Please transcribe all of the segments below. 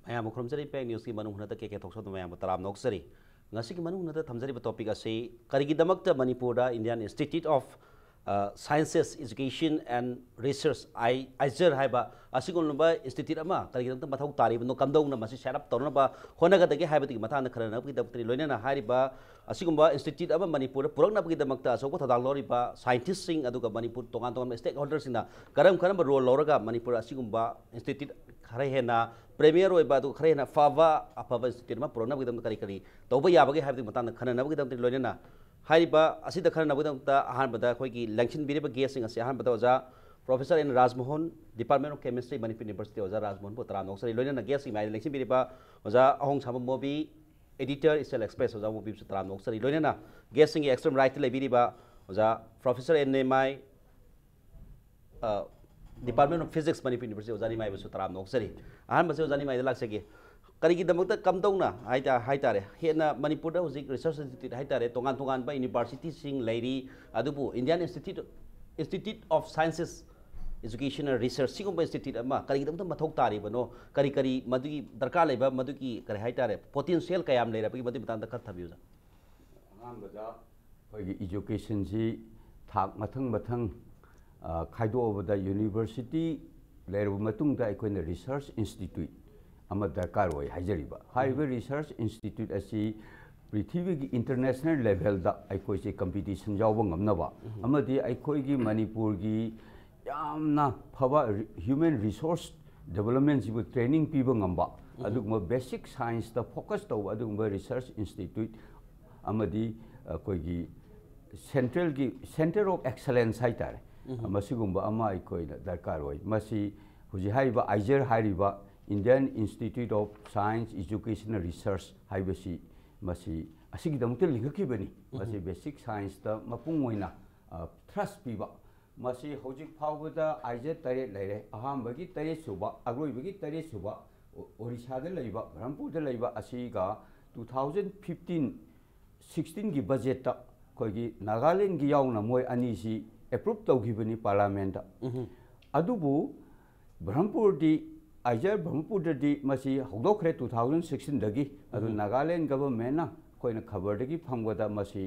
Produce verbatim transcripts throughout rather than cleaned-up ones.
ꯑꯌꯥꯝꯕ ꯈꯨꯔꯨꯝꯖꯔꯤ꯫ ꯄꯦꯛ ꯅ꯭ꯌꯨꯁꯀꯤ ꯃꯅꯨꯡ ꯍꯨꯠꯅꯗ ꯀꯦ ꯀꯦ ꯊꯣꯛꯆꯕ ꯃꯌꯥꯝꯕꯨ ꯇꯔꯥꯝꯅ ꯑꯣꯛꯆꯔꯤ꯫ ꯉꯁꯤꯒꯤ ꯃꯅꯨꯡ ꯍꯨꯠꯅꯗ ꯊꯝꯖꯔꯤꯕ ꯇꯣꯄꯤꯛ ꯑꯁꯤ ꯀꯔꯤꯒꯤꯗꯃꯛꯇ ꯃꯅꯤꯄꯨꯔꯗ Indian Institute of, ꯑ, Sciences, Education and Research, ꯑꯥꯏ-, ꯑꯥꯏꯖꯔ ꯍꯥꯏꯕ ꯑꯁꯤꯒꯨꯝꯂꯕ ꯏꯟꯁꯇꯤꯇ꯭ꯌꯨꯠ ꯑꯃ ꯀꯔꯤꯒꯤꯗꯃꯛꯇ ꯃꯊꯧ ꯇꯥꯔꯤꯕꯅꯣ, ꯀꯝꯗꯧꯅ ꯃꯁꯤ set up ꯇꯧꯅꯅꯕ ꯍꯣꯠꯅꯒꯗꯒꯦ ꯍꯥꯏꯕꯗꯨꯒꯤ ꯃꯇꯥꯡꯗ ꯈꯟꯅꯅꯕꯒꯤꯗꯃꯛꯇꯅꯤ꯫ ꯂꯣꯏꯅꯅ ꯍꯥꯏꯔꯤꯕ ꯑꯁꯤꯒꯨꯝꯕ ꯏꯟꯁꯇꯤꯇ꯭ꯌꯨꯠ ꯑꯃ ꯃꯅꯤꯄꯨꯔꯗ ꯄꯨꯔꯛꯅꯕꯒꯤꯗꯃꯛꯇ ꯑꯆꯧꯕ ꯊꯧꯗꯥꯡ ꯂꯧꯔꯤꯕ ꯁꯥꯏꯟꯇꯤꯁꯁꯤꯡ, ꯑꯗꯨꯒ ꯃꯅꯤꯄꯨꯔ ꯇꯣꯉꯥꯟ ꯇꯣꯉꯥꯟꯕ ꯁ꯭ꯇꯦꯛ ꯍꯣꯜꯗꯔꯁꯤꯡꯅ ꯀꯔꯝ ꯀꯔꯝꯕ ꯔꯣꯜ ꯂꯧꯔꯒ ꯃꯅꯤꯄꯨꯔ ꯑꯁꯤꯒꯨꯝꯕ ꯏꯟꯁꯇꯤꯇ꯭ꯌꯨꯠ ꯈꯔ ꯍꯦꯟꯅ ꯄ꯭ꯔꯤꯃꯤꯌꯔ ꯑꯣꯏꯕ, ꯑꯗꯨꯒ ꯈꯔ ꯍꯦꯟꯅ ꯐꯕ, ꯑꯐꯕ ꯏꯟꯁꯇꯤꯇ꯭ꯌꯨꯠ ꯑꯃ ꯄꯨꯔꯛꯅꯕꯒꯤꯗꯃꯛꯇ ꯀꯔꯤ ꯀꯔꯤ ꯇꯧꯕ ꯌꯥꯕꯒꯦ ꯍꯥꯏꯕꯗꯨꯒꯤ ꯃꯇꯥꯡꯗ ꯈꯟꯅꯅꯕꯒꯤꯗꯃꯛꯇ ꯂꯣꯏꯅꯅ ꯍꯥꯏꯔꯤꯕ ꯑꯁꯤꯗ ꯈꯟꯅꯅꯕꯒꯤꯗꯃꯛꯇ ꯑꯍꯥꯟꯕꯗ ꯑꯩꯈꯣꯏꯒꯤ ꯂꯦꯡꯁꯤꯟꯕꯤꯔꯤꯕ ꯒꯦꯁꯁꯤꯡ ꯑꯁꯤ ꯑꯍꯥꯟꯕꯗ ꯑꯣꯖꯥ professor N Rajmohan, Department of Chemistry, Manipur University, ꯑꯣꯖꯥ ꯔꯥꯖꯃꯣꯍꯟꯕꯨ ꯇꯔꯥꯝꯅ ꯑꯣꯛꯆꯔꯤ꯫ ꯂꯣꯏꯅꯅ ꯒꯦꯁꯀꯤ ꯃꯥꯏꯗ ꯂꯦꯡꯁꯤꯟꯕꯤꯔꯤꯕ ꯑꯣꯖꯥ ꯑꯍꯣꯡꯁꯥꯕꯝ ꯃꯣꯕꯤ, editor, Eastern Express, ꯑꯣꯖꯥ ꯃꯣꯕꯤꯕꯨꯁꯨ ꯇꯔꯥꯝꯅ ꯑꯣꯛꯆꯔꯤ꯫ ꯂꯣꯏꯅꯅ ꯒꯦꯁꯁꯤꯡꯒꯤ ꯑꯦꯛꯁꯇ꯭ꯔꯤꯝ ꯔꯥꯏꯠꯇ ꯂꯩꯕꯤꯔꯤꯕ ꯑꯣꯖꯥ ꯄ꯭ꯔꯣꯐꯦꯁꯔ ꯑꯦꯟ ꯅꯦꯃꯥꯏ, ꯑ, Department of Physics, Manipur University, ꯑꯣꯖꯥ ꯅꯤꯃꯥꯏꯕꯨꯁꯨ ꯇꯔꯥꯝꯅ ꯑꯣꯛꯆꯔꯤ꯫ ꯑꯍꯥꯟꯕꯁꯤ ꯑꯣꯖꯥ ꯅꯤꯃꯥꯏꯗ ꯂꯥꯛꯆꯒꯦ꯫ ꯀꯔꯤꯒꯤꯗꯃꯛꯇ, ꯀꯝꯗꯧꯅ ꯍꯥꯏꯇꯥ-, ꯍꯥꯏꯇꯥꯔꯦ, ꯍꯦꯟꯅ ꯃꯅꯤꯄꯨꯔꯗ ꯍꯧꯖꯤꯛ ꯔꯤꯁꯔꯁ ꯏꯟꯁꯇꯤꯇ꯭ꯌꯨꯠ ꯍꯥꯏꯇꯥꯔꯦ, ꯇꯣꯉꯥꯟ ꯇꯣꯉꯥꯟꯕ ꯌꯨꯅꯤꯚꯔꯁꯤꯇꯤꯁꯤꯡ ꯂꯩꯔꯤ, ꯑꯗꯨꯕꯨ Indian Institute, Institute of Sciences, Education and Research, ꯁꯤꯒꯨꯝꯕ ꯏꯟꯁꯇꯤꯇ꯭ꯌꯨꯠ ꯑꯃ ꯀꯔꯤꯒꯤꯗꯃꯛꯇ ꯃꯊꯧ ꯇꯥꯔꯤꯕꯅꯣ? ꯀꯔꯤ ꯀꯔꯤ ꯃꯗꯨꯒꯤ ꯗꯔꯀꯥꯔ ꯂꯩꯕ, ꯃꯗꯨꯒꯤ ꯀꯔꯤ ꯍꯥꯏꯇꯥꯔꯦ, ꯄꯣꯇꯦꯟꯁꯤꯌꯦꯜ ꯀꯌꯥꯝ ꯂꯩꯔꯕꯒꯦ? ꯃꯗꯨꯒꯤ ꯃꯇꯥꯡꯗ ꯈꯔ ꯊꯝꯕꯤꯌꯨ, ꯑꯣꯖꯥ꯫ ꯑꯍꯥꯟꯕꯗ ꯑꯩꯈꯣꯏꯒꯤ ꯏꯖꯨꯀꯦꯁꯟꯁꯤ ꯊꯥꯛ ꯃꯊꯪ ꯃꯊꯪ, ꯑ, ꯈꯥꯏꯗꯣꯛꯑꯕꯗ ꯌꯨꯅꯤꯚꯔꯁꯤꯇꯤ ꯂꯩꯔꯕ ꯃꯇꯨꯡꯗ ꯑꯩꯈꯣꯏꯅ ꯔꯤꯁꯔꯁ ꯏꯟꯁꯇꯤꯇ꯭ꯌꯨꯠ ꯑꯃ ꯗꯔꯀꯥꯔ ꯑꯣꯏ ꯍꯥꯏꯖꯔꯤꯕ꯫ ꯍꯥꯏꯔꯤꯕ ꯔꯤꯁꯔꯁ ꯏꯟꯁꯇꯤꯇ꯭ꯌꯨꯠ ꯑꯁꯤ ꯄ꯭ꯔꯤꯊꯤꯕꯤꯒꯤ ꯏꯟꯇꯔꯅꯦꯁꯅꯦꯜ ꯂꯦꯚꯦꯜꯗ ꯑꯩꯈꯣꯏꯁꯦ ꯀꯝꯄꯤꯇꯤꯁꯟ ꯌꯥꯎꯕ ꯉꯝꯅꯕ ꯑꯃꯗꯤ ꯑꯩꯈꯣꯏꯒꯤ ꯃꯅꯤꯄꯨꯔꯒꯤ ꯌꯥꯝꯅ ꯐꯕ human resource developmentꯁꯤꯕꯨ training ꯄꯤꯕ ꯉꯝꯕ, ꯑꯗꯨꯒꯨꯝꯕ ꯕꯦꯁꯤꯛ ꯁꯥꯏꯟꯁꯇ ꯐꯣꯀꯁ ꯇꯧꯕ ꯑꯗꯨꯒꯨꯝꯕ ꯔꯤꯁꯔꯁ ꯏꯟꯁꯇꯤꯇ꯭ꯌꯨꯠ ꯑꯃꯗꯤ ꯑꯩꯈꯣꯏꯒꯤ ꯁꯦꯟꯇ꯭ꯔꯦꯜꯒꯤ Centre of Excellence ꯍꯥꯏꯇꯥꯔꯦ, ꯃꯁꯤꯒꯨꯝꯕ ꯑꯃ ꯑꯩꯈꯣꯏꯅ ꯗꯔꯀꯥꯔ ꯑꯣꯏ꯫ ꯃꯁꯤ ꯍꯧꯖꯤꯛ ꯍꯥꯏꯔꯤꯕ ꯑꯥꯏꯖꯔ ꯍꯥꯏꯔꯤꯕ Indian Institute of Science, Education and Research ꯍꯥꯏꯕꯁꯤ, ꯃꯁꯤ ꯑꯁꯤꯒꯤꯗꯃꯛꯇ ꯂꯤꯡꯈꯠꯈꯤꯕꯅꯤ꯫ ꯃꯁꯤ ꯕꯦꯁꯤꯛ ꯁꯥꯏꯟꯁꯇ ꯃꯄꯨꯡ ꯑꯣꯏꯅ, ꯑ, ꯊ꯭ꯔꯁ ꯄꯤꯕ꯫ ꯃꯁꯤ ꯍꯧꯖꯤꯛ ꯐꯥꯎꯕꯗ ꯑꯥꯏꯖꯔ ꯇꯔꯦꯠ ꯂꯩꯔꯦ꯫ ꯑꯍꯥꯟꯕꯒꯤ ꯇꯔꯦꯠ ꯁꯨꯕ, ꯑꯔꯣꯏꯕꯒꯤ ꯇꯔꯦꯠ ꯁꯨꯕ ꯑꯣ-, ꯑꯣꯔꯤꯁꯥꯗ ꯂꯩꯕ, ꯕ꯭ꯔꯍꯝꯄꯨꯔꯗ ꯂꯩꯕ ꯑꯁꯤꯒ two thousand fifteen sixteenꯒꯤ ꯕꯖꯦꯠꯇ ꯑꯩꯈꯣꯏꯒꯤ ꯅꯥꯒꯥꯂꯦꯟꯒꯤ ꯌꯥꯎꯅ ꯃꯣꯏ ꯑꯅꯤꯁꯤ ꯑꯦꯄ꯭ꯔꯨꯞ ꯇꯧꯈꯤꯕꯅꯤ ꯄꯥꯔꯂꯥꯃꯦꯟꯗ꯫ ꯑꯗꯨꯕꯨ ꯕ꯭ꯔꯍꯝꯄꯨꯔꯗꯤ ꯑꯥꯏꯖꯔ ꯕ꯭ꯔꯍꯃꯄꯨꯔꯗꯗꯤ ꯃꯁꯤ ꯍꯧꯗꯣꯛꯈ꯭ꯔꯦ ꯇꯨ ꯊꯥꯎꯖꯟ ꯁꯤꯛꯁꯇꯤꯟꯗꯒꯤ꯫ ꯑꯗꯨ ꯎꯝ꯫ ꯅꯥꯒꯥꯂꯦꯟ ꯒꯚꯔꯟꯃꯦꯟꯅ ꯑꯩꯈꯣꯏꯅ ꯈꯕꯔꯗꯒꯤ ꯐꯪꯕꯗ ꯃꯁꯤ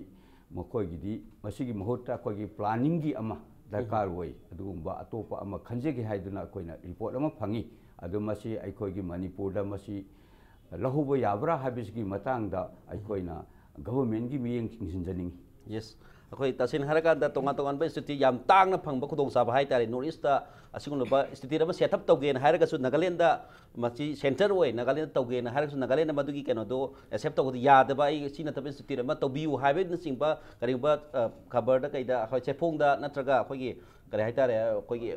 ꯃꯈꯣꯏꯒꯤꯗꯤ ꯃꯁꯤꯒꯤ ꯃꯍꯨꯠꯇ ꯑꯩꯈꯣꯏꯒꯤ ꯄ꯭ꯂꯥꯅꯤꯡꯒꯤ ꯑꯃ ꯗꯔꯀꯥꯔ ꯑꯣꯏ, ꯑꯗꯨꯒꯨꯝꯕ ꯑꯇꯣꯞꯄ ꯑꯃ ꯈꯟꯖꯒꯦ ꯍꯥꯏꯗꯨꯅ ꯑꯩꯈꯣꯏꯅ ꯔꯤꯄꯣꯔꯠ ꯑꯃ ꯐꯪꯉꯤ꯫ ꯑꯗꯨ ꯃꯁꯤ ꯑꯩꯈꯣꯏꯒꯤ ꯃꯅꯤꯄꯨꯔꯗ ꯃꯁꯤ ꯂꯧꯍꯧꯕ ꯌꯥꯕ꯭ꯔꯥ ꯍꯥꯏꯕꯁꯤꯒꯤ ꯃꯇꯥꯡꯗ ꯑꯩꯈꯣꯏꯅ ꯒꯚꯔꯟꯃꯦꯟꯒꯤ ꯃꯤꯠꯌꯦꯡ ꯆꯤꯡꯁꯤꯟꯖꯅꯤꯡꯉꯤ꯫ ꯌꯦꯁ꯫ ꯑꯩꯈꯣꯏ ꯇꯁꯦꯡꯅ ꯍꯥꯏꯔꯀꯥꯟꯗ ꯇꯣꯉꯥꯟ ꯇꯣꯉꯥꯟꯕ ꯏꯟꯁꯇꯤꯇ꯭ꯌꯨꯠ ꯌꯥꯝ ꯇꯥꯡꯅ ꯐꯪꯕ ꯈꯨꯗꯣꯡꯆꯥꯕ ꯍꯥꯏꯇꯥꯔꯦ, ꯅꯣꯔꯠ ꯏꯁꯇ ꯑꯁꯤꯒꯨꯝꯂꯕ ꯏꯟꯁꯇꯤꯇ꯭ꯌꯨꯠ ꯑꯃ ꯁꯦꯠ ꯑꯞ ꯇꯧꯒꯦꯅ ꯍꯥꯏꯔꯒꯁꯨ ꯅꯥꯒꯥꯂꯦꯟꯗ ꯃꯁꯤ ꯁꯦꯟꯇꯔ ꯑꯣꯏ, ꯅꯥꯒꯥꯂꯦꯟꯗ ꯇꯧꯒꯦꯅ ꯍꯥꯏꯔꯒꯁꯨ ꯅꯥꯒꯥꯂꯦꯟꯗ ꯃꯗꯨꯒꯤ ꯀꯩꯅꯣꯗꯣ ꯑꯦꯛꯁꯦꯞ ꯇꯧꯕꯗ ꯌꯥꯗꯕ, ꯑꯩ ꯁꯤ ꯅꯠꯇꯕ ꯏꯟꯁꯇꯤꯇ꯭ꯌꯨꯠ ꯑꯃ ꯇꯧꯕꯤꯌꯨ ꯍꯥꯏꯕꯅꯆꯤꯡꯕ ꯀꯔꯤꯒꯨꯝꯕ ꯑ, ꯈꯕꯔꯗ ꯀꯩꯗ ꯑꯩꯈꯣꯏ ꯆꯦꯐꯣꯡꯗ ꯅꯠꯇ꯭ꯔꯒ ꯑꯩꯈꯣꯏꯒꯤ ꯀꯔꯤ ꯍꯥꯏꯇꯥꯔꯦ, ꯑꯩꯈꯣꯏꯒꯤ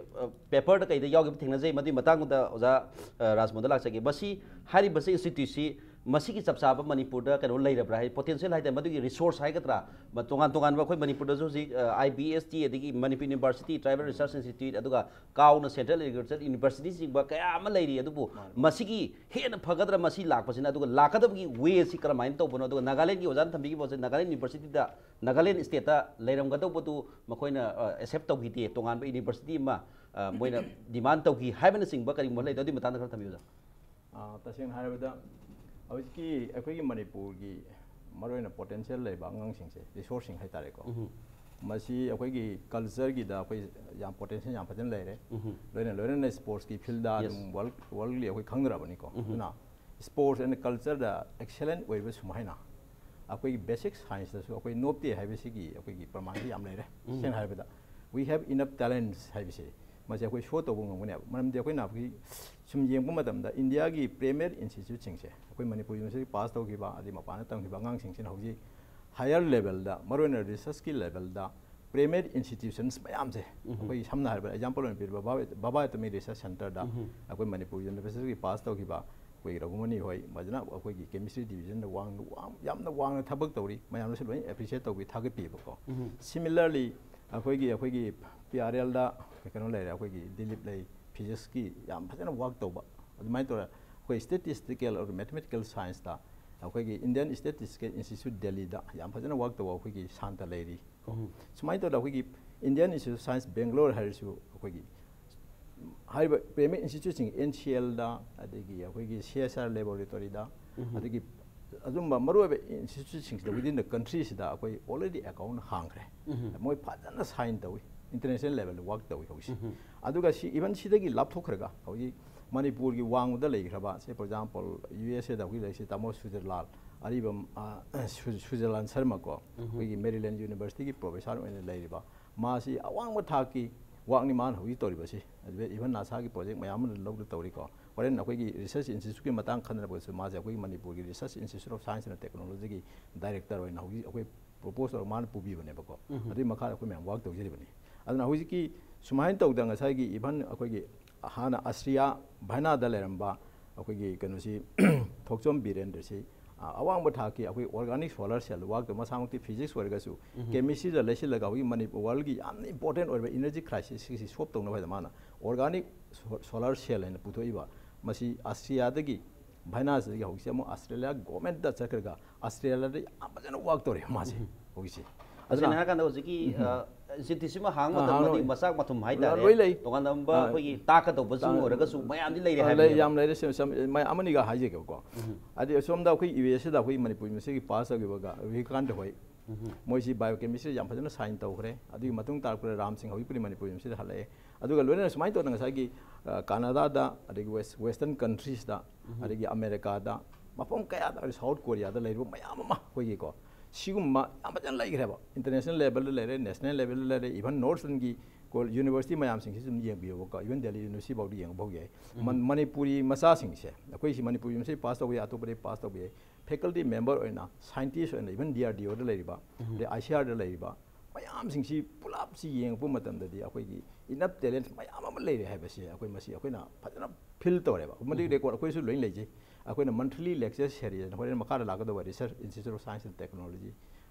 ꯄꯦꯄꯔꯗ ꯀꯩꯗ ꯌꯥꯎꯈꯤꯕ ꯊꯦꯡꯅꯖꯩ꯫ ꯃꯗꯨꯒꯤ ꯃꯇꯥꯡꯗ ꯑꯣꯖꯥ ꯑ, ꯔꯥꯖꯃꯣꯍꯟꯗ ꯂꯥꯛꯆꯒꯦ꯫ ꯃꯁꯤ ꯍꯥꯏꯔꯤꯕꯁꯤ ꯏꯟꯁꯇꯤꯇ꯭ꯌꯨꯠꯁꯤ ꯃꯁꯤꯒꯤ ꯆꯞ ꯆꯥꯕ ꯃꯅꯤꯄꯨꯔꯗ ꯀꯩꯅꯣ ꯂꯩꯔꯕ꯭ꯔꯥ ꯍꯥꯏ, ꯄꯣꯇꯦꯟꯁꯤꯌꯦꯜ ꯍꯥꯏꯇꯥꯔꯦ, ꯃꯗꯨꯒꯤ ꯔꯤꯁꯣꯔꯁ ꯍꯥꯏꯒꯗ꯭ꯔꯥ? ꯃ-, ꯇꯣꯉꯥꯟ ꯇꯣꯉꯥꯟꯕ ꯑꯩꯈꯣꯏ ꯃꯅꯤꯄꯨꯔꯗꯁꯨ ꯍꯧꯖꯤꯛ ꯑꯥꯏ ꯕꯤ ꯑꯦꯁ ꯇꯤ, ꯑꯗꯒꯤ ꯃꯅꯤꯄꯨꯔ ꯌꯨꯅꯤꯚꯔꯁꯤꯇꯤ, ꯇ꯭ꯔꯥꯏꯕꯦꯜ ꯔꯤꯁꯔꯁ ꯏꯟꯁꯇꯤꯇ꯭ꯌꯨꯠ, ꯑꯗꯨꯒ ꯀꯥꯎꯅ ꯁꯦꯟꯇ꯭ꯔꯦꯜ ꯑꯦꯒ꯭ꯔꯤꯀꯜꯆꯔ ꯌꯨꯅꯤꯚꯔꯁꯤꯇꯤꯁꯤꯡꯕ ꯀꯌꯥ ꯑꯃ ꯂꯩꯔꯤ꯫ ꯑꯗꯨꯕꯨ ꯃꯥꯅꯤ꯫ ꯃꯁꯤꯒꯤ ꯍꯦꯟꯅ ꯐꯒꯗ꯭ꯔꯥ ꯃꯁꯤ ꯂꯥꯛꯄꯁꯤꯅ? ꯑꯗꯨꯒ ꯂꯥꯛꯀꯗꯕꯒꯤ ꯋꯦꯁꯤ ꯀꯔꯝꯍꯥꯏꯅ ꯇꯧꯕꯅꯣ? ꯑꯗꯨꯒ ꯅꯥꯒꯥꯂꯦꯟꯒꯤ ꯑꯣꯖꯥꯅ ꯊꯝꯕꯤꯈꯤꯕ ꯄꯣꯠꯁꯦ ꯅꯥꯒꯥꯂꯦꯟ ꯌꯨꯅꯤꯚꯔꯁꯤꯇꯤꯗ, ꯅꯥꯒꯥꯂꯦꯟ ꯁ꯭ꯇꯦꯠꯇ ꯂꯩꯔꯝꯒꯗꯧꯕꯗꯨ ꯃꯈꯣꯏꯅ ꯑꯦꯛꯁꯦꯞ ꯇꯧꯈꯤꯗꯦ, ꯇꯣꯉꯥꯟꯕ ꯌꯨꯅꯤꯚꯔꯁꯤꯇꯤ ꯑꯃ ꯑ, ꯃꯣꯏꯅ ꯗꯤꯃꯥꯟ ꯇꯧꯈꯤ ꯍꯥꯏꯕꯅꯆꯤꯡꯕ ꯀꯔꯤꯒꯨꯝꯕ ꯂꯩꯗꯣ ꯑꯗꯨꯒꯤ ꯃꯇꯥꯡꯗ ꯈꯔ ꯊꯝꯕꯤꯌꯨꯗ꯫ ꯑ, ꯇꯁꯦꯡꯅ ꯍꯥꯏꯔꯕꯗ ꯍꯧꯖꯤꯛꯀꯤ ꯑꯩꯈꯣꯏꯒꯤ ꯃꯅꯤꯄꯨꯔꯒꯤ ꯃꯔꯨꯑꯣꯏꯅ ꯄꯣꯇꯦꯟꯁꯤꯌꯦꯜ ꯂꯩꯕ ꯑꯉꯥꯡꯁꯤꯡꯁꯦ, ꯔꯤꯁꯣꯔꯁꯁꯤꯡ ꯍꯥꯏꯇꯥꯔꯦꯀꯣ, ꯎꯝ꯫ ꯃꯁꯤ ꯑꯩꯈꯣꯏꯒꯤ ꯀꯜꯆꯔꯒꯤꯗ ꯑꯩꯈꯣꯏ ꯌꯥꯝ ꯄꯣꯇꯦꯟꯁꯤꯌꯦꯜ ꯌꯥꯝ ꯐꯖꯅ ꯂꯩꯔꯦ꯫ ꯎꯝ꯫ ꯂꯣꯏꯅ ꯂꯣꯏꯅꯅ ꯁ꯭ꯄꯣꯔꯠꯁꯀꯤ ꯐꯤꯜꯗ, ꯌꯦꯁ꯫ ꯑꯗꯨꯝ ꯋꯥꯔꯜ ꯋꯥꯔꯜꯒꯤ ꯑꯩꯈꯣꯏ ꯈꯪꯅꯔꯕꯅꯤꯀꯣ꯫ ꯎꯝ꯫ ꯑꯗꯨꯅ ꯁ꯭ꯄꯣꯔꯠꯁ ꯑꯦꯟ ꯀꯜꯆꯔꯗ ꯑꯦꯛꯁꯦꯂꯦꯟ ꯑꯣꯏꯕ ꯁꯨꯃꯥꯏꯅ ꯑꯩꯈꯣꯏꯒꯤ ꯕꯦꯁꯤꯛ ꯁꯥꯏꯟꯁꯇꯁꯨ ꯑꯩꯈꯣꯏ ꯅꯣꯞꯇꯦ ꯍꯥꯏꯕꯁꯤꯒꯤ ꯑꯩꯈꯣꯏꯒꯤ ꯄ꯭ꯔꯃꯥꯟꯁꯤ ꯌꯥꯝ ꯂꯩꯔꯦ꯫ ꯎꯝ꯫ ꯁꯦꯡꯅ ꯍꯥꯏꯔꯕꯗ, "We have enough talents" ꯍꯥꯏꯕꯁꯦ, ꯃꯁꯤ ꯑꯩꯈꯣꯏ ꯁꯣ ꯇꯧꯕ ꯉꯝꯒꯅꯦꯕ꯫ ꯃꯔꯝꯗꯤ ꯑꯩꯈꯣꯏꯅ ꯍꯧꯖꯤꯛ ꯁꯨꯝ ꯌꯦꯡꯕ ꯃꯇꯝꯗ ꯏꯟꯗꯤꯌꯥꯒꯤ ꯄ꯭ꯔꯤꯃꯤꯌꯔ ꯏꯟꯁꯇꯤꯇ꯭ꯌꯨꯠꯁꯤꯡꯁꯦ, ꯑꯩꯈꯣꯏ ꯃꯅꯤꯄꯨꯔ ꯌꯨꯅꯤꯚꯔꯁꯤꯇꯤ ꯄꯥꯁ ꯇꯧꯈꯤꯕ, ꯑꯗꯩ ꯃꯄꯥꯟꯗ ꯇꯝꯈꯤꯕ ꯑꯉꯥꯡꯁꯤꯡꯁꯤꯅ ꯍꯧꯖꯤꯛ ꯍꯥꯌꯔ ꯂꯦꯚꯦꯜꯗ, ꯃꯔꯨꯑꯣꯏꯅ ꯔꯤꯁꯔꯁꯀꯤ ꯂꯦꯚꯦꯜꯗ ꯄ꯭ꯔꯤꯃꯤꯌꯔ ꯏꯟꯁꯇꯤꯇ꯭ꯌꯨꯁꯟꯁ ꯃꯌꯥꯝꯁꯦ, ꯎꯝ꯫ ꯑꯩꯈꯣꯏ ꯁꯝꯅ ꯍꯥꯏꯔꯕꯗ ꯑꯦꯛꯖꯥꯝꯄꯜ ꯑꯣꯏꯅ ꯄꯤꯔꯕ ꯕꯥꯕꯥ, ꯕꯥꯕꯥ ꯑꯦꯇꯣꯃꯤꯛ ꯔꯤꯁꯔꯁ ꯁꯦꯟꯇꯔꯗ, ꯎꯝ꯫ ꯑꯩꯈꯣꯏ ꯃꯅꯤꯄꯨꯔ ꯌꯨꯅꯤꯚꯔꯁꯤꯇꯤꯒꯤ ꯄꯥꯁ ꯇꯧꯈꯤꯕ ꯑꯩꯈꯣꯏ ꯔꯘꯨꯃꯅꯤ ꯍꯣꯏ, ꯐꯖꯅ ꯑꯩꯈꯣꯏꯒꯤ ꯀꯦꯃꯤꯁꯇ꯭ꯔꯤ ꯗꯤꯕꯤꯖꯟꯗ ꯋꯥꯡꯅ, ꯋꯥꯡ-, ꯌꯥꯝꯅ ꯋꯥꯡꯅ ꯊꯕꯛ ꯇꯧꯔꯤ, ꯃꯌꯥꯝꯅꯁꯨ ꯂꯣꯏꯅ ꯑꯦꯄ꯭ꯔꯤꯁꯤꯌꯦꯠ ꯇꯧꯕꯤ, ꯊꯥꯒꯠꯄꯤꯕꯀꯣ꯫ ꯎꯝ꯫ ꯁꯤꯃꯤꯂꯔꯂꯤ, ꯑꯩꯈꯣꯏꯒꯤ, ꯑꯩꯈꯣꯏꯒꯤ ꯄꯤ ꯑꯥꯔ ꯑꯦꯜꯗ ꯀꯩꯅꯣ ꯂꯩꯔꯦ, ꯑꯩꯈꯣꯏꯒꯤ ꯗꯤꯂꯤꯞ ꯂꯩ, ꯐꯤꯖꯤꯛꯁꯀꯤ ꯌꯥꯝ ꯐꯖꯅ ꯋꯥꯔꯛ ꯇꯧꯕ꯫ ꯑꯗꯨꯃꯥꯏꯅ ꯇꯧꯔꯒ ꯑꯩꯈꯣꯏ ꯁ꯭ꯇꯦꯇꯤꯁꯇꯤꯀꯦꯜ ꯑꯣꯔ ꯃꯦꯊꯃꯦꯇꯤꯀꯦꯜ ꯁꯥꯏꯟꯁꯇ ꯑꯩꯈꯣꯏꯒꯤ ꯏꯟꯗꯤꯌꯟ ꯁ꯭ꯇꯦꯇꯤꯁꯇꯤꯀꯦꯜ ꯏꯟꯁꯇꯤꯇ꯭ꯌꯨꯠ ꯗꯦꯜꯂꯤꯗ ꯌꯥꯝ ꯐꯖꯅ ꯋꯥꯔꯛ ꯇꯧꯕ ꯑꯩꯈꯣꯏꯒꯤ ꯁꯥꯟꯇ ꯂꯩꯔꯤ꯫ ꯎꯝ꯫ ꯁꯨꯃꯥꯏꯅ ꯇꯧꯗꯅ ꯑꯩꯈꯣꯏꯒꯤ Indian institute of science Bangalore ꯍꯥꯏꯔꯁꯨ ꯑꯩꯈꯣꯏꯒꯤ ꯍꯥꯏꯔꯤꯕ ꯄꯦꯃꯦꯟ ꯏꯟꯁꯇꯤꯇ꯭ꯌꯨꯠꯁꯤꯡ, ꯑꯦꯟ ꯁꯤ ꯑꯦꯜꯗ, ꯑꯗꯒꯤ ꯑꯩꯈꯣꯏꯒꯤ ꯁꯤ ꯑꯦꯁ ꯑꯥꯔ ꯂꯦꯕꯣꯔꯦꯇꯣꯔꯤꯗ, ꯑꯗꯒꯤ ꯑꯗꯨꯝꯕ ꯃꯔꯨꯑꯣꯏꯕ ꯏꯟꯁꯇꯤꯇ꯭ꯌꯨꯠꯁꯤꯡꯁꯤꯗ, ꯋꯤꯗꯤꯟ ꯗ ꯀꯟꯇ꯭ꯔꯤꯁꯤꯗ ꯑꯩꯈꯣꯏ ꯑꯣꯜꯔꯦꯗꯤ ꯑꯦꯀꯥꯎꯟ ꯍꯥꯡꯈ꯭ꯔꯦ꯫ ꯃꯣꯏ ꯐꯖꯅ ꯁꯥꯏꯟ ꯇꯧꯏ, ꯏꯟꯇꯔꯅꯦꯁꯅꯦꯜ ꯂꯦꯕꯦꯜꯗ ꯋꯥꯔꯛ ꯇꯧꯏ ꯍꯧꯖꯤꯛꯁꯦ꯫ ꯑꯗꯨꯒ ꯁꯤ, ꯏꯚꯟ ꯁꯤꯗꯒꯤ ꯂꯥꯞꯊꯣꯛꯈ꯭ꯔꯒ ꯍꯧꯖꯤꯛ ꯃꯅꯤꯄꯨꯔꯒꯤ ꯋꯥꯡꯃꯗ ꯂꯩꯈ꯭ꯔꯕ, ꯁꯦ, ꯐꯣꯔ ꯑꯦꯛꯖꯥꯝꯄꯜ, ꯌꯨ ꯑꯦꯁ ꯑꯦꯗ ꯍꯧꯖꯤꯛ ꯂꯩꯔꯤꯁꯦ ꯇꯥꯃꯣ ꯁꯨꯖꯔꯂꯥꯜ ꯑꯔꯤꯕꯝ, ꯑ, ꯁꯨ-, ꯁꯨꯖꯔꯂꯥꯜ ꯁꯔꯃ ꯀꯣ, ꯑꯩꯈꯣꯏꯒꯤ ꯃꯦꯔꯤꯂꯦꯟ ꯌꯨꯅꯤꯚꯔꯁꯤꯇꯤꯒꯤ ꯄ꯭ꯔꯣꯐꯦꯁꯥꯔ ꯑꯣꯏꯅ ꯂꯩꯔꯤꯕ, ꯃꯥꯁꯤ ꯑꯋꯥꯡꯕ ꯊꯥꯛꯀꯤ ꯋꯥꯛꯅꯤ ꯃꯥꯅ ꯍꯧꯖꯤꯛ ꯇꯧꯔꯤꯕꯁꯤ꯫ ꯑꯗꯨꯒ ꯏꯚꯟ ꯅꯥꯁꯥꯒꯤ ꯄ꯭ꯔꯣꯖꯦꯛ ꯃꯌꯥꯝ ꯑꯃ ꯂꯧꯗꯨꯅ ꯇꯧꯔꯤꯀꯣ꯫ ꯍꯣꯔꯦꯟ ꯑꯩꯈꯣꯏꯒꯤ ꯔꯤꯁꯔꯁ ꯏꯟꯁꯇꯤꯇ꯭ꯌꯨꯠꯀꯤ ꯃꯇꯥꯡ ꯈꯟꯅꯔꯛꯄꯗꯁꯨ ꯃꯥꯁꯦ ꯑꯩꯈꯣꯏꯒꯤ ꯃꯅꯤꯄꯨꯔꯒꯤ ꯔꯤꯁꯔꯁ ꯏꯟꯁꯇꯤꯇ꯭ꯌꯨꯠ ꯑꯣꯐ ꯁꯥꯏꯟꯁ ꯑꯦꯟ ꯇꯦꯛꯅꯣꯂꯣꯖꯤꯒꯤ ꯗꯥꯏꯔꯦꯛꯇꯔ ꯑꯣꯏꯅ ꯍꯧꯖꯤꯛ ꯑꯩꯈꯣꯏ ꯄ꯭ꯔꯣꯄꯣꯁ ꯇꯧꯔꯒ ꯃꯥꯅ ꯄꯨꯕꯤꯕꯅꯦꯕꯀꯣ꯫ ꯑꯗꯨꯒꯤ ꯃꯈꯥꯗ ꯑꯩꯈꯣꯏ ꯃꯌꯥꯝ ꯋꯥꯔꯛ ꯇꯧꯖꯔꯤꯕꯅꯤ꯫ ꯑꯗꯨꯅ ꯍꯧꯖꯤꯛꯀꯤ ꯁꯨꯃꯥꯏꯅ ꯇꯧꯗꯅ ꯉꯁꯥꯏꯒꯤ ꯏꯚꯟ ꯑꯩꯈꯣꯏꯒꯤ ꯍꯥꯟꯅ ꯑꯁꯇ꯭ꯔꯤꯌꯥ ꯚꯥꯏꯅꯥꯗ ꯂꯩꯔꯝꯕ ꯑꯩꯈꯣꯏꯒꯤ ꯀꯩꯅꯣꯁꯤ, ꯊꯣꯛꯆꯣꯝ ꯕꯤꯔꯦꯟꯗ꯭ꯔꯁꯤ, ꯑ, ꯑꯋꯥꯡꯕ ꯊꯥꯛꯀꯤ ꯑꯩꯈꯣꯏ ꯑꯣꯔꯒꯥꯅꯤꯛ ꯁꯣꯂꯔ ꯁꯦꯜ ꯋꯥꯛꯇ, ꯃꯁꯥꯃꯛꯇꯤ ꯐꯤꯖꯤꯛꯁ ꯑꯣꯏꯔꯒꯁꯨ ꯀꯦꯃꯤꯁꯇ꯭ꯔꯤꯗ ꯂꯩꯁꯤꯜꯂꯒ ꯍꯧꯖꯤꯛ ꯃꯅꯤꯄꯨꯔ ꯋꯥꯔꯜꯒꯤ ꯌꯥꯝꯅ ꯏꯝꯄꯣꯔꯇꯦꯟ ꯑꯣꯏꯕ ꯏꯅꯔꯖꯤ ꯀ꯭ꯔꯥꯏꯁꯤꯁꯁꯤ ꯁꯣꯜꯕ ꯇꯧꯅꯕ ꯍꯥꯏꯗ ꯃꯥꯅ ꯑꯣꯔꯒꯥꯅꯤꯛ ꯁꯣ-, ꯁꯣꯂꯔ ꯁꯦꯜ ꯍꯥꯏꯅ ꯄꯨꯊꯣꯛꯏꯕ, ꯃꯁꯤ ꯑꯁꯇ꯭ꯔꯤꯌꯥꯗꯒꯤ, ꯚꯥꯏꯅꯥꯁꯇꯒꯤ ꯍꯧꯖꯤꯛꯁꯦ ꯑꯃꯨꯛ ꯑꯁꯇ꯭ꯔꯦꯂꯤꯌꯥ ꯒꯣꯔꯃꯦꯟꯠꯇ ꯆꯠꯈ꯭ꯔꯒ ꯑꯁꯇ꯭ꯔꯦꯂꯤꯌꯥꯗ ꯌꯥꯝ ꯐꯖꯅ ꯋꯥꯛ ꯇꯧꯔꯦ ꯃꯥꯁꯦ ꯍꯧꯖꯤꯛꯁꯦ꯫ ꯑꯗꯨꯅ ꯑꯗꯨꯅ ꯍꯥꯏꯔꯀꯥꯟꯗ ꯍꯧꯖꯤꯛꯀꯤ, ꯑ, ꯏꯟꯁꯇꯤꯇ꯭ꯌꯨꯠꯁꯤꯃ ꯍꯥꯡꯕ ꯑ, ꯃꯇꯝꯗꯗꯤ ꯍꯥꯡꯕ ꯃꯆꯥꯛ ꯃꯊꯨꯝ ꯍꯥꯏꯇꯥꯔꯦ, ꯂꯣꯏ ꯂꯩ꯫ ꯇꯣꯉꯥꯟ ꯇꯣꯉꯥꯟꯕ ꯑ, ꯑꯩꯈꯣꯏꯒꯤ ꯇꯥꯛꯀꯗꯧꯕꯁꯤꯡ ꯑ, ꯑꯣꯏꯔꯒꯁꯨ ꯃꯌꯥꯝꯗꯤ ꯂꯩꯔꯦ ꯑ, ꯂꯩ, ꯍꯥꯏꯕꯅꯦꯕ꯫ ꯌꯥꯝ ꯂꯩꯔꯦ꯫ ꯁꯦ-, ꯁꯝ-, ꯃꯌꯥꯝ ꯑꯃꯅꯤꯒ ꯍꯥꯏꯖꯒꯦꯕꯀꯣ꯫ ꯎꯝ꯫ ꯑꯗꯨꯗꯤ ꯑꯁꯣꯝꯗ ꯑꯩꯈꯣꯏ ꯌꯨ ꯑꯦꯁ ꯑꯦꯗ ꯑꯩꯈꯣꯏ ꯃꯅꯤꯄꯨꯔ ꯌꯨꯅꯤꯚꯔꯁꯤꯇꯤꯒꯤ ꯄꯥꯁ ꯇꯧꯈꯤꯕꯒ ꯔꯤꯀꯥꯟꯇ ꯍꯣꯏ, ꯎꯝ꯫ ꯃꯣꯏꯁꯤ ꯕꯥꯏꯑꯣ ꯀꯦꯃꯤꯁꯇ꯭ꯔꯤ ꯌꯥꯝ ꯐꯖꯅ ꯁꯥꯏꯟ ꯇꯧꯈ꯭ꯔꯦ꯫ ꯑꯗꯨꯒꯤ ꯃꯇꯨꯡ ꯇꯥꯔꯛꯄꯗ ꯔꯥꯝ ꯁꯤꯡ ꯍꯧꯖꯤꯛꯄꯨꯗꯤ ꯃꯅꯤꯄꯨꯔ ꯌꯨꯅꯤꯚꯔꯁꯤꯇꯤꯗ ꯍꯜꯂꯛꯑꯦ꯫ ꯑꯗꯨꯒ ꯂꯣꯏꯅꯅ ꯁꯨꯃꯥꯏꯅ ꯇꯧꯗꯅ ꯉꯁꯥꯏꯒꯤ, ꯑ, ꯀꯅꯥꯗꯥꯗ, ꯑꯗꯒꯤ ꯋꯦꯁ-, ꯋꯦꯁꯇꯔꯟ ꯀꯟꯇ꯭ꯔꯤꯁꯇ, ꯎꯝ꯫ ꯑꯗꯒꯤ ꯑꯃꯦꯔꯤꯀꯥꯗ, ꯃꯐꯝ ꯀꯌꯥꯗ, ꯁꯥꯎꯠ ꯀꯣꯔꯤꯌꯥꯗ ꯂꯩꯔꯤꯕ ꯃꯌꯥꯝ ꯑꯃ ꯑꯩꯈꯣꯏꯒꯤꯀꯣ, ꯁꯤꯒꯨꯝꯕ ꯌꯥꯝ ꯐꯖꯅ ꯂꯩꯈ꯭ꯔꯦꯕ꯫ ꯏꯟꯇꯔꯅꯦꯁꯅꯦꯜ ꯂꯦꯕꯦꯜꯗ ꯂꯩꯔꯦ, ꯅꯦꯁꯅꯦꯜ ꯂꯦꯕꯦꯜꯗ ꯂꯩꯔꯦ, ꯏꯚꯟ ꯅꯣꯔꯠ ꯏꯁꯇꯔꯟꯒꯤ ꯀꯣ-, ꯌꯨꯅꯤꯚꯔꯁꯤꯇꯤ ꯃꯌꯥꯝꯁꯤꯡꯁꯤ ꯑꯗꯨꯝ ꯌꯦꯡꯕꯤꯌꯣꯕꯀꯣ, ꯏꯚꯟ ꯗꯦꯜꯂꯤ ꯌꯨꯅꯤꯚꯔꯁꯤꯇꯤꯐꯥꯎꯗ ꯌꯦꯡꯕ ꯐꯥꯎ ꯌꯥꯏ꯫ ꯎꯝ꯫ ꯃꯟ-, ꯃꯅꯤꯄꯨꯔꯤ ꯃꯆꯥꯁꯤꯡꯁꯦ, ꯑꯩꯈꯣꯏꯁꯤ ꯃꯅꯤꯄꯨꯔ ꯌꯨꯅꯤꯚꯔꯁꯤꯇꯤ ꯄꯥꯁ ꯇꯧꯕ ꯌꯥꯏ, ꯑꯇꯣꯞꯄꯗꯒꯤ ꯄꯥꯁ ꯇꯧꯕ ꯌꯥꯏ꯫ ꯐꯦꯀꯜꯇꯤ ꯃꯦꯝꯕꯔ ꯑꯣꯏꯅ, ꯁꯥꯏꯟꯇꯤꯁ ꯑꯣꯏꯅ, ꯏꯚꯟ ꯗꯤ ꯑꯥꯔ ꯗꯤ ꯑꯣꯗ ꯂꯩꯔꯤꯕ, ꯎꯝ꯫ ꯑꯗꯩ ꯑꯥꯏ ꯁꯤ ꯑꯥꯔꯗ ꯂꯩꯔꯤꯕ ꯃꯌꯥꯝꯁꯤꯡꯁꯤ ꯄꯨꯂꯞꯁꯤ ꯌꯦꯡꯉꯛꯄ ꯃꯇꯝꯗꯗꯤ ꯑꯩꯈꯣꯏꯒꯤ ꯏꯅꯐ ꯇꯦꯂꯦꯟꯠ ꯃꯌꯥꯝ ꯑꯃ ꯂꯩꯔꯦ ꯍꯥꯏꯕꯁꯦ ꯑꯩꯈꯣꯏ ꯃꯁꯤ ꯑꯩꯈꯣꯏꯅ ꯐꯖꯅ ꯐꯤꯜ ꯇꯧꯔꯦꯕ꯫ ꯃꯗꯨꯒꯤ ꯎꯝ꯫ ꯔꯦꯀꯣꯔꯗ ꯑꯩꯈꯣꯏꯁꯨ ꯂꯣꯏ ꯂꯩꯖꯩ꯫ ꯑꯩꯈꯣꯏꯅ ꯃꯟꯊꯂꯤ ꯂꯦꯛꯆꯔ ꯁꯦꯔꯤꯁ ꯍꯥꯏꯅ ꯍꯣꯔꯦꯟ ꯃꯈꯥꯗ ꯂꯥꯛꯀꯗꯧꯕ resources institute of science and technology,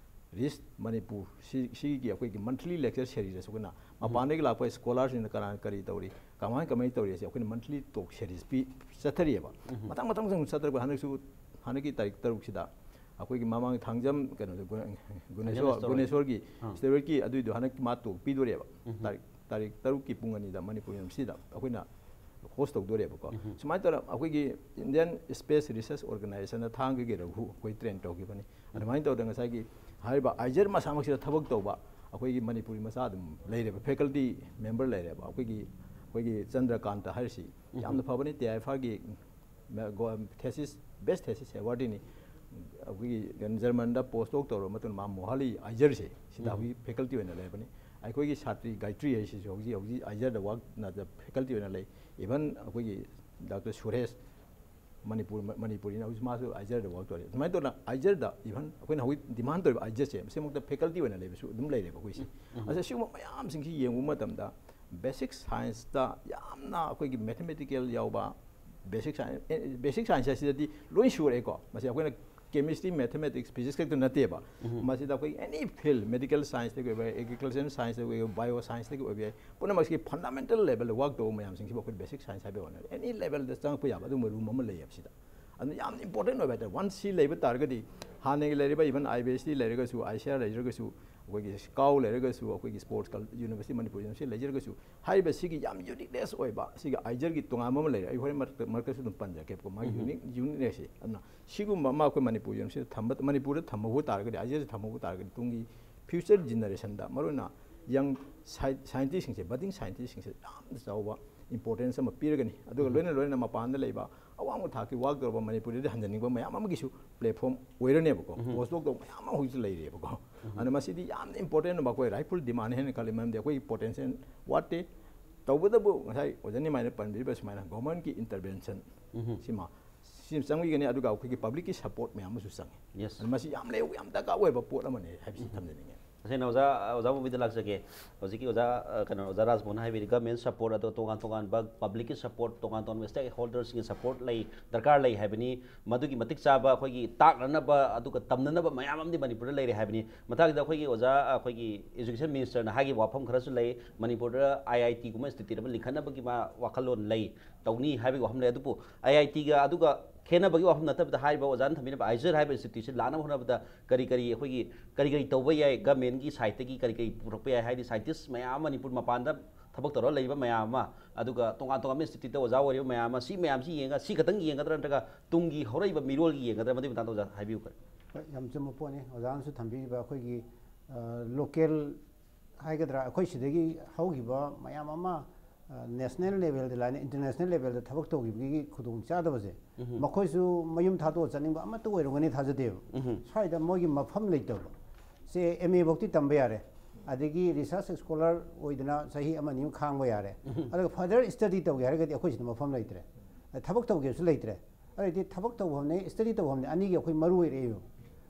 ꯔꯤꯁ ꯃꯅꯤꯄꯨꯔ ꯁꯤ-, ꯁꯤꯒꯤ ꯑꯩꯈꯣꯏꯒꯤ ꯃꯟꯊꯂꯤ ꯂꯦꯛꯆꯔ ꯁꯦꯔꯤꯁ ꯑꯩꯈꯣꯏꯅ ꯎꯝ꯫ ꯃꯄꯥꯟꯗꯒꯤ ꯂꯥꯛꯄ ꯁ꯭ꯀꯣꯂꯥꯔꯁꯤꯡꯅ ꯀꯅꯥꯅ ꯀꯔꯤ ꯇꯧꯔꯤ, ꯀꯃꯥꯏ ꯀꯃꯥꯏꯅ ꯇꯧꯔꯤ ꯍꯥꯏꯁꯦ ꯑꯩꯈꯣꯏꯅ ꯃꯟꯊꯂꯤ ꯇꯣꯛ ꯁꯦꯔꯤꯁ ꯄꯤ-, ꯆꯠꯊꯔꯤꯑꯕ꯫ ꯎꯝ꯫ ꯃꯊꯪ ꯃꯊꯪ ꯃꯊꯪ ꯆꯠꯊꯔꯛꯄ ꯍꯟꯗꯛꯁꯨ, ꯍꯟꯗꯛꯀꯤ ꯇꯥꯔꯤꯛ ꯇꯔꯨꯛꯁꯤꯗ ꯑꯩꯈꯣꯏꯒꯤ ꯃꯃꯥꯡ ꯊꯥꯡꯖꯝ ꯀꯩꯅꯣꯗ ꯒꯨ-, ꯒꯨꯅꯦꯁꯣꯔ-, ꯊꯥꯡꯖꯝ ꯁ꯭ꯇꯣꯔ꯫ ꯒꯨꯅꯦꯁꯣꯔꯒꯤ ꯑꯥ꯫ ꯁ꯭ꯇꯣꯔꯒꯤ ꯑꯗꯨꯏꯗꯣ ꯍꯟꯗꯛ ꯃꯥ ꯇꯣꯛ ꯄꯤꯗꯣꯔꯦꯕ꯫ ꯎꯝ꯫ ꯇꯥꯔꯤꯛ ꯇꯥꯔꯤꯛ ꯇꯔꯨꯛꯀꯤ ꯄꯨꯡ ꯑꯅꯤꯗ ꯃꯅꯤꯄꯨꯔ ꯌꯨꯅꯤꯚꯔꯁꯤꯇꯤꯗ ꯑꯩꯈꯣꯏꯅ ꯍꯣꯁ ꯇꯧꯗꯣꯔꯦꯕꯀꯣ꯫ ꯁꯨꯃꯥꯏꯅ ꯇꯧꯔ ꯑꯩꯈꯣꯏꯒꯤ ꯏꯟꯗꯤꯌꯟ ꯁ꯭ꯄꯦꯁ ꯔꯤꯁꯔꯁ ꯑꯣꯔꯒꯅꯥꯏꯖꯦꯁꯟꯅ ꯊꯥꯡꯒꯒꯤ ꯔꯘꯨ ꯑꯩꯈꯣꯏ ꯇ꯭ꯔꯦꯟ ꯇꯧꯈꯤꯕꯅꯤ꯫ ꯑꯗꯨꯃꯥꯏꯅ ꯇꯧꯗꯅ ꯉꯁꯥꯏꯒꯤ ꯍꯥꯏꯔꯤꯕ ꯑꯥꯏꯖꯔ ꯃꯁꯥꯃꯛꯁꯤꯗ ꯊꯕꯛ ꯇꯧꯕ ꯑꯩꯈꯣꯏꯒꯤ ꯃꯅꯤꯄꯨꯔꯤ ꯃꯆꯥ ꯑꯗꯨꯝ ꯂꯩꯔꯦꯕ, ꯐꯦꯀꯜꯇꯤ ꯃꯦꯝꯕꯔ ꯂꯩꯔꯦꯕ꯫ ꯑꯩꯈꯣꯏꯒꯤ ꯑꯩꯈꯣꯏꯒꯤ ꯆꯟꯗ꯭ꯔꯀꯥꯟꯇ ꯍꯥꯏꯔꯤꯁꯤ ꯌꯥꯝꯅ ꯐꯕꯅꯤ, ꯇꯤ ꯑꯥꯏ ꯑꯦꯐ ꯑꯥꯔꯒꯤ ꯊꯦꯁꯤꯁ, ꯕꯦꯁ ꯊꯦꯁꯤꯁ ꯑꯦꯋꯥꯔꯗꯤꯅꯤ꯫ ꯑꯩꯈꯣꯏꯒꯤ ꯖꯔꯃꯟꯗ ꯄꯣꯁ ꯗꯣꯛ ꯇꯧꯔꯕ ꯃꯇꯨꯡꯗ ꯃꯥ ꯃꯣꯍꯥꯂꯤ ꯑꯥꯏꯖꯔꯁꯦ ꯁꯤꯗ ꯑꯩꯈꯣꯏꯒꯤ ꯐꯦꯀꯜꯇꯤ ꯑꯣꯏꯅ ꯂꯩꯕꯅꯤ꯫ ꯑꯩꯈꯣꯏꯒꯤ ꯁꯥꯇ꯭ꯔꯤ ꯒꯥꯌꯇ꯭ꯔꯤ ꯍꯥꯏꯁꯤꯁꯨ ꯍꯧꯖꯤꯛ ꯍꯧꯖꯤꯛ ꯑꯥꯏꯖꯔꯗ ꯋꯥꯛ ꯐꯦꯀꯜꯇꯤ ꯑꯣꯏꯅ ꯂꯩ꯫ ꯏꯚꯟ ꯑꯩꯈꯣꯏꯒꯤ ꯗꯥꯛꯇꯔ ꯁꯨꯔꯦꯁ, ꯃꯅꯤꯄꯨꯔ, ꯃꯅꯤꯄꯨꯔꯤꯅ ꯍꯧꯖꯤꯛ ꯃꯥꯁꯨ ꯑꯥꯏꯖꯔꯗ ꯋꯥꯛ ꯇꯧꯔꯤ꯫ ꯑꯗꯨꯃꯥꯏꯅ ꯇꯧꯗꯅ ꯑꯥꯏꯖꯔꯗ ꯏꯚꯟ ꯑꯩꯈꯣꯏꯅ ꯍꯧꯖꯤꯛ ꯗꯤꯃꯥꯟ ꯇꯧꯔꯤꯕ ꯑꯥꯏꯖꯔꯁꯦ ꯃꯁꯤꯃꯛꯇ ꯐꯦꯀꯜꯇꯤ ꯑꯣꯏꯅ ꯂꯩꯕꯁꯨ ꯑꯗꯨꯝ ꯂꯩꯔꯦꯕ ꯑꯩꯈꯣꯏꯁꯦ꯫ ꯑꯁ, ꯁꯤꯒꯨꯝꯕ ꯃꯌꯥꯝꯁꯤꯡꯁꯤ ꯌꯦꯡꯕ ꯃꯇꯝꯗ ꯕꯦꯁꯤꯛ ꯁꯥꯏꯟꯁꯇ ꯌꯥꯝꯅ ꯑꯩꯈꯣꯏꯒꯤ ꯃꯦꯊꯃꯦꯇꯤꯀꯦꯜ ꯌꯥꯎꯕ, ꯕꯦꯁꯤꯛ ꯁꯥꯏꯟꯁ, ꯕꯦꯁꯤꯛ ꯁꯥꯏꯟꯁ ꯍꯥꯏꯁꯤꯗꯗꯤ ꯂꯣꯏ ꯁꯨꯔꯦꯀꯣ꯫ ꯃꯁꯤ ꯑꯩꯈꯣꯏꯅ ꯀꯦꯃꯤꯁꯇ꯭ꯔꯤ, ꯃꯦꯊꯃꯦꯇꯤꯛꯁ, ꯐꯤꯖꯤꯛꯁ ꯈꯛꯇ ꯅꯠꯇꯦꯕ꯫ ꯃꯁꯤꯗ ꯑꯩꯈꯣꯏ ꯑꯦꯅꯤ ꯐꯤꯜ, ꯃꯦꯗꯤꯀꯦꯜ ꯁꯥꯏꯟꯁꯇꯒꯤ ꯑꯣꯏꯕ ꯌꯥꯏ, ꯑꯦꯒ꯭ꯔꯤꯀꯜꯆꯔ ꯁꯥꯏꯟꯁꯇꯒꯤ ꯑꯣꯏꯕ ꯌꯥꯏ, ꯕꯥꯏꯑꯣ ꯁꯥꯏꯟꯁꯇꯒꯤ ꯑꯣꯏꯕ ꯌꯥꯏ, ꯄꯨꯝꯅꯃꯛꯁꯤꯒꯤ ꯐꯟꯗꯥꯃꯦꯟꯇꯜ ꯂꯦꯚꯦꯜꯗ ꯋꯥꯛ ꯇꯧꯕ ꯃꯌꯥꯝꯁꯤꯡꯁꯤꯕꯨ ꯑꯩꯈꯣꯏ ꯕꯦꯁꯤꯛ ꯁꯥꯏꯟꯁ ꯍꯥꯏꯕ ꯋꯥꯅꯤ꯫ ꯑꯦꯅꯤ ꯂꯦꯚꯦꯜꯗ ꯆꯪꯉꯛꯄ ꯌꯥꯕ ꯑꯗꯨꯒꯨꯝꯕ ꯔꯨꯝ ꯑꯃ ꯂꯩꯌꯦꯕ ꯁꯤꯗ꯫ ꯑꯗꯨꯅ ꯌꯥꯝꯅ ꯏꯝꯄꯣꯔꯇꯦꯟ ꯑꯣꯏꯕ ꯍꯥꯏꯇꯥꯔꯦ꯫ ꯋꯥꯟꯁ ꯁꯤ ꯂꯩꯕ ꯇꯥꯔꯒꯗꯤ ꯍꯥꯟꯅꯒꯤ ꯂꯩꯔꯤꯕ ꯏꯚꯟ ꯑꯥꯏ ꯕꯤ ꯑꯦꯁ ꯇꯤ ꯂꯩꯔꯒꯁꯨ, ꯑꯥꯏ ꯁꯤ ꯑꯥꯔ ꯂꯩꯖꯔꯒꯁꯨ, ꯑꯩꯈꯣꯏꯒꯤ ꯁ꯭ꯀꯥꯎ ꯂꯩꯔꯒꯁꯨ, ꯑꯩꯈꯣꯏꯒꯤ ꯁ꯭ꯄꯣꯔꯠꯁ ꯀꯜ-, ꯌꯨꯅꯤꯚꯔꯁꯤꯇꯤ, ꯃꯅꯤꯄꯨꯔ ꯌꯨꯅꯤꯚꯔꯁꯤꯇꯤ ꯂꯩꯖꯔꯒꯁꯨ, ꯍꯥꯏꯔꯤꯕ ꯁꯤꯒꯤ ꯌꯥꯝ ꯌꯨꯅꯤꯛꯅꯦꯁ ꯑꯣꯏꯕ ꯁꯤꯒꯤ ꯑꯥꯏꯖꯔꯒꯤ ꯇꯣꯉꯥꯟꯕ ꯑꯃ ꯂꯩꯔꯦ꯫ ꯑꯩ ꯍꯣꯔꯦꯟ ꯃꯔꯛꯇ, ꯃꯔꯛꯇꯁꯨ ꯑꯗꯨꯝ ꯄꯟꯖꯔꯛꯀꯦꯕꯀꯣ, ꯃꯥꯒꯤ ꯌꯨꯅꯤꯛ, ꯌꯨꯅꯤꯛꯅꯦꯁꯁꯦ꯫ ꯑꯗꯨꯅ ꯁꯤꯒꯨꯝꯕ ꯑꯃ ꯑꯩꯈꯣꯏ ꯃꯅꯤꯄꯨꯔ ꯌꯨꯅꯤꯚꯔꯁꯤꯇꯤꯗ ꯊꯝꯕ, ꯃꯅꯤꯄꯨꯔꯗ ꯊꯝꯍꯧꯕ ꯇꯥꯔꯒꯗꯤ, ꯑꯥꯏꯖꯔꯁꯤ ꯊꯝꯍꯧꯕ ꯇꯥꯔꯒꯗꯤ ꯇꯨꯡꯒꯤ ꯐ꯭ꯌꯨꯆꯔ ꯖꯦꯅꯦꯔꯦꯁꯟꯗ, ꯃꯔꯨꯑꯣꯏꯅ ꯌꯪ ꯁꯥꯏ-, ꯁꯥꯏꯟꯇꯤꯁꯁꯤꯡꯁꯦ, ꯕꯗꯤꯡ ꯁꯥꯏꯟꯇꯤꯁꯁꯤꯡꯁꯦ ꯌꯥꯝꯅ ꯆꯥꯎꯕ ꯏꯝꯄꯣꯔꯇꯦꯟꯁ ꯑꯃ ꯄꯤꯔꯒꯅꯤ꯫ ꯑꯗꯨꯒ ꯂꯣꯏꯅ ꯂꯣꯏꯅꯅ ꯃꯄꯥꯟꯗ ꯂꯩꯕ ꯑꯋꯥꯡꯕ ꯊꯥꯛꯀꯤ ꯋꯥꯛ ꯇꯧꯔꯕ ꯃꯅꯤꯄꯨꯔꯗꯗꯤ ꯍꯟꯖꯅꯤꯡꯕ ꯃꯌꯥꯝ ꯑꯃꯒꯤꯁꯨ ꯄ꯭ꯂꯦꯠꯐꯣꯝ ꯑꯣꯏꯔꯅꯦꯕꯀꯣ꯫ ꯄꯣꯁ ꯗꯣꯛ ꯇꯧꯕ ꯃꯌꯥꯝ ꯑꯃ ꯍꯧꯖꯤꯛꯁꯨ ꯂꯩꯔꯤꯑꯕꯀꯣ꯫ ꯑꯗꯨꯅ ꯃꯁꯤꯗꯤ ꯌꯥꯝꯅ ꯏꯝꯄꯣꯔꯇꯦꯟ ꯑꯣꯏꯕ ꯑꯩꯈꯣꯏ ꯔꯥꯏꯠꯐꯨꯜ ꯗꯤꯃꯥꯟ ꯍꯥꯏꯅ ꯈꯜꯂꯤ, ꯃꯔꯝꯗꯤ ꯑꯩꯈꯣꯏꯒꯤ ꯄꯣꯇꯦꯟꯁꯤꯌꯦꯜ ꯋꯥꯠꯇꯦ꯫ ꯇꯧꯕꯇꯕꯨ ꯉꯁꯥꯏ ꯑꯣꯖꯥ ꯅꯤꯃꯥꯏꯅ ꯄꯟꯕꯤꯔꯤꯕ ꯁꯨꯃꯥꯏꯅ ꯒꯣꯔꯃꯦꯟꯀꯤ ꯏꯟꯇꯔꯚꯦꯟꯁꯟ ꯁꯤꯃ ꯁꯤꯃ ꯆꯪꯕꯤꯒꯅꯤ, ꯑꯗꯨꯒ ꯑꯩꯈꯣꯏꯒꯤ ꯄꯕ꯭ꯂꯤꯛꯀꯤ ꯁꯄꯣꯔꯠ ꯃꯌꯥꯝ ꯑꯃꯁꯨ ꯆꯪꯉꯤ꯫ ꯑꯗꯨꯅ ꯃꯁꯤ ꯌꯥꯝ ꯂꯩ-, ꯌꯥꯝ ꯗꯔꯀꯥꯔ ꯑꯣꯏꯕ ꯄꯣꯠ ꯑꯃꯅꯤ ꯍꯥꯏꯕꯁꯤ ꯊꯝꯖꯅꯤꯡꯉꯦ꯫ ꯇꯁꯦꯡꯅ ꯑꯣꯖꯥ, ꯑꯣꯖꯥ ꯃꯨꯕꯤꯗ ꯂꯥꯛꯆꯒꯦ꯫ ꯍꯧꯖꯤꯛꯀꯤ ꯑꯣꯖꯥ, ꯑ, ꯀꯩꯅꯣ, ꯑꯣꯖꯥ ꯔꯥꯖꯃꯣꯍꯟꯅ ꯍꯥꯏꯕꯤꯔꯤ, ꯒꯚꯔꯟꯃꯦꯟ ꯁꯄꯣꯔꯠ, ꯑꯗꯣ ꯇꯣꯉꯥꯟ ꯇꯣꯉꯥꯟꯕ ꯄꯕ꯭ꯂꯤꯛꯀꯤ ꯁꯄꯣꯔꯠ, ꯇꯣꯉꯥꯟ ꯇꯣꯉꯥꯟꯕ ꯁ꯭ꯇꯦꯛ ꯍꯣꯜꯗꯔꯁꯤꯡꯒꯤ ꯁꯄꯣꯔꯠ ꯂꯩ, ꯗꯔꯀꯥꯔ ꯂꯩ ꯍꯥꯏꯕꯅꯤ꯫ ꯃꯗꯨꯒꯤ ꯃꯇꯤꯛ ꯆꯥꯕ ꯑꯩꯈꯣꯏꯒꯤ ꯇꯥꯛꯅꯅꯕ ꯑꯗꯨꯒ ꯇꯝꯅꯅꯕ ꯃꯌꯥꯝ ꯑꯃꯗꯤ ꯃꯅꯤꯄꯨꯔꯗ ꯂꯩꯔꯦ ꯍꯥꯏꯕꯅꯤ꯫ ꯃꯊꯪꯁꯤꯗ ꯑꯩꯈꯣꯏꯒꯤ ꯑꯣꯖꯥ, ꯑꯩꯈꯣꯏꯒꯤ ꯏꯖꯨꯀꯦꯁꯟ ꯃꯤꯅꯤꯁꯇꯔꯅ ꯍꯥꯏꯈꯤꯕ ꯋꯥꯐꯝ ꯈꯔꯁꯨ ꯂꯩ, ꯃꯅꯤꯄꯨꯔꯗ ꯑꯥꯏ ꯑꯥꯏ ꯇꯤꯒꯨꯝꯕ ꯏꯟꯁꯇꯤꯇ꯭ꯌꯨꯠ ꯑꯃ ꯂꯤꯡꯈꯠꯅꯕꯒꯤ ꯃꯥ ꯋꯥꯈꯜꯂꯣꯟ ꯂꯩ, ꯇꯧꯅꯤ ꯍꯥꯏꯕꯒꯤ ꯋꯥꯐꯝ ꯂꯩ꯫ ꯑꯗꯨꯕꯨ ꯑꯥꯏ ꯑꯥꯏ ꯇꯤꯒ ꯑꯗꯨꯒ ꯈꯦꯠꯅꯕꯒꯤ ꯋꯥꯐꯝ ꯅꯠꯇꯕꯗ, ꯍꯥꯏꯔꯤꯕ ꯑꯣꯖꯥꯅ ꯊꯝꯕꯤꯔꯤꯕ ꯑꯥꯏꯖꯔ ꯍꯥꯏꯕ ꯏꯟꯁꯇꯤꯇ꯭ꯌꯨꯠꯁꯤ ꯂꯥꯛꯅꯕ ꯍꯣꯠꯅꯕꯗ ꯀꯔꯤ ꯀꯔꯤ ꯑꯩꯈꯣꯏꯒꯤ, ꯀꯔꯤ ꯀꯔꯤ ꯇꯧꯕ ꯌꯥꯏ, ꯒꯃꯦꯟꯒꯤ ꯁꯥꯏꯠꯇꯒꯤ ꯀꯔꯤ ꯀꯔꯤ ꯄꯨꯔꯛꯄ ꯌꯥꯏ? ꯍꯥꯏꯗꯤ ꯁꯥꯏꯟꯇꯤꯁ ꯃꯌꯥꯝ ꯑꯃ ꯃꯅꯤꯄꯨꯔ ꯃꯄꯥꯟꯗ ꯊꯕꯛ ꯇꯧꯔꯒ ꯂꯩꯔꯤꯕ ꯃꯌꯥꯝ ꯑꯃ, ꯑꯗꯨꯒ ꯇꯣꯉꯥꯟ ꯇꯣꯉꯥꯟꯕ ꯏꯟꯁꯇꯤꯇ꯭ꯌꯨꯠꯇ ꯑꯣꯖꯥ ꯑꯣꯏꯔꯤꯕ ꯃꯌꯥꯝ ꯑꯃ, ꯁꯤ ꯃꯌꯥꯝꯁꯤ ꯌꯦꯡꯉꯒ ꯁꯤ ꯈꯛꯇꯪ ꯌꯦꯡꯒꯗ꯭ꯔꯥ, ꯅꯠꯇ꯭ꯔꯒ ꯇꯨꯡꯒꯤ ꯍꯧꯔꯛꯏꯕ ꯃꯤꯔꯣꯜꯒꯤ ꯌꯦꯡꯒꯗ꯭ꯔꯥ? ꯃꯗꯨꯒꯤ ꯃꯇꯥꯡꯗ ꯑꯣꯖꯥ ꯍꯥꯏꯕꯤꯌꯨ ꯈꯔ꯫ ꯍꯣꯏ, ꯌꯥꯝ ꯆꯨꯝꯕ ꯄꯣꯠꯅꯤ ꯑꯣꯖꯥꯅꯁꯨ ꯊꯝꯕꯤꯔꯤꯕ꯫ ꯑꯩꯈꯣꯏꯒꯤ ꯂꯣꯀꯦꯜ ꯍꯥꯏꯒꯗ꯭ꯔꯥ, ꯑꯩꯈꯣꯏ ꯁꯤꯗꯒꯤ ꯍꯧꯈꯤꯕ ꯃꯌꯥꯝ ꯑꯃ ꯅꯦꯁꯅꯦꯜ ꯂꯦꯚꯦꯜꯗ ꯂꯥꯏꯅ ꯏꯟꯇꯔꯅꯦꯁꯅꯦꯜ ꯂꯦꯚꯦꯜꯗ ꯊꯕꯛ ꯇꯧꯈꯤꯕꯒꯤ ꯈꯨꯗꯣꯡꯆꯥꯗꯕꯁꯦ, ꯎꯝ꯫ ꯃꯈꯣꯏꯁꯨ ꯃꯌꯨꯝ ꯊꯥꯗꯣꯛꯑ ꯆꯠꯅꯤꯡꯕ ꯑꯃꯠꯇ ꯑꯣꯏꯔꯝꯒꯅꯤ ꯊꯥꯖꯗꯦꯕ꯫ ꯎꯝ꯫ ꯁ꯭ꯋꯥꯏꯗ ꯃꯣꯏꯒꯤ ꯃꯐꯝ ꯂꯩꯇꯕ꯫ ꯁꯦ ꯑꯦꯝ ꯑꯦ ꯐꯧꯗꯤ ꯇꯝꯕ ꯌꯥꯔꯦ, ꯑꯗꯒꯤ ꯔꯤꯁꯔꯁ ꯁ꯭ꯀꯣꯂꯔ ꯑꯣꯏꯗꯅ ꯆꯍꯤ ꯑꯃ ꯑꯅꯤ ꯑꯃ ꯈꯥꯡꯕ ꯌꯥꯔꯦ꯫ ꯎꯝ꯫ ꯑꯗꯨꯒ ꯐꯔꯗꯔ ꯁ꯭ꯇꯗꯤ ꯇꯧꯒꯦ ꯍꯥꯏꯔꯒꯗꯤ ꯑꯩꯈꯣꯏ ꯁꯤꯗ ꯃꯐꯝ ꯂꯩꯇ꯭ꯔꯦ, ꯊꯕꯛ ꯇꯧꯒꯦꯁꯨ ꯂꯩꯇ꯭ꯔꯦ꯫ ꯑꯗꯩꯗꯤ ꯊꯕꯛ ꯇꯧꯐꯝꯅꯦ, ꯁ꯭ꯇꯗꯤ ꯇꯧꯐꯝꯅꯦ, ꯑꯅꯤꯒꯤ ꯑꯩꯈꯣꯏ ꯃꯔꯨ ꯑꯣꯏꯔꯛꯏꯕ꯫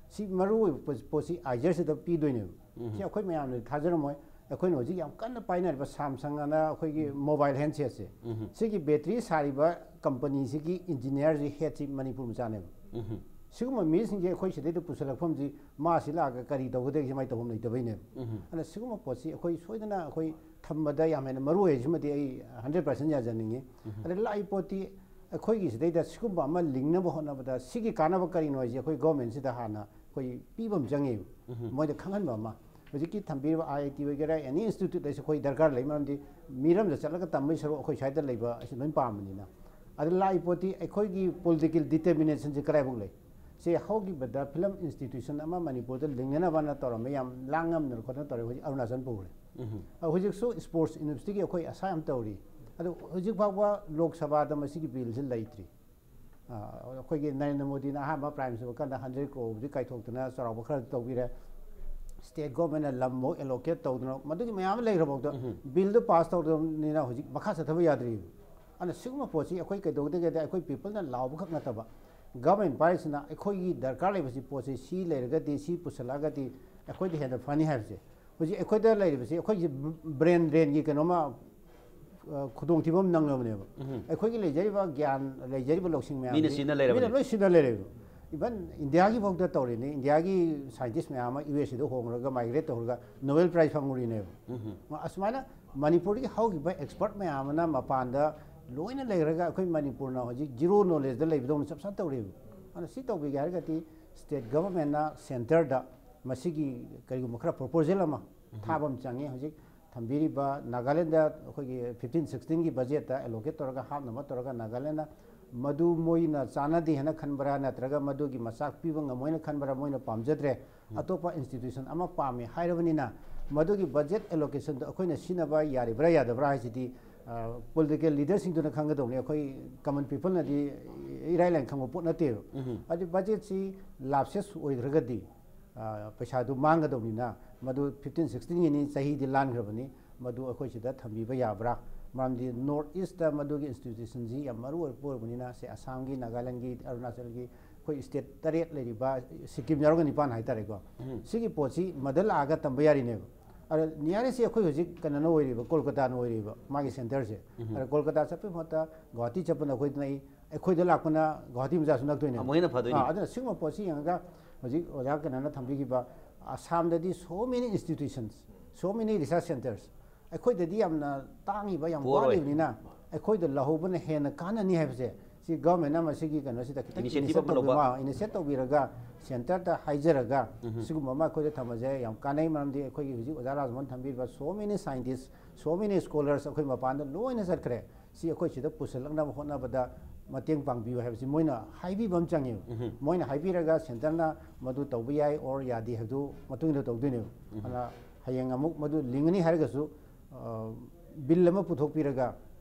ꯁꯤ ꯃꯔꯨ ꯑꯣꯏꯕ ꯄꯣ-, ꯄꯣꯠꯁꯤ ꯑꯥꯏꯖꯔꯁꯤꯗ ꯄꯤꯗꯣꯏꯅꯦꯕ꯫ ꯎꯝ꯫ ꯁꯤ ꯑꯩꯈꯣꯏ ꯃꯌꯥꯝꯅ ꯊꯥꯖꯔꯝꯃꯣꯏ꯫ ꯑꯩꯈꯣꯏꯅ ꯍꯧꯖꯤꯛ ꯌꯥꯝ ꯀꯟꯅ ꯄꯥꯏꯅꯔꯤꯕ ꯁꯥꯝꯁꯪ ꯑꯅ ꯑꯩꯈꯣꯏꯒꯤ ꯎꯝ꯫ ꯃꯣꯕꯥꯏꯜ ꯍꯦꯟꯁꯦꯠꯁꯦ, ꯎꯝ꯫ ꯁꯤꯒꯤ ꯕꯦꯇ꯭ꯔꯤ ꯁꯥꯔꯤꯕ ꯀꯝꯄꯅꯤꯁꯤꯒꯤ ꯏꯟꯖꯤꯅꯤꯌꯥꯔꯁꯤ, ꯍꯦꯠꯁꯤ ꯃꯅꯤꯄꯨꯔ ꯃꯆꯥꯅꯦꯕ꯫ ꯎꯝ꯫ ꯁꯤꯒꯨꯝꯕ ꯃꯤꯁꯤꯡꯁꯦ ꯑꯩꯈꯣꯏ ꯁꯤꯗꯩꯗ ꯄꯨꯁꯜꯂꯛꯐꯝꯁꯤ, ꯃꯥꯁꯤ ꯂꯥꯛꯑꯒ ꯀꯔꯤ ꯇꯧꯒꯗꯒꯦ, ꯁꯨꯃꯥꯏꯅ ꯇꯧꯐꯝ ꯂꯩꯇꯕꯩꯅꯦꯕ꯫ ꯎꯝ꯫ ꯑꯗꯨꯅ ꯁꯤꯒꯨꯝꯕ ꯄꯣꯠꯁꯤ ꯑꯩꯈꯣꯏ ꯁꯣꯏꯗꯅ ꯑꯩꯈꯣꯏ ꯊꯝꯕꯗ ꯌꯥꯝ ꯍꯦꯟꯅ ꯃꯔꯨ ꯑꯣꯏ꯫ ꯁꯤꯃꯗꯤ ꯑꯩ ꯍꯟꯗ꯭ꯔꯦꯠ ꯄꯥꯔꯁꯦꯟ ꯌꯥꯖꯅꯤꯡꯉꯤ꯫ ꯎꯝ꯫ ꯑꯗ ꯂꯥꯛꯏ ꯄꯣꯠꯇꯤ ꯑꯩꯈꯣꯏꯒꯤ ꯁꯤꯗꯩꯗ ꯁꯤꯒꯨꯝꯕ ꯑꯃ ꯂꯤꯡꯅꯕ ꯍꯣꯠꯅꯕꯗ ꯁꯤꯒꯤ ꯀꯥꯟꯅꯕ ꯀꯔꯤꯅꯣ ꯍꯥꯏꯁꯦ ꯑꯩꯈꯣꯏ ꯒꯣꯔꯃꯦꯟꯁꯤꯗ ꯍꯥꯟꯅ ꯑꯩꯈꯣꯏ ꯄꯤꯕ ꯑꯃ ꯆꯪꯉꯦꯕ꯫ ꯎꯝ꯫ ꯃꯣꯏꯗ ꯈꯪꯍꯟꯕ ꯑꯃ꯫ ꯍꯧꯖꯤꯛꯀꯤ ꯊꯝꯕꯤꯔꯤꯕ ꯑꯥꯏ ꯑꯥꯏ ꯇꯤ ꯑꯣꯏꯒꯦꯔꯥ, ꯑꯦꯅꯤ ꯏꯟꯁꯇꯤꯇ꯭ꯌꯨꯠ ꯑꯁꯤ ꯑꯩꯈꯣꯏ ꯗꯔꯀꯥꯔ ꯂꯩ, ꯃꯔꯝꯗꯤ ꯃꯤꯔꯝꯗ ꯆꯠꯂꯒ ꯇꯝꯕꯒꯤ ꯁꯔꯨꯛ ꯑꯩꯈꯣꯏ ꯁ꯭ꯋꯥꯏꯗ ꯂꯩꯕ ꯑꯁꯤ ꯂꯣꯏ ꯄꯥꯝꯕꯅꯤꯅ꯫ ꯑꯗꯨ ꯂꯥꯛꯏ ꯄꯣꯠꯇꯤ ꯑꯩꯈꯣꯏꯒꯤ ꯄꯣꯂꯤꯇꯤꯀꯦꯜ ꯗꯤꯇꯔꯃꯤꯅꯦꯁꯟꯁꯤ ꯀꯗꯥꯏꯐꯥꯎ ꯂꯩ? ꯁꯤ ꯍꯧꯈꯤꯕꯗ ꯐꯤꯂꯝ ꯏꯟꯁꯇꯤꯇ꯭ꯌꯨꯁꯟ ꯑꯃ ꯃꯅꯤꯄꯨꯔꯗ ꯂꯤꯡꯅꯅꯕꯅ ꯇꯧꯔꯝꯃꯦ, ꯌꯥꯝ ꯂꯥꯡꯉꯝꯗꯅ ꯈꯣꯠꯇꯅ ꯇꯧꯔꯦ, ꯍꯧꯖꯤꯛ ꯑꯔꯨꯅꯥꯆꯜ ꯄꯨꯈ꯭ꯔꯦ꯫ ꯎꯝ꯫ ꯑ, ꯍꯧꯖꯤꯛꯁꯨ ꯁ꯭ꯄꯣꯔꯠꯁ ꯌꯨꯅꯤꯚꯔꯁꯤꯇꯤꯒꯤ ꯑꯩꯈꯣꯏ ꯑꯁꯥ ꯌꯥꯝ ꯇꯧꯔꯤ꯫ ꯑꯗꯨ ꯍꯧꯖꯤꯛ ꯐꯥꯎꯕ ꯂꯣꯛ ꯁꯚꯥꯗ ꯃꯁꯤꯒꯤ ꯕꯤꯜꯁꯤ ꯂꯩꯇ꯭ꯔꯤ꯫ ꯑ, ꯑꯩꯈꯣꯏꯒꯤ ꯅꯔꯦꯟꯗ꯭ꯔ ꯃꯣꯗꯤꯅ ꯑꯍꯥꯟꯕ ꯄ꯭ꯔꯥꯏꯝ ꯃꯤꯅꯤꯁꯇꯔ ꯑꯣꯏꯔꯀꯥꯟꯗ ꯍꯟꯗ꯭ꯔꯦꯠ ꯀ꯭ꯔꯣꯔꯕꯨꯗꯤ ꯀꯥꯏꯊꯣꯛꯇꯅ ꯆꯥꯎꯔꯥꯛꯄ ꯈꯔ ꯇꯧꯕꯤꯔꯦ꯫ ꯁ꯭ꯇꯦꯠ ꯒꯣꯔꯃꯦꯟꯅ ꯂꯝꯐꯥꯎ ꯑꯦꯂꯣꯀꯦꯠ ꯇꯧꯗꯅ ꯃꯗꯨꯒꯤ ꯃꯌꯥꯝ ꯑꯃ ꯂꯩꯈ꯭ꯔꯐꯥꯎꯗ ꯎꯝ꯫ ꯕꯤꯜꯗꯨ ꯄꯥꯁ ꯇꯧꯗꯕꯅꯤꯅ ꯍꯧꯖꯤꯛ ꯃꯈꯥ ꯆꯠꯊꯕ ꯌꯥꯗ꯭ꯔꯤꯕ꯫ ꯑꯗꯨꯅ ꯁꯤꯒꯨꯝꯕ ꯄꯣꯠꯁꯤ ꯑꯩꯈꯣꯏ ꯀꯩꯗꯧꯒꯗꯒꯦꯗ ꯑꯩꯈꯣꯏ ꯄꯤꯄꯜꯅ ꯂꯥꯎꯕꯈꯛ ꯅꯠꯇꯕ, ꯒꯚꯔꯟꯃꯦꯟ ꯄꯥꯏꯔꯤꯁꯤꯅ ꯑꯩꯈꯣꯏꯒꯤ ꯗꯔꯀꯥꯔ ꯂꯩꯕꯁꯤ, ꯄꯣꯠꯁꯤ ꯁꯤ ꯂꯩꯔꯒꯗꯤ, ꯁꯤ ꯄꯨꯁꯜꯂꯛꯑꯒꯗꯤ ꯑꯩꯈꯣꯏꯗ ꯍꯦꯟꯅ ꯐꯅꯤ ꯍꯥꯏꯕꯁꯦ꯫ ꯍꯧꯖꯤꯛ ꯑꯩꯈꯣꯏꯗ ꯂꯩꯔꯤꯕꯁꯤ ꯑꯩꯈꯣꯏꯒꯤ ꯕ꯭ꯔꯦꯟ ꯗ꯭ꯔꯦꯟꯒꯤ ꯀꯩꯅꯣꯝꯃ, ꯑ, ꯈꯨꯗꯣꯡꯊꯤꯕ ꯑꯃ ꯅꯪꯉꯕꯅꯦꯕ꯫ ꯎꯝ꯫ ꯑꯩꯈꯣꯏꯒꯤ ꯂꯩꯖꯔꯤꯕ ꯒ꯭ꯌꯥꯟ, ꯂꯩꯖꯔꯤꯕ ꯂꯧꯁꯤꯡ ꯃꯌꯥꯝꯁꯤ ꯃꯤꯅ ꯁꯤꯖꯤꯟꯅ ꯂꯩꯔꯕꯅꯦ꯫ ꯃꯤꯅ ꯂꯣꯏ ꯁꯤꯖꯤꯟꯅ ꯂꯩꯔꯦꯕ꯫ ꯏꯚꯟ ꯏꯟꯗꯤꯌꯥꯒꯤ ꯐꯥꯎꯗ ꯇꯧꯔꯤꯅꯤ꯫ ꯏꯟꯗꯤꯌꯥꯒꯤ ꯁꯥꯏꯟꯇꯤꯁ ꯃꯌꯥꯝ ꯑꯃ ꯌꯨ ꯑꯦꯁ ꯑꯦꯗ ꯍꯣꯡꯂꯒ, ꯃꯥꯏꯒ꯭ꯔꯦꯠ ꯇꯧꯔꯒ ꯅꯣꯕꯦꯜ ꯄ꯭ꯔꯥꯏꯖ ꯐꯪꯉꯨꯔꯤꯅꯦꯕ꯫ ꯎꯝ꯫ ꯑꯁꯨꯃꯥꯏꯅ ꯃꯅꯤꯄꯨꯔꯗꯒꯤ ꯍꯧꯈꯤꯕ ꯑꯦꯛꯁꯄꯔꯠ ꯃꯌꯥꯝ ꯑꯃꯅ ꯃꯄꯥꯟꯗ ꯂꯣꯏꯅ ꯂꯩꯈ꯭ꯔꯒ ꯑꯩꯈꯣꯏ ꯃꯅꯤꯄꯨꯔꯅ ꯍꯧꯖꯤꯛ ꯖꯤꯔꯣ ꯅꯣꯂꯦꯖꯇ ꯂꯩꯕꯗꯧꯅ ꯆꯞ ꯆꯞ ꯇꯧꯔꯤꯕ꯫ ꯑꯗꯨꯅ ꯁꯤ ꯇꯧꯕꯤꯒꯦ ꯍꯥꯏꯔꯒꯗꯤ ꯁ꯭ꯇꯦꯠ ꯒꯚꯔꯟꯃꯦꯟꯠꯅ ꯁꯦꯟꯇꯔꯗ ꯃꯁꯤꯒꯤ ꯀꯔꯤꯒꯨꯝꯕ ꯈꯔ ꯄ꯭ꯔꯣꯄꯣꯖꯦꯜ ꯑꯃ ꯊꯥꯕ ꯑꯃ ꯆꯪꯉꯤ꯫ ꯍꯧꯖꯤꯛ ꯊꯝꯕꯤꯔꯤꯕ ꯅꯥꯒꯥꯂꯦꯟꯗ ꯑꯩꯈꯣꯏꯒꯤ ꯐꯤꯐꯇꯤꯟ ꯁꯤꯛꯁꯇꯤꯟꯒꯤ ꯕꯖꯦꯠꯇ ꯑꯦꯂꯣꯀꯦꯠ ꯇꯧꯔꯒ ꯍꯥꯞꯅꯕ ꯇꯧꯔꯒ ꯅꯥꯒꯥꯂꯦꯟꯗ ꯃꯗꯨ ꯃꯣꯏꯅ ꯆꯥꯟꯅꯗꯦ ꯍꯥꯏꯅ ꯈꯟꯕ꯭ꯔꯥ, ꯅꯠꯇ꯭ꯔꯒ ꯃꯗꯨꯒꯤ ꯃꯆꯥꯛ ꯄꯤꯕ ꯉꯝꯃꯣꯏꯅ ꯈꯟꯕ꯭ꯔꯥ, ꯃꯣꯏꯅ ꯄꯥꯝꯖꯗ꯭ꯔꯦ, ꯑꯇꯣꯞꯄ ꯏꯟꯁꯇꯤꯇ꯭ꯌꯨꯁꯟ ꯑꯃ ꯄꯥꯝꯃꯦ ꯍꯥꯏꯔꯕꯅꯤꯅ ꯃꯗꯨꯒꯤ ꯕꯖꯦꯠ ꯑꯦꯂꯣꯀꯦꯁꯟꯗꯣ ꯑꯩꯈꯣꯏꯅ ꯁꯤꯖꯤꯟꯅꯕ ꯌꯥꯔꯤꯕ꯭ꯔꯥ ꯌꯥꯗꯕ꯭ꯔꯥ ꯍꯥꯏꯁꯤꯗꯤ ꯄꯣꯂꯤꯇꯤꯀꯦꯜ ꯂꯤꯗꯔꯁꯤꯡꯗꯨꯅ ꯈꯪꯒꯗꯧꯅꯤ꯫ ꯑꯩꯈꯣꯏ ꯀꯃꯟ ꯄꯤꯄꯜꯅꯗꯤ ꯏꯔꯥꯏ ꯂꯥꯏꯅ ꯈꯪꯕ ꯄꯣꯠ ꯅꯠꯇꯦꯕ꯫ ꯍꯥꯏꯗꯤ ꯕꯖꯦꯠꯁꯤ ꯂꯥꯞꯁꯦꯁ ꯑꯣꯏꯈ꯭ꯔꯒꯗꯤ ꯑ, ꯄꯩꯁꯥꯗꯨ ꯃꯥꯡꯒꯗꯧꯅꯤꯅ ꯃꯗꯨ ꯐꯤꯐꯇꯤꯟ ꯁꯤꯛꯁꯇꯤꯟꯒꯤꯅꯤ, ꯆꯍꯤꯗꯤ ꯂꯥꯟꯈ꯭ꯔꯕꯅꯤ, ꯃꯗꯨ ꯑꯩꯈꯣꯏ ꯁꯤꯗ ꯊꯝꯕꯤꯕ ꯌꯥꯕ꯭ꯔꯥ? ꯃꯔꯝꯗꯤ ꯅꯣꯔꯠ ꯏꯁꯇ ꯃꯗꯨꯒꯤ ꯏꯟꯁꯇꯤꯇ꯭ꯌꯨꯁꯟꯁꯤ ꯌꯥꯝ ꯃꯔꯨ ꯑꯣꯏꯕ ꯑꯣꯏꯕꯅꯤꯅ, ꯁꯦ ꯑꯁꯥꯝꯒꯤ, ꯅꯥꯒꯥꯂꯦꯟꯒꯤ, ꯑꯔꯨꯅꯥꯆꯜꯒꯤ, ꯑꯩꯈꯣꯏ ꯁ꯭ꯇꯦꯠ ꯇꯔꯦꯠ ꯂꯩꯔꯤꯕ, ꯁꯤꯛꯀꯤꯝ ꯌꯥꯎꯔꯒ ꯅꯤꯄꯥꯟ ꯍꯥꯏꯇꯥꯔꯦꯀꯣ꯫ ꯁꯤꯒꯤ ꯄꯣꯠꯁꯤ ꯃꯗ ꯂꯥꯛꯑꯒ ꯇꯝꯕ ꯌꯥꯔꯤꯅꯦꯕ꯫ ꯑꯗ ꯅꯤꯌꯔꯦꯁꯁꯤ ꯑꯩꯈꯣꯏ ꯍꯧꯖꯤꯛ ꯀꯩꯅꯣꯅ ꯑꯣꯏꯔꯤꯕ, ꯀꯣꯜꯀꯇꯥꯅ ꯑꯣꯏꯔꯤꯕ ꯃꯥꯒꯤ ꯁꯦꯟꯇꯔꯁꯦ꯫ ꯑꯗ ꯀꯣꯜꯀꯇꯥ ꯆꯠꯄꯒꯤ ꯃꯍꯨꯠꯇ ꯒꯨꯋꯥꯍꯥꯇꯤ ꯆꯠꯄꯅ ꯑꯩꯈꯣꯏꯗ ꯅꯛꯏ, ꯑꯩꯈꯣꯏꯗ ꯂꯥꯛꯄꯅ ꯒꯨꯋꯥꯍꯥꯇꯤ ꯃꯆꯥꯁꯨ ꯅꯛꯇꯣꯏꯅꯦꯕ꯫ ꯑꯃꯨꯛ ꯍꯦꯟꯅ ꯐꯗꯣꯏꯅꯤ꯫ ꯑꯥ, ꯑꯗꯨꯅ ꯁꯤꯒꯨꯝꯕ ꯄꯣꯠꯁꯤ ꯌꯦꯡꯉꯒ ꯍꯧꯖꯤꯛ ꯑꯣꯖꯥ ꯀꯩꯅꯣꯅ ꯊꯝꯕꯤꯈꯤꯕ ꯑꯁꯥꯝꯗꯗꯤ so many institutions, so many research centers, ꯑꯩꯈꯣꯏꯗꯗꯤ ꯌꯥꯝꯅ ꯇꯥꯡꯉꯤꯕ, ꯌꯥꯝ ꯄꯣꯔꯣꯏ꯫ ꯋꯥꯠꯂꯤꯕꯅꯤꯅ ꯑꯩꯈꯣꯏꯗ ꯂꯧꯍꯧꯕꯅ ꯍꯦꯟꯅ ꯀꯥꯟꯅꯅꯤ ꯍꯥꯏꯕꯁꯦ ꯁꯤ ꯒꯚꯔꯟꯃꯦꯟꯠꯅ ꯃꯁꯤꯒꯤ ꯀꯩꯅꯣꯁꯤꯗ ꯈꯤꯇꯪ ꯏꯅꯤꯁꯤꯌꯦꯇꯤꯚ initiate ꯑꯃ ꯂꯧꯕ꯫ ꯇꯧꯕꯤꯕ, initiate ꯇꯧꯕꯤꯔꯒ ꯁꯦꯟꯇꯔꯗ ꯍꯥꯏꯖꯔꯒ ꯁꯤꯒꯨꯝꯕ ꯑꯃ ꯑꯩꯈꯣꯏꯗ ꯊꯝꯕꯁꯦ ꯌꯥꯝ ꯀꯥꯟꯅꯩ꯫ ꯃꯔꯝꯗꯤ ꯑꯩꯈꯣꯏꯒꯤ ꯍꯧꯖꯤꯛ ꯑꯣꯖꯥ ꯔꯥꯖꯃꯣꯍꯟ ꯊꯝꯕꯤꯔꯤꯕ so many scientists, so many scholars ꯑꯩꯈꯣꯏ ꯃꯄꯥꯟꯗ ꯂꯣꯏꯅ ꯆꯠꯈ꯭ꯔꯦ꯫ ꯁꯤ ꯑꯩꯈꯣꯏ ꯁꯤꯗ ꯄꯨꯁꯤꯜꯂꯛꯅꯕ ꯍꯣꯠꯅꯕꯗ ꯃꯇꯦꯡ ꯄꯥꯡꯕꯤꯌꯨ ꯍꯥꯏꯕꯁꯤ ꯃꯣꯏꯅ ꯍꯥꯏꯕꯤꯕ ꯑꯃ ꯆꯪꯉꯦꯕ꯫ ꯃꯣꯏꯅ ꯍꯥꯏꯕꯤꯔꯒ ꯁꯦꯟꯇꯔꯅ ꯃꯗꯨ ꯇꯧꯕ ꯌꯥꯏ ꯑꯣꯔ ꯌꯥꯗꯦ ꯍꯥꯏꯕꯗꯨ ꯃꯇꯨꯡ ꯏꯟꯅ ꯇꯧꯗꯣꯏꯅꯦꯕ꯫ ꯑꯗꯨꯅ ꯍꯌꯦꯡ ꯑꯃꯨꯛ ꯃꯗꯨ ꯂꯤꯡꯒꯅꯤ ꯍꯥꯏꯔꯒꯁꯨ, ꯑ, ꯕꯤꯜ ꯑꯃ ꯄꯨꯊꯣꯛꯄꯤꯔꯒ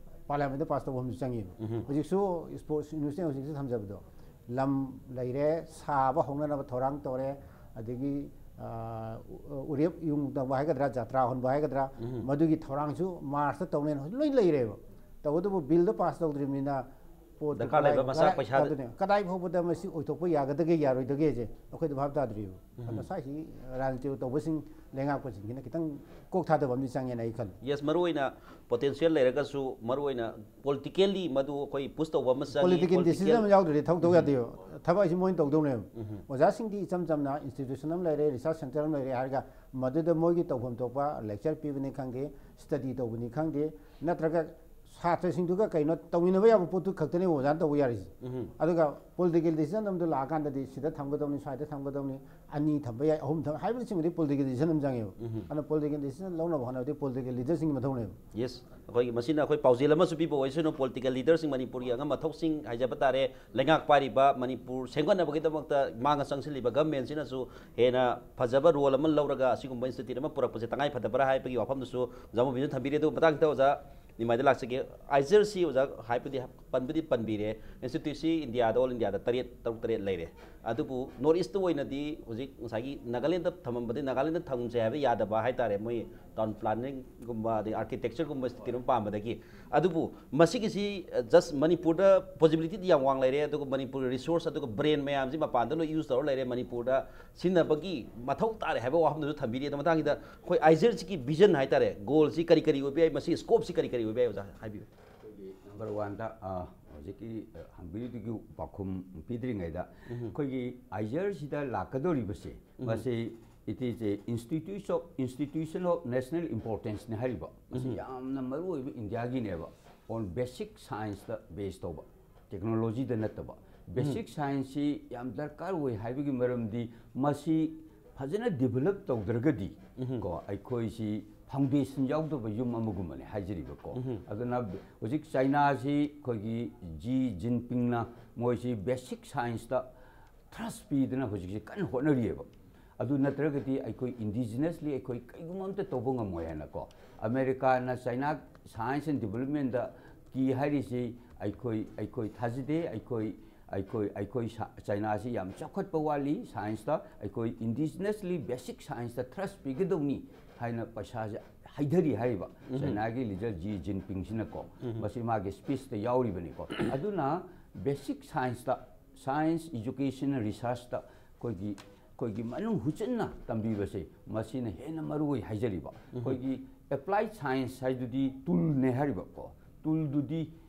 ꯄꯥꯔꯂꯤꯌꯥꯃꯦꯟꯠꯇ ꯄꯥꯁ ꯇꯧꯕ ꯑꯃꯁꯨ ꯆꯪꯉꯦꯕ꯫ ꯍꯧꯖꯤꯛꯁꯨ ꯁ꯭ꯄꯣꯔꯠꯁ ꯌꯨꯅꯤꯚꯔꯁꯤꯇꯤ ꯍꯧꯖꯤꯛꯁꯨ ꯊꯝꯖꯕꯗꯣ, ꯂꯝ ꯂꯩꯔꯦ, ꯁꯥꯕ ꯍꯧꯅꯅꯕ ꯊꯧꯔꯥꯡ ꯇꯧꯔꯦ, ꯑꯗꯒꯤ, ꯑ, ꯎ-, ꯎꯔꯦꯞ ꯏꯌꯨꯡ ꯇꯧꯕ ꯍꯥꯏꯒꯗ꯭ꯔꯥ, ꯖꯇ꯭ꯔꯥ ꯍꯣꯟꯕ ꯍꯥꯏꯒꯗ꯭ꯔꯥ, ꯃꯗꯨꯒꯤ ꯊꯧꯔꯥꯡꯁꯨ ꯃꯥꯔꯆꯇ ꯇꯧꯅꯦꯅ ꯍꯧꯖꯤꯛ ꯂꯣꯏ ꯂꯩꯔꯦꯕ꯫ ꯇꯧꯕꯇꯕꯨ ꯕꯤꯜꯗꯣ ꯄꯥꯁ ꯇꯧꯗ꯭ꯔꯤꯕꯅꯤꯅ ꯄꯣꯠꯇꯨ ꯗꯔꯀꯥꯔ ꯂꯩꯕ ꯀꯗꯥꯏ-, ꯃꯆꯥꯛ ꯀꯗꯥꯏ-, ꯄꯩꯁꯥꯗꯨ ꯑꯗꯨꯅꯦ, ꯀꯗꯥꯏ ꯐꯥꯎꯕꯗ ꯃꯁꯤ ꯑꯣꯏꯊꯣꯛꯄ ꯌꯥꯒꯗꯒꯦ, ꯌꯥꯔꯣꯏꯗꯒꯦꯁꯦ ꯑꯩꯈꯣꯏꯗ ꯚꯥꯞ ꯇꯥꯗ꯭ꯔꯤꯕ꯫ ꯑꯗꯨꯅ ꯁ꯭ꯋꯥꯏꯁꯤ ꯔꯥꯖꯅꯤꯇꯤ ꯇꯧꯕꯁꯤꯡ, ꯂꯩꯉꯥꯛꯄꯁꯤꯡꯁꯤꯅ ꯈꯤꯇꯪ ꯀꯣꯛ ꯊꯥꯗꯕ ꯑꯃꯗꯤ ꯆꯪꯉꯦꯅ ꯑꯩ ꯈꯜꯂꯤ꯫ ꯌꯦꯁ, ꯃꯔꯨꯑꯣꯏꯅ ꯄꯣꯇꯦꯟꯁꯤꯌꯦꯜ ꯂꯩꯔꯒꯁꯨ, ꯃꯔꯨꯑꯣꯏꯅ ꯄꯣꯂꯤꯇꯤꯀꯦꯜꯂꯤ ꯃꯗꯨ ꯑꯩꯈꯣꯏ ꯄꯨꯁ ꯇꯧꯕ ꯑꯃ ꯆꯪꯉꯤ꯫ ꯄꯣꯂꯤꯇꯤꯀꯦꯜ ꯗꯤꯁꯤꯖꯟ ꯄꯣꯂꯤꯇꯤꯀꯦꯜ ꯑꯃ ꯌꯥꯎꯗ꯭ꯔꯗꯤ ꯊꯕꯛ ꯇꯧ ꯌꯥꯗꯦꯕ꯫ ꯊꯕꯛ ꯍꯥꯏꯁꯤ ꯃꯣꯏꯅ ꯇꯧꯗꯧꯅꯦꯕ꯫ ꯑꯣꯖꯥꯁꯤꯡꯗꯤ ꯏꯆꯝ ꯆꯝꯅ ꯏꯟꯁꯇꯤꯇ꯭ꯌꯨꯁꯟ ꯑꯃ ꯂꯩꯔꯦ, ꯔꯤꯁꯔꯁ ꯁꯦꯟꯇꯔ ꯑꯃ ꯂꯩꯔꯦ ꯍꯥꯏꯔꯒ ꯃꯗꯨꯗ ꯃꯣꯏꯒꯤ ꯇꯧꯐꯝ ꯊꯣꯛꯄ ꯂꯦꯛꯆꯔ ꯄꯤꯕꯅꯤ ꯈꯪꯗꯦ, ꯁ꯭ꯇꯗꯤ ꯇꯧꯕꯅꯤ ꯈꯪꯗꯦ, ꯅꯠꯇ꯭ꯔꯒ ꯁꯥꯇ꯭ꯔꯁꯤꯡꯗꯨꯒ ꯀꯩꯅꯣ ꯇꯧꯃꯤꯟꯅꯕ ꯌꯥꯕ ꯄꯣꯠꯇꯨ ꯈꯛꯇꯅꯦꯕ ꯑꯣꯖꯥꯅ ꯇꯧꯕ ꯌꯥꯔꯤꯁꯦ꯫ ꯎꯝ꯫ ꯑꯗꯨꯒ ꯄꯣꯂꯤꯇꯤꯀꯦꯜ ꯗꯤꯁꯤꯖꯟ ꯑꯃꯗ ꯂꯥꯛꯑꯀꯥꯟꯗꯗꯤ ꯁꯤꯗ ꯊꯝꯒꯗꯧꯅꯤ, ꯁ꯭ꯋꯥꯏꯗ ꯊꯝꯒꯗꯧꯅꯤ, ꯑꯅꯤ ꯊꯝꯕ ꯌꯥꯏ, ꯑꯍꯨꯝ ꯊꯝꯕ, ꯍꯥꯏꯕꯅꯆꯤꯡꯕꯗꯤ ꯄꯣꯂꯤꯇꯤꯀꯦꯜ ꯗꯤꯁꯤꯖꯟ ꯑꯃ ꯆꯪꯉꯦꯕ꯫ ꯎꯝ꯫ ꯑꯗꯨꯅ ꯄꯣꯂꯤꯇꯤꯀꯦꯜ ꯗꯤꯁꯤꯖꯟ ꯂꯧꯅꯕ ꯍꯣꯠꯅꯕꯗꯤ ꯄꯣꯂꯤꯇꯤꯀꯦꯜ ꯂꯤꯗꯔꯁꯤꯡꯒꯤ ꯃꯊꯧꯅꯦꯕ꯫ ꯌꯦꯁ, ꯑꯩꯈꯣꯏꯒꯤ ꯃꯁꯤꯅ ꯑꯩꯈꯣꯏ ꯄꯥꯎꯖꯦꯜ ꯑꯃꯁꯨ ꯄꯤꯕ ꯑꯣꯏꯁꯅꯨ, ꯄꯣꯂꯤꯇꯤꯀꯦꯜ ꯂꯤꯗꯔꯁꯤꯡ, ꯃꯅꯤꯄꯨꯔꯒꯤ ꯑꯉꯝ ꯑꯊꯧꯁꯤꯡ ꯍꯥꯏꯖꯕ ꯇꯥꯔꯦ, ꯂꯩꯉꯥꯛ ꯄꯥꯏꯔꯤꯕ, ꯃꯅꯤꯄꯨꯔ ꯁꯦꯝꯒꯠꯅꯕꯒꯤꯗꯃꯛꯇ ꯃꯥꯡꯗ ꯆꯪꯁꯤꯜꯂꯤꯕ ꯒꯚꯔꯟꯃꯦꯟꯁꯤꯅꯁꯨ ꯍꯦꯟꯅ ꯐꯖꯕ ꯔꯣꯜ ꯑꯃ ꯂꯧꯔꯒ ꯑꯁꯤꯒꯨꯝꯕ ꯏꯟꯁꯇꯤꯇ꯭ꯌꯨꯠ ꯑꯃ ꯄꯨꯔꯛꯄꯁꯦ ꯇꯉꯥꯏ ꯐꯗꯕ꯭ꯔꯥ ꯍꯥꯏꯕꯒꯤ ꯋꯥꯐꯝꯗꯨꯁꯨ ꯑꯣꯖꯥ ꯃꯣꯕꯤꯟꯁꯨ ꯊꯝꯕꯤꯔꯦ꯫ ꯑꯗꯨ ꯃꯇꯥꯡꯁꯤꯗ ꯑꯣꯖꯥ ꯅꯤꯃꯥꯏꯗ ꯂꯥꯛꯆꯒꯦ꯫ ꯑꯥꯏꯖꯔꯁꯤ ꯑꯣꯖꯥ ꯍꯥꯏꯕꯗꯤ ꯄꯟꯕꯗꯤ ꯄꯟꯕꯤꯔꯦ, ꯏꯟꯁꯇꯤꯇ꯭ꯌꯨꯠꯁꯤ ꯏꯟꯗꯤꯌꯥꯗ, ꯑꯣꯜ ꯏꯟꯗꯤꯌꯥꯗ ꯇꯔꯦꯠ, ꯇꯔꯨꯛ ꯇꯔꯦꯠ ꯂꯩꯔꯦ꯫ ꯑꯗꯨꯕꯨ ꯅꯣꯔꯠ ꯏꯁꯇ ꯑꯣꯏꯅꯗꯤ ꯍꯧꯖꯤꯛ ꯉꯁꯥꯏꯒꯤ ꯅꯥꯒꯥꯂꯦꯟꯗ ꯊꯝꯃꯝꯕꯗꯤ ꯅꯥꯒꯥꯂꯦꯟꯗ ꯊꯝꯁꯦ ꯍꯥꯏꯕ ꯌꯥꯗꯕ ꯍꯥꯏꯇꯥꯔꯦ, ꯃꯣꯏ ꯇꯥꯎꯟ ꯄ꯭ꯂꯥꯅꯤꯡꯒꯨꯝꯕ ꯑꯗꯩ ꯑꯥꯔꯀꯤꯇꯦꯛꯆꯔꯒꯨꯝꯕ ꯏꯟꯁꯇꯤꯇ꯭ꯌꯨꯠ ꯑꯃ ꯄꯥꯝꯕꯗꯒꯤ꯫ ꯑꯗꯨꯕꯨ ꯃꯁꯤꯒꯤꯁꯤ ꯖꯁ ꯃꯅꯤꯄꯨꯔꯗ ꯄꯣꯁꯤꯕꯤꯂꯤꯇꯤꯗꯤ ꯌꯥꯝ ꯋꯥꯡ ꯂꯩꯔꯦ, ꯑꯗꯨꯒ ꯃꯅꯤꯄꯨꯔ ꯔꯤꯁꯣꯔꯁ ꯑꯗꯨꯒ ꯕ꯭ꯔꯦꯟ ꯃꯌꯥꯝꯁꯤ ꯃꯄꯥꯟꯗ ꯂꯣꯏ ꯌꯨꯁ ꯇꯧꯔ ꯂꯩꯔꯦ, ꯃꯅꯤꯄꯨꯔꯗ ꯁꯤꯖꯤꯟꯅꯕꯒꯤ ꯃꯊꯧ ꯇꯥꯔꯦ ꯍꯥꯏꯕ ꯋꯥꯐꯝꯗꯨꯁꯨ ꯊꯝꯕꯤꯔꯤ꯫ ꯑꯗꯣ ꯃꯇꯥꯡꯁꯤꯗ ꯑꯩꯈꯣꯏ ꯑꯥꯏꯖꯔꯁꯤꯒꯤ ꯚꯤꯖꯟ ꯍꯥꯏꯇꯥꯔꯦ, ꯒꯣꯜꯁꯤ ꯀꯔꯤ ꯀꯔꯤ ꯑꯣꯏꯕ ꯌꯥꯏ, ꯃꯁꯤꯒꯤ ꯁ꯭ꯀꯣꯞꯁꯤ ꯀꯔꯤ ꯀꯔꯤ ꯑꯣꯏꯕ ꯌꯥꯏ, ꯑꯣꯖꯥ ꯍꯥꯏꯕꯤꯌꯨ꯫ ꯑꯩꯈꯣꯏꯒꯤ ꯅꯝꯕꯔ ꯋꯥꯟꯗ ꯍꯧꯖꯤꯛꯀꯤ ꯑ, ꯍꯪꯕꯤꯔꯤꯗꯨꯒꯤ ꯄꯥꯎꯈꯨꯝ ꯄꯤꯗ꯭ꯔꯤꯉꯩꯗ ꯑꯩꯈꯣꯏꯒꯤ ꯑꯥꯏꯖꯔꯁꯤꯗ ꯂꯥꯛꯀꯗꯧꯔꯤꯕꯁꯦ, ꯃꯁꯤ it is a institute of institution of national importanceꯅꯦ ꯍꯥꯏꯔꯤꯕ꯫ ꯃꯁꯤ ꯌꯥꯝꯅ ꯃꯔꯨ ꯑꯣꯏꯕ ꯏꯟꯗꯤꯌꯥꯒꯤꯅꯦꯕ꯫ On basic scienceꯇ base ꯇꯧꯕ, ꯇꯦꯛꯅꯣꯂꯣꯖꯤꯗ ꯅꯠꯇꯕ꯫ ꯕꯦꯁꯤꯛ ꯁꯥꯏꯟꯁꯁꯤ ꯌꯥꯝ ꯗꯔꯀꯥꯔ ꯑꯣꯏ ꯍꯥꯏꯕꯒꯤ ꯃꯔꯝꯗꯤ ꯃꯁꯤ ꯐꯖꯅ ꯗꯤꯕꯂꯞ ꯇꯧꯗ꯭ꯔꯒꯗꯤ ꯀꯣ, ꯑꯩꯈꯣꯏꯁꯤ ꯐꯥꯎꯟꯗꯦꯁꯟ ꯌꯥꯎꯗꯕ ꯌꯨꯝ ꯑꯃꯒꯨꯝꯕꯅꯦ ꯍꯥꯏꯖꯔꯤꯕꯀꯣ꯫ ꯑꯗꯨꯅ ꯍꯧꯖꯤꯛ ꯆꯥꯏꯅꯥꯁꯤ ꯑꯩꯈꯣꯏꯒꯤ ꯖꯤ ꯖꯤꯟꯄꯤꯡꯅ ꯃꯣꯏꯁꯤ ꯕꯦꯁꯤꯛ ꯁꯥꯏꯟꯁꯇ ꯊ꯭ꯔꯁ ꯄꯤꯗꯅ ꯍꯧꯖꯤꯛꯁꯤ ꯀꯟꯅ ꯍꯣꯠꯅꯔꯤꯑꯕ꯫ ꯑꯗꯨ ꯅꯠꯇ꯭ꯔꯒꯗꯤ ꯑꯩꯈꯣꯏ ꯏꯟꯗꯤꯖꯤꯅꯁꯂꯤ ꯑꯩꯈꯣꯏ ꯀꯩꯒꯨꯝꯕ ꯑꯝꯇ ꯇꯧꯕ ꯉꯝꯃꯣꯏ ꯍꯥꯏꯅꯀꯣ꯫ ꯑꯃꯦꯔꯤꯀꯥꯅ ꯆꯥꯏꯅꯥ ꯁꯥꯏꯟꯁ ꯑꯦꯟ ꯗꯤꯕꯂꯞꯃꯦꯟꯗ ꯀꯤ ꯍꯥꯏꯔꯤꯁꯤ ꯑꯩꯈꯣꯏ, ꯑꯩꯈꯣꯏ ꯊꯥꯖꯗꯦ꯫ ꯑꯩꯈꯣꯏ, ꯑꯩꯈꯣꯏ, ꯑꯩꯈꯣꯏ ꯁꯥ-, ꯆꯥꯏꯅꯥꯁꯤ ꯌꯥꯝ ꯆꯥꯎꯈꯠꯄ ꯋꯥꯠꯂꯤ ꯁꯥꯏꯟꯁꯇ꯫ ꯑꯩꯈꯣꯏ ꯏꯟꯗꯤꯖꯤꯅꯁꯂꯤ ꯕꯦꯁꯤꯛ ꯁꯥꯏꯟꯁꯇ ꯊ꯭ꯔꯁ ꯄꯤꯒꯗꯧꯅꯤ ꯍꯥꯏꯅ ꯄꯩꯁꯥꯁꯦ ꯍꯩꯊꯔꯤ ꯍꯥꯏꯔꯤꯕ ꯆꯥꯏꯅꯥꯒꯤ ꯂꯤꯗꯔ ꯖꯤ ꯖꯤꯟꯄꯤꯡꯁꯤꯅꯀꯣ꯫ ꯃꯁꯤ ꯃꯥꯒꯤ ꯁ꯭ꯄꯤꯆꯇ ꯌꯥꯎꯔꯤꯕꯅꯤꯀꯣ꯫ ꯑꯗꯨꯅ ꯕꯦꯁꯤꯛ ꯁꯥꯏꯟꯁꯇ, ꯁꯥꯏꯟꯁ, ꯏꯖꯨꯀꯦꯁꯟ, ꯔꯤꯁꯔꯁꯇ ꯑꯩꯈꯣꯏꯒꯤ, ꯑꯩꯈꯣꯏꯒꯤ ꯃꯅꯨꯡ ꯍꯨꯠꯆꯤꯟꯅ ꯇꯝꯕꯤꯕꯁꯦ ꯃꯁꯤꯅ ꯍꯦꯟꯅ ꯃꯔꯨ ꯑꯣꯏ ꯍꯥꯏꯖꯔꯤꯕ꯫ ꯑꯩꯈꯣꯏꯒꯤ ꯑꯦꯄ꯭ꯂꯥꯏꯠ ꯁꯥꯏꯟꯁ ꯍꯥꯏꯗꯨꯗꯤ ꯇꯨꯜꯅꯦ ꯍꯥꯏꯔꯤꯕꯀꯣ꯫ ꯇꯨꯜꯗꯨꯗꯤ,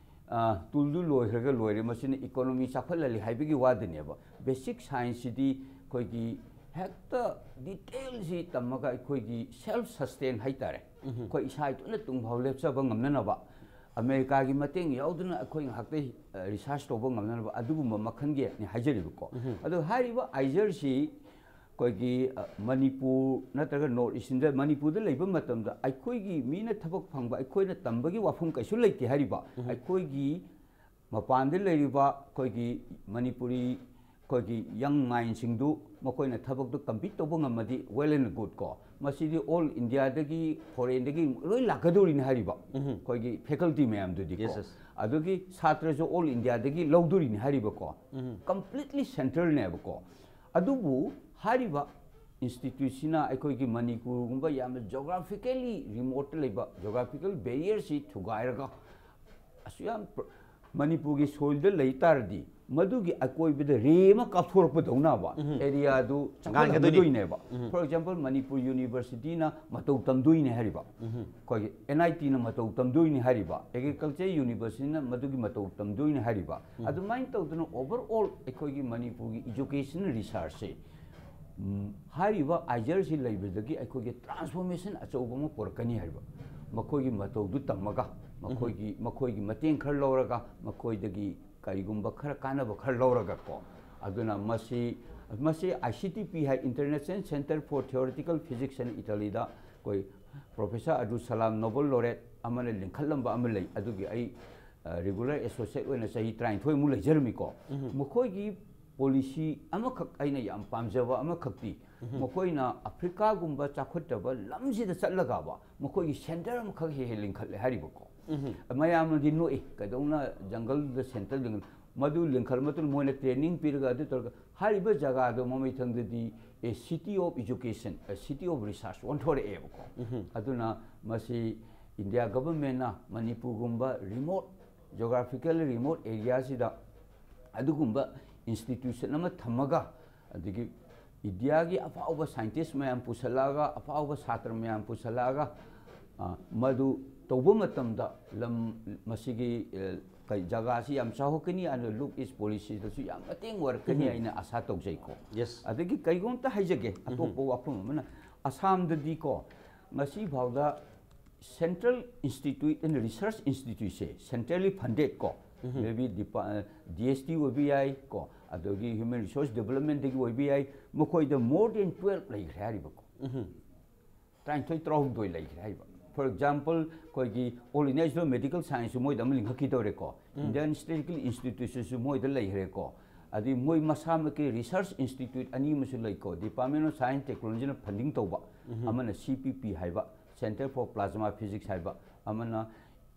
ꯑ, ꯇꯨꯜꯗꯨ ꯂꯣꯏꯈ꯭ꯔꯒ ꯂꯣꯏꯔꯦ, ꯃꯁꯤꯅ ꯏꯀꯣꯅꯣꯃꯤ ꯆꯥꯎꯈꯠꯍꯜꯂꯤ ꯍꯥꯏꯕꯒꯤ ꯋꯥꯗꯅꯦꯕ꯫ ꯕꯦꯁꯤꯛ ꯁꯥꯏꯟꯁꯁꯤꯗꯤ ꯑꯩꯈꯣꯏꯒꯤ ꯍꯦꯛꯇ ꯗꯤꯇꯦꯜꯁꯤ ꯇꯝꯃꯒ ꯑꯩꯈꯣꯏꯒꯤ ꯁꯦꯜꯐ ꯁꯁꯇꯦꯟ ꯍꯥꯏꯇꯥꯔꯦ, ꯑꯩꯈꯣꯏ ꯏꯁꯥ ꯏꯇꯣꯟꯅ ꯇꯨꯡꯐꯥꯎ ꯂꯦꯞꯆꯕ ꯉꯝꯅꯅꯕ ꯑꯃꯦꯔꯤꯀꯥꯒꯤ ꯃꯇꯦꯡ ꯌꯥꯎꯗꯅ ꯑꯩꯈꯣꯏ ꯉꯥꯏꯍꯥꯛꯇ ꯔꯤꯁꯥꯔꯁ ꯇꯧꯕ ꯉꯝꯅꯅꯕ ꯑꯗꯨꯒꯨꯝꯕ ꯃꯈꯜꯒꯤꯅꯤ ꯍꯥꯏꯖꯔꯤꯕꯀꯣ꯫ ꯑꯗꯣ ꯍꯥꯏꯔꯤꯕ ꯑꯥꯏꯖꯔꯁꯤ ꯑꯩꯈꯣꯏꯒꯤ, ꯑ, ꯃꯅꯤꯄꯨꯔ ꯅꯠꯇ꯭ꯔꯒ ꯅꯣꯔꯠ ꯏꯁ ꯏꯟꯗꯤꯌꯥ, ꯃꯅꯤꯄꯨꯔꯗ ꯂꯩꯕ ꯃꯇꯝꯗ ꯑꯩꯈꯣꯏꯒꯤ ꯃꯤꯅ ꯊꯕꯛ ꯐꯪꯕ, ꯑꯩꯈꯣꯏꯅ ꯇꯝꯕꯒꯤ ꯋꯥꯐꯝ ꯀꯩꯁꯨ ꯂꯩꯇꯦ ꯍꯥꯏꯔꯤꯕ꯫ ꯑꯩꯈꯣꯏꯒꯤ ꯃꯄꯥꯟꯗ ꯂꯩꯔꯤꯕ ꯑꯩꯈꯣꯏꯒꯤ ꯃꯅꯤꯄꯨꯔꯤ ꯑꯩꯈꯣꯏꯒꯤ ꯌꯪ ꯃꯥꯏꯟꯁꯤꯡꯗꯨ ꯃꯈꯣꯏꯅ ꯊꯕꯛꯇꯨ ꯀꯝꯄꯤꯠ ꯇꯧꯕ ꯉꯝꯃꯗꯤ well and good ꯀꯣ꯫ ꯃꯁꯤꯗꯤ ꯑꯣꯜ ꯏꯟꯗꯤꯌꯥꯗꯒꯤ, ꯐꯣꯔꯦꯟꯗꯒꯤ ꯂꯣꯏ ꯂꯥꯛꯀꯗꯧꯔꯤꯅꯤ ꯍꯥꯏꯔꯤꯕ, ꯑꯩꯈꯣꯏꯒꯤ ꯐꯦꯀꯜꯇꯤ ꯃꯌꯥꯝꯗꯨꯗꯤꯀꯣ꯫ Yes, yes. ꯑꯗꯨꯒꯤ ꯁꯥꯇ꯭ꯔꯁꯨ ꯑꯣꯜ ꯏꯟꯗꯤꯌꯥꯗꯒꯤ ꯂꯧꯗꯣꯔꯤꯅꯤ ꯍꯥꯏꯔꯤꯕꯀꯣ꯫ ꯀꯝꯄ꯭ꯂꯤꯠꯂꯤ ꯁꯦꯟꯇ꯭ꯔꯦꯜꯅꯦꯕꯀꯣ꯫ ꯑꯗꯨꯕꯨ ꯍꯥꯏꯔꯤꯕ ꯏꯟꯁꯇꯤꯇ꯭ꯌꯨꯠꯁꯤꯅ ꯑꯩꯈꯣꯏꯒꯤ ꯃꯅꯤꯄꯨꯔꯒꯨꯝꯕ ꯌꯥꯝꯅ ꯖꯣꯒ꯭ꯔꯥꯐꯤꯀꯦꯜꯂꯤ ꯔꯤꯃꯣꯠꯇ ꯂꯩꯕ ꯖꯣꯒ꯭ꯔꯥꯐꯤꯀꯦꯜ ꯕꯦꯔꯤꯌꯔꯁꯤ ꯊꯨꯒꯥꯏꯔꯒ ꯑꯁꯨꯛ ꯌꯥꯝ ꯄ꯭ꯔ-, ꯃꯅꯤꯄꯨꯔꯒꯤ ꯁꯣꯏꯜꯗ ꯂꯩ ꯇꯥꯔꯗꯤ ꯃꯗꯨꯒꯤ ꯑꯀꯣꯏꯕꯗ ꯔꯦ ꯑꯃ ꯀꯥꯞꯊꯣꯔꯛꯄꯗꯧꯅꯕ ꯑꯦꯔꯤꯌꯥꯗꯨ ꯆꯥꯎꯈꯠꯍꯟꯒꯗꯣꯏꯅꯦꯕ꯫ For example, ꯃꯅꯤꯄꯨꯔ ꯌꯨꯅꯤꯚꯔꯁꯤꯇꯤꯅ ꯃꯇꯧ ꯇꯝꯗꯣꯏꯅꯦ ꯍꯥꯏꯔꯤꯕ, ꯑꯩꯈꯣꯏꯒꯤ ꯑꯦꯟ ꯑꯥꯏ ꯇꯤꯅ ꯃꯇꯧ ꯇꯝꯗꯣꯏꯅꯦ ꯍꯥꯏꯔꯤꯕ, ꯑꯦꯒ꯭ꯔꯤꯀꯜꯆꯔ ꯌꯨꯅꯤꯚꯔꯁꯤꯇꯤꯅ ꯃꯗꯨꯒꯤ ꯃꯇꯧ ꯇꯝꯗꯣꯏꯅꯦ ꯍꯥꯏꯔꯤꯕ꯫ ꯑꯗꯨꯃꯥꯏꯅ ꯇꯧꯗꯅ ꯑꯣꯚꯔ ꯑꯣꯜ ꯑꯩꯈꯣꯏꯒꯤ ꯃꯅꯤꯄꯨꯔꯒꯤ ꯏꯖꯨꯀꯦꯁꯟ ꯔꯤꯁꯔꯁꯁꯦ ꯎꯝ, ꯍꯥꯏꯔꯤꯕ ꯑꯥꯏꯖꯔꯁꯤ ꯂꯩꯕꯗꯒꯤ ꯑꯩꯈꯣꯏꯒꯤ ꯇ꯭ꯔꯥꯟꯁꯐꯣꯔꯃꯦꯁꯟ ꯑꯆꯧꯕ ꯑꯃ ꯄꯨꯔꯛꯀꯅꯤ ꯍꯥꯏꯔꯤꯕ꯫ ꯃꯈꯣꯏꯒꯤ ꯃꯇꯧꯗꯨ ꯇꯝꯃꯒ, ꯃꯈꯣꯏꯒꯤ, ꯃꯈꯣꯏꯒꯤ ꯃꯇꯦꯡ ꯈꯔ ꯂꯧꯔꯒ, ꯃꯈꯣꯏꯗꯒꯤ ꯀꯔꯤꯒꯨꯝꯕ ꯈꯔ ꯀꯥꯟꯅꯕ ꯈꯔ ꯂꯧꯔꯒ ꯀꯣ꯫ ꯑꯗꯨꯅ ꯃꯁꯤ, ꯃꯁꯤ ꯑꯥꯏ ꯁꯤ ꯇꯤ ꯄꯤ ꯍꯥꯏ, International Center for Theoretical Physics ꯍꯥꯏꯅ ꯏꯇꯥꯂꯤꯗ ꯑꯩꯈꯣꯏ professor Abdul Salam Nobel laureate ꯑꯃꯅ ꯂꯤꯡꯈꯠꯂꯝꯕ ꯑꯃ ꯂꯩ꯫ ꯑꯗꯨꯒꯤ ꯑꯩ, ꯑ, ꯔꯤꯒꯨꯂꯔ ꯑꯦꯁꯣꯁꯤꯌꯦꯠ ꯑꯣꯏꯅ ꯆꯍꯤ ꯇꯔꯥꯅꯤꯊꯣꯏꯃꯨꯛ ꯂꯩꯖꯔꯝꯃꯤꯀꯣ꯫ ꯃꯈꯣꯏꯒꯤ ꯄꯣꯂꯤꯁꯤ ꯑꯃꯈꯛ, ꯑꯩꯅ ꯌꯥꯝ ꯄꯥꯝꯖꯕ ꯑꯃꯈꯛꯇꯤ, ꯃꯈꯣꯏꯅ ꯑꯐ꯭ꯔꯤꯀꯥꯒꯨꯝꯕ ꯆꯥꯎꯈꯠꯇꯕ ꯂꯝꯁꯤꯗ ꯆꯠꯂꯒꯕ ꯃꯈꯣꯏꯒꯤ ꯁꯦꯟꯇꯔ ꯑꯃꯈꯛ ꯍꯦꯛ ꯍꯦꯛ ꯂꯤꯡꯈꯠꯂꯦ ꯍꯥꯏꯔꯤꯕꯀꯣ꯫ ꯃꯌꯥꯝꯅꯗꯤ ꯅꯣꯛꯏ, "ꯀꯩꯗꯧꯅ ꯖꯪꯒꯜꯗ ꯁꯦꯟꯇꯔ ꯂꯤꯡ-," ꯃꯗꯨ ꯂꯤꯡꯈꯠꯂ ꯃꯇꯨꯡꯗ ꯃꯣꯏꯅ ꯇ꯭ꯔꯦꯅꯤꯡ ꯄꯤꯔꯒ ꯑꯗꯨ ꯇꯧꯔꯒ ꯍꯥꯏꯔꯤꯕ ꯖꯒꯥꯗꯣ ꯃꯃꯩꯊꯪꯗꯗꯤ a city of education, a city of research ꯑꯣꯟꯊꯣꯔꯛꯑꯦꯕꯀꯣ꯫ ꯑꯗꯨꯅ ꯃꯁꯤ ꯏꯟꯗꯤꯌꯥ ꯒꯚꯔꯟꯃꯦꯟꯅ ꯃꯅꯤꯄꯨꯔꯒꯨꯝꯕ ꯔꯤꯃꯣꯠ, ꯖꯣꯒ꯭ꯔꯥꯐꯤꯀꯦꯜ ꯔꯤꯃꯣꯠ ꯑꯦꯔꯤꯌꯥꯁꯤꯗ ꯑꯗꯨꯒꯨꯝꯕ ꯏꯟꯁꯇꯤꯇ꯭ꯌꯨꯁꯟ ꯑꯃ ꯊꯝꯃꯒ, ꯑꯗꯒꯤ ꯏꯟꯗꯤꯌꯥꯒꯤ ꯑꯐꯥꯎꯕ ꯁꯥꯏꯟꯇꯤꯁ ꯃꯌꯥꯝ ꯄꯨꯁꯜꯂꯛꯑꯒ, ꯑꯐꯥꯎꯕ ꯁꯥꯇ꯭ꯔ ꯃꯌꯥꯝ ꯄꯨꯁꯜꯂꯛꯑꯒ, ꯑ, ꯃꯗꯨ ꯇꯧꯕ ꯃꯇꯝꯗ ꯂꯝ ꯃꯁꯤꯒꯤ, ꯑ, ꯀꯩ, ꯖꯒꯥꯁꯤ ꯌꯥꯝ ꯆꯥꯎꯈꯠꯀꯅꯤ, ꯑꯗꯨꯒ ꯂꯨꯛ ꯏꯁ ꯄꯣꯂꯤꯁꯤꯗꯁꯨ ꯌꯥꯝ ꯃꯇꯦꯡ ꯑꯣꯏꯔꯛꯀꯅꯤ ꯍꯥꯏꯅ ꯑꯁꯥ ꯇꯧꯖꯩꯀꯣ꯫ Yes. ꯑꯗꯒꯤ ꯀꯩꯒꯨꯝꯇ ꯍꯥꯏꯖꯒꯦ, ꯑꯇꯣꯞꯄ ꯋꯥꯐꯝ ꯑꯃꯅ, ꯑꯁꯥꯝꯗꯗꯤꯀꯣ, ꯉꯁꯤ ꯐꯥꯎꯗ Central Institute and Research Institute say centrally funded ꯀꯣ, maybe D S T ꯑꯣꯏꯕ ꯌꯥꯏ ꯀꯣ, ꯑꯗꯒꯤ Human Resource Development ꯇꯒꯤ ꯑꯣꯏꯕ ꯌꯥꯏ, ꯃꯈꯣꯏꯗ more than twelve ꯂꯩꯈ꯭ꯔꯦ ꯍꯥꯏꯔꯤꯕꯀꯣ꯫ ꯇꯔꯥꯅꯤꯊꯣꯏ ꯇꯔꯥꯍꯨꯝꯗꯣꯏ ꯂꯩꯈ꯭ꯔꯦ ꯍꯥꯏꯕ꯫ For example, ꯑꯩꯈꯣꯏꯒꯤ All India Institute of Medical Science ꯁꯨ ꯃꯣꯏꯗ ꯑꯃ ꯂꯤꯡꯈꯠꯈꯤꯗꯧꯔꯦꯀꯣ꯫ Indian Statistical Institution ꯁꯨ ꯃꯣꯏꯗ ꯂꯩꯈ꯭ꯔꯦꯀꯣ꯫ ꯑꯗꯩ ꯃꯣꯏ ꯃꯁꯥꯃꯛꯀꯤ research institute ꯑꯅꯤ ꯑꯃꯁꯨ ꯂꯩꯀꯣ, Department of Science Technology ꯅ funding ꯇꯧꯕ, ꯑꯃꯅ C P P ꯍꯥꯏꯕ, Center for Plasma Physics ꯍꯥꯏꯕ, ꯑꯃꯅ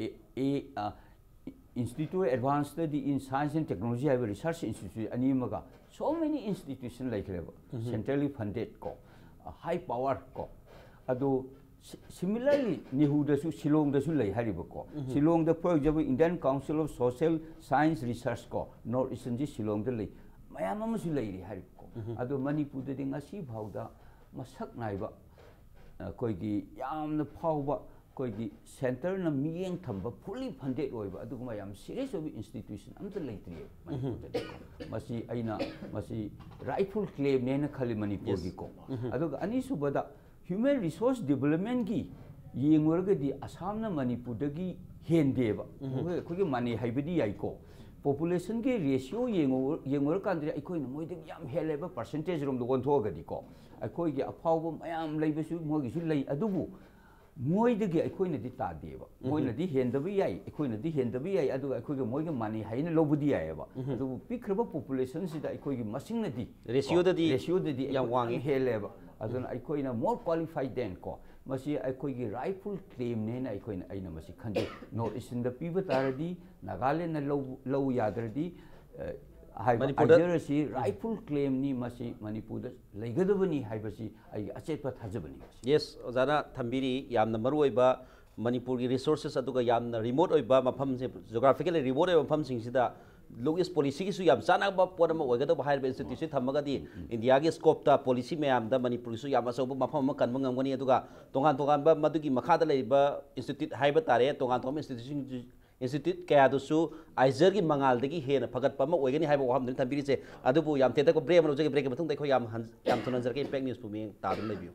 A, A, ꯑ, Institute of Advanced Study in Science and Technology ꯍꯥꯏꯕ research institute ꯑꯅꯤ ꯑꯃꯒ, so many institution ꯂꯩꯈ꯭ꯔꯦꯕ, centrally funded ꯀꯣ, high power ꯀꯣ꯫ ꯑꯗꯣ si-, similarly ꯅꯦꯍꯨꯗꯁꯨ, ꯁꯤꯂꯣꯡꯗꯁꯨ ꯂꯩ ꯍꯥꯏꯔꯤꯕꯀꯣ꯫ ꯁꯤꯂꯣꯡꯗ, for example, Indian Council of Social Science Research ꯀꯣ, North Eastern ꯁꯤ ꯁꯤꯂꯣꯡꯗ ꯂꯩ, ꯃꯌꯥꯝ ꯑꯃꯁꯨ ꯂꯩꯔꯤ ꯍꯥꯏꯔꯤꯕꯀꯣ꯫ ꯑꯗꯣ ꯃꯅꯤꯄꯨꯔꯗꯗꯤ ꯉꯁꯤ ꯐꯥꯎꯗ ꯃꯁꯛ ꯅꯥꯏꯕ, ꯑꯩꯈꯣꯏꯒꯤ ꯌꯥꯝꯅ ꯐꯥꯎꯕ, ꯑꯩꯈꯣꯏꯒꯤ centre ꯅ ꯃꯤꯠꯌꯦꯡ ꯊꯝꯕ, fully funded ꯑꯣꯏꯕ ꯑꯗꯨꯒꯨꯝꯕ ꯌꯥꯝ serious ꯑꯣꯏꯕ institution ꯑꯝꯇ ꯂꯩꯇ꯭ꯔꯤꯌꯦ ꯃꯅꯤꯄꯨꯔꯗꯗꯤ꯫ ꯃꯁꯤ ꯑꯩꯅ, ꯃꯁꯤ rightful claim ꯅꯦꯅ ꯈꯜꯂꯤ ꯃꯅꯤꯄꯨꯔꯒꯤꯀꯣ꯫ ꯑꯗꯨꯒ ꯑꯅꯤꯁꯨꯕꯗ, human resource development ꯀꯤ ꯌꯦꯡꯉꯨꯔꯒꯗꯤ ꯑꯁꯥꯝꯅ ꯃꯅꯤꯄꯨꯔꯗꯒꯤ ꯍꯦꯟꯗꯦꯕ꯫ ꯑꯩꯈꯣꯏ, ꯑꯩꯈꯣꯏꯒ ꯃꯥꯟꯅꯩ ꯍꯥꯏꯕꯗꯤ ꯌꯥꯏꯀꯣ꯫ Population ꯒꯤ ratio ꯌꯦꯡꯉꯨ-, ꯌꯦꯡꯉꯨꯔꯀꯥꯟꯗꯗꯤ ꯑꯩꯈꯣꯏꯅ ꯃꯣꯏꯗꯒꯤ ꯌꯥꯝ ꯍꯦꯜꯂꯦꯕ, percentage ꯔꯣꯝꯗ ꯑꯣꯟꯊꯣꯛꯑꯒꯗꯤꯀꯣ꯫ ꯑꯩꯈꯣꯏꯒꯤ ꯑꯐꯥꯎꯕ ꯃꯌꯥꯝ ꯂꯩꯕꯁꯨ ꯃꯣꯏꯒꯤꯁꯨ ꯂꯩ, ꯑꯗꯨꯕꯨ ꯃꯣꯏꯗꯒꯤ ꯑꯩꯈꯣꯏꯅꯗꯤ ꯇꯥꯗꯦꯕ꯫ ꯃꯣꯏꯅꯗꯤ ꯍꯦꯟꯗꯕ ꯌꯥꯏ, ꯑꯩꯈꯣꯏꯅꯗꯤ ꯍꯦꯟꯗꯕ ꯌꯥꯏ, ꯑꯗꯨꯒ ꯑꯩꯈꯣꯏꯒ ꯃꯣꯏꯒ ꯃꯥꯟꯅꯩ ꯍꯥꯏꯅ ꯂꯧꯕꯗꯤ ꯌꯥꯏꯑꯕ꯫ ꯑꯗꯨꯕꯨ ꯄꯤꯛꯈ꯭ꯔꯕ population ꯁꯤꯗ ꯑꯩꯈꯣꯏꯒꯤ ꯃꯁꯤꯡꯅꯗꯤ, ratio ꯗꯗꯤ ratio ꯗꯗꯤ ꯌꯥꯝ ꯑꯩꯈꯣꯏ ꯋꯥꯡꯉꯤ꯫ ꯌꯥꯝ ꯍꯦꯜꯂꯦꯕ꯫ ꯑꯗꯨꯅ ꯑꯩꯈꯣꯏꯅ more qualified than ꯀꯣ, ꯃꯁꯤ ꯑꯩꯈꯣꯏꯒꯤ rightful claim ꯅꯦꯅ ꯑꯩꯈꯣꯏꯅ, ꯑꯩꯅ ꯃꯁꯤ ꯈꯟꯖꯩ꯫ North Eastern ꯗ ꯄꯤꯕ ꯇꯥꯔꯗꯤ, ꯅꯥꯒꯥꯂꯦꯟꯅ ꯂꯧ-, ꯂꯧ ꯌꯥꯗ꯭ꯔꯗꯤ, ꯑ, ꯍꯥꯏꯕ ꯃꯅꯤꯄꯨꯔꯗ ꯑꯥꯏꯖꯔ ꯑꯁꯤ rightful claim ꯅꯤ, ꯃꯁꯤ ꯃꯅꯤꯄꯨꯔꯗ ꯂꯩꯒꯗꯕꯅꯤ ꯍꯥꯏꯕꯁꯤ ꯑꯩꯒꯤ ꯑꯆꯦꯠꯄ ꯊꯥꯖꯕꯅꯤ꯫ Yes, ꯑꯣꯖꯥꯅ ꯊꯝꯕꯤꯔꯤ, ꯌꯥꯝꯅ ꯃꯔꯨꯑꯣꯏꯕ ꯃꯅꯤꯄꯨꯔꯒꯤ resources ꯑꯗꯨꯒ ꯌꯥꯝꯅ remote ꯑꯣꯏꯕ ꯃꯐꯝꯁꯦ, geographically remote ꯑꯣꯏꯕ ꯃꯐꯝꯁꯤꯡꯁꯤꯗ Look East policy ꯒꯤꯁꯨ ꯌꯥꯝ ꯆꯥꯟꯅꯕ ꯄꯣꯠ ꯑꯃ ꯑꯣꯏꯒꯗꯧꯕ ꯍꯥꯏꯔꯤꯕ institute ꯁꯤ ꯊꯝꯃꯒꯗꯤ, ꯏꯟꯗꯤꯌꯥꯒꯤ scope ꯇ policy ꯃꯌꯥꯝꯗ ꯃꯅꯤꯄꯨꯔꯒꯤꯁꯨ ꯌꯥꯝ ꯑꯆꯧꯕ ꯃꯐꯝ ꯑꯃ ꯀꯟꯕ ꯉꯝꯒꯅꯤ꯫ ꯑꯗꯨꯒ ꯇꯣꯉꯥꯟ ꯇꯣꯉꯥꯟꯕ ꯃꯗꯨꯒꯤ ꯃꯈꯥꯗ ꯂꯩꯔꯤꯕ institute ꯍꯥꯏꯕ ꯇꯥꯔꯦ, ꯇꯣꯉꯥꯟ ꯇꯣꯉꯥꯟꯕ institution, institute ꯀꯌꯥꯗꯨꯁꯨ ꯑꯥꯏꯖꯔꯒꯤ ꯃꯉꯥꯜꯗꯒꯤ ꯍꯦꯟꯅ ꯐꯒꯠꯄ ꯑꯃ ꯑꯣꯏꯒꯅꯤ ꯍꯥꯏꯕ ꯋꯥꯐꯝꯗꯨꯅꯤ ꯊꯝꯕꯤꯔꯤꯁꯦ꯫ ꯑꯗꯨꯕꯨ ꯌꯥꯝ ꯇꯦꯟꯇꯛꯄ break ꯑꯃ ꯂꯧꯖꯒꯦ꯫ Break ꯀꯤ ꯃꯇꯨꯡꯗ ꯑꯩꯈꯣꯏ ꯌꯥꯝ ꯍꯟ-, ꯌꯥꯝ ꯊꯨꯅ ꯍꯟꯖꯔꯛꯀꯦ꯫ Impact News ꯄꯨꯛꯅꯤꯡ ꯇꯥꯗꯨꯅ ꯂꯩꯕꯤꯌꯨ꯫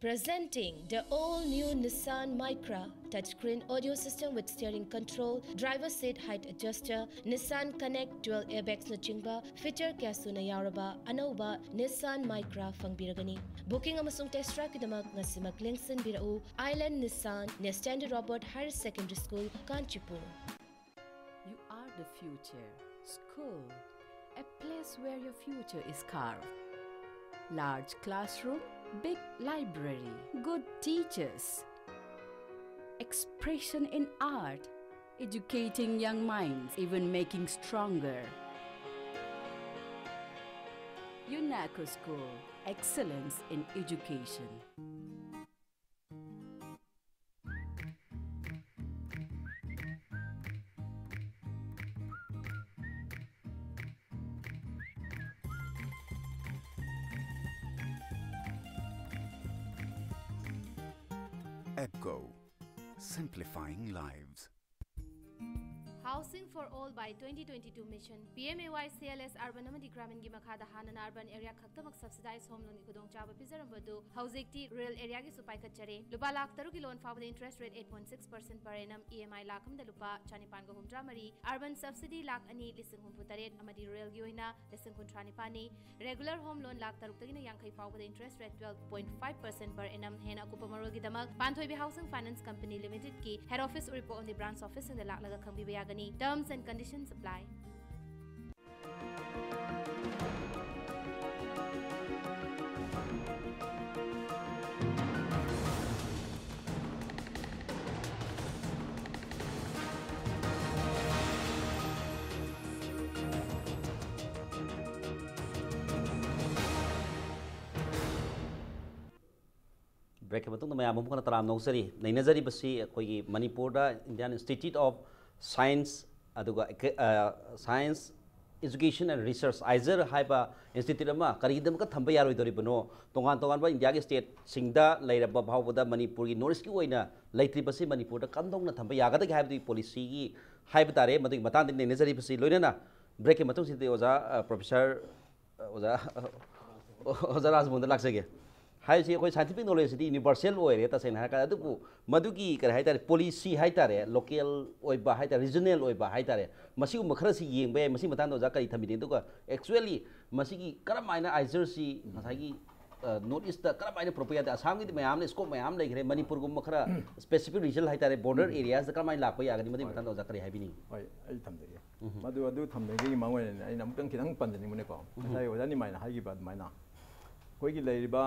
Presenting the all-new Nissan Micra, touchscreen audio system with steering control, driver seat height adjuster, Nissan Connect dual airbagsꯅꯆꯤꯡꯕ feature ꯀꯌꯥ ꯁꯨꯅ ꯌꯥꯎꯔꯕ ꯑꯅꯧꯕ Nissan Micra ꯐꯪꯕꯤꯔꯒꯅꯤ꯫ Booking ꯑꯃꯁꯨꯡ test driveꯀꯤꯗꯃꯛ ꯉꯁꯤꯃꯛ ꯂꯦꯡꯁꯤꯟꯕꯤꯔꯛꯎ꯫ Island Nissan, Near Standard Robert Higher Secondary School, Kanchipur. You are the future. School, a place where your future is carved. Large classroom, big library, good teachers. Expression in art, educating young minds, even making stronger. UNACO School, excellence in education. EPCO, simplifying lives. Housing for All by twenty twenty-two Mission, P M A Y C L S Urban ꯑꯃꯗꯤ Graminꯒꯤ ꯃꯈꯥꯗ ꯍꯥꯟꯅꯅ urban area ꯈꯛꯇꯃꯛ subsidized home loanꯒꯤ ꯈꯨꯗꯣꯡꯆꯥꯕ ꯄꯤꯖꯔꯝꯕꯗꯨ ꯍꯧꯖꯤꯛꯇꯤ rural areaꯒꯤꯁꯨ ꯄꯥꯏꯈꯠꯆꯔꯦ꯫ ꯂꯨꯄꯥ ꯂꯥꯈ ꯇꯔꯨꯛꯀꯤ loan ꯐꯥꯎꯕꯗ interest rate eight point six percent per annum, E M I lakh ꯑꯃꯗ ꯂꯨꯄꯥ ꯆꯥꯅꯤꯄꯥꯟꯒ ꯍꯨꯝꯗ꯭ꯔꯥ ꯃꯔꯤ, urban subsidy ꯂꯥꯈ ꯑꯅꯤ ꯂꯤꯁꯤꯡ ꯍꯨꯝꯐꯨ ꯇꯔꯦꯠ ꯑꯃꯗꯤ ruralꯒꯤ ꯑꯣꯏꯅ ꯂꯤꯁꯤꯡ ꯀꯨꯟꯊ꯭ꯔꯥ ꯅꯤꯄꯥꯟꯅꯤ꯫ Regular home loan ꯂꯥꯈ ꯇꯔꯨꯛꯇꯒꯤꯅ ꯌꯥꯡꯈꯩ ꯐꯥꯎꯕꯗ interest rate twelve point five percent per annum꯫ ꯍꯦꯟꯅ ꯑꯀꯨꯞꯄ ꯃꯔꯣꯜꯒꯤꯗꯃꯛ ꯄꯥꯟꯊꯣꯏꯕꯤ Housing Finance Company Limitedꯀꯤ head office ꯎꯔꯤꯄꯣꯛ ꯑꯃꯗꯤ branch officeꯁꯤꯡꯗ ꯂꯥꯛꯂꯒ ꯈꯪꯕꯤꯕ ꯌꯥꯒꯅꯤ꯫ Terms and conditions apply. Breakꯀꯤ ꯃꯇꯨꯡꯗ ꯃꯌꯥꯝ ꯑꯃꯨꯛ ꯍꯟꯅ ꯇꯔꯥꯝꯅ ꯑꯣꯛꯆꯔꯤ꯫ ꯅꯩꯅꯖꯔꯤꯕꯁꯤ ꯑꯩꯈꯣꯏꯒꯤ ꯃꯅꯤꯄꯨꯔꯗ Indian Institute of Science ꯑꯗꯨꯒ ꯑꯦꯀ-, ꯑ, Science Education and Research, ꯑꯥꯏꯖꯔ ꯍꯥꯏꯕ institute ꯑꯃ ꯀꯔꯤꯒꯤꯗꯃꯛꯇ ꯊꯝꯕ ꯌꯥꯔꯣꯏꯗꯧꯔꯤꯕꯅꯣ? ꯇꯣꯉꯥꯟ ꯇꯣꯉꯥꯟꯕ ꯏꯟꯗꯤꯌꯥꯒꯤ stateꯁꯤꯡꯗ ꯂꯩꯔꯕ ꯐꯥꯎꯕꯗ ꯃꯅꯤꯄꯨꯔꯒꯤ north eastꯀꯤ ꯑꯣꯏꯅ ꯂꯩꯇ꯭ꯔꯤꯕꯁꯤ ꯃꯅꯤꯄꯨꯔꯗ ꯀꯝꯗꯧꯅ ꯊꯝꯕ ꯌꯥꯒꯗꯒꯦ ꯍꯥꯏꯕꯗꯨꯒꯤ policyꯒꯤ ꯍꯥꯏꯕ ꯇꯥꯔꯦ, ꯃꯗꯨꯒꯤ ꯃꯇꯥꯡꯗ ꯅꯩꯅꯖꯔꯤꯕꯁꯤ꯫ ꯂꯣꯏꯅꯅ breakꯀꯤ ꯃꯇꯨꯡꯁꯤꯗꯗꯤ ꯑꯣꯖꯥ, ꯑ, professor, ꯑ, ꯑꯣꯖꯥ, ꯑꯣꯖꯥ ꯔꯥꯖꯃꯣꯍꯟꯗ ꯂꯥꯛꯆꯒꯦ꯫ ꯍꯥꯏꯔꯤꯁꯤ ꯑꯩꯈꯣꯏ scientific knowledgeꯁꯤꯗꯤ universal ꯑꯣꯏꯔꯦ ꯇꯁꯦꯡꯅ ꯍꯥꯏꯔꯀꯥꯟꯗ꯫ ꯑꯗꯨꯕꯨ ꯃꯗꯨꯒꯤ ꯀꯔꯤ ꯍꯥꯏꯇꯥꯔꯦ, policy ꯍꯥꯏꯇꯥꯔꯦ, local ꯑꯣꯏꯕ ꯍꯥꯏꯇꯥꯔꯦ, regional ꯑꯣꯏꯕ ꯍꯥꯏꯇꯥꯔꯦ, ꯃꯁꯤꯒꯨꯝꯕ ꯈꯔꯁꯤ ꯌꯦꯡꯕ ꯌꯥꯏ꯫ ꯃꯁꯤ ꯃꯇꯥꯡꯗ ꯑꯣꯖꯥ ꯀꯔꯤ ꯊꯝꯕꯤꯅꯤꯡꯉꯤ? ꯑꯗꯨꯒ actually ꯃꯁꯤꯒꯤ ꯀꯔꯝ ꯍꯥꯏꯅ ꯑꯥꯏꯖꯔꯁꯤ ꯉꯁꯥꯏꯒꯤ ꯅꯣꯔꯠ ꯏꯁꯇ ꯀꯔꯝ ꯍꯥꯏꯅ ꯄ꯭ꯔꯣꯄꯒꯦꯟꯗꯥ? ꯑꯁꯥꯝꯒꯤꯗꯤ ꯃꯌꯥꯝ ꯂꯩ, ꯁ꯭ꯀꯣꯞ ꯃꯌꯥꯝ ꯂꯩꯈ꯭ꯔꯦ, ꯃꯅꯤꯄꯨꯔꯒꯨꯝꯕ ꯈꯔ specific region ꯍꯥꯏꯇꯥꯔꯦ, border areaꯁꯗ ꯀꯔꯝ ꯍꯥꯏꯅ ꯂꯥꯛꯄ ꯌꯥꯒꯅꯤ? ꯃꯗꯨꯒꯤ ꯃꯇꯥꯡꯗ ꯑꯣꯖꯥ ꯀꯔꯤ ꯍꯥꯏꯕꯤꯅꯤꯡꯉꯤ? ꯍꯣꯏ, ꯑꯩ ꯊꯝꯖꯒꯦ꯫ ꯃꯗꯨ ꯑꯗꯨ ꯊꯝꯖꯒꯦꯒꯤ ꯃꯥꯡꯑꯣꯏꯅꯅꯦ ꯑꯩꯅ ꯑꯃꯨꯛꯇꯪ ꯈꯤꯇꯪ ꯄꯟꯖꯅꯤꯡꯕꯅꯦꯀꯣ꯫ ꯉꯁꯥꯏ ꯑꯣꯖꯥ ꯅꯤꯃꯥꯏꯅ ꯍꯥꯏꯈꯤꯕ ꯑꯗꯨꯃꯥꯏꯅ ꯑꯩꯈꯣꯏꯒꯤ ꯂꯩꯔꯤꯕ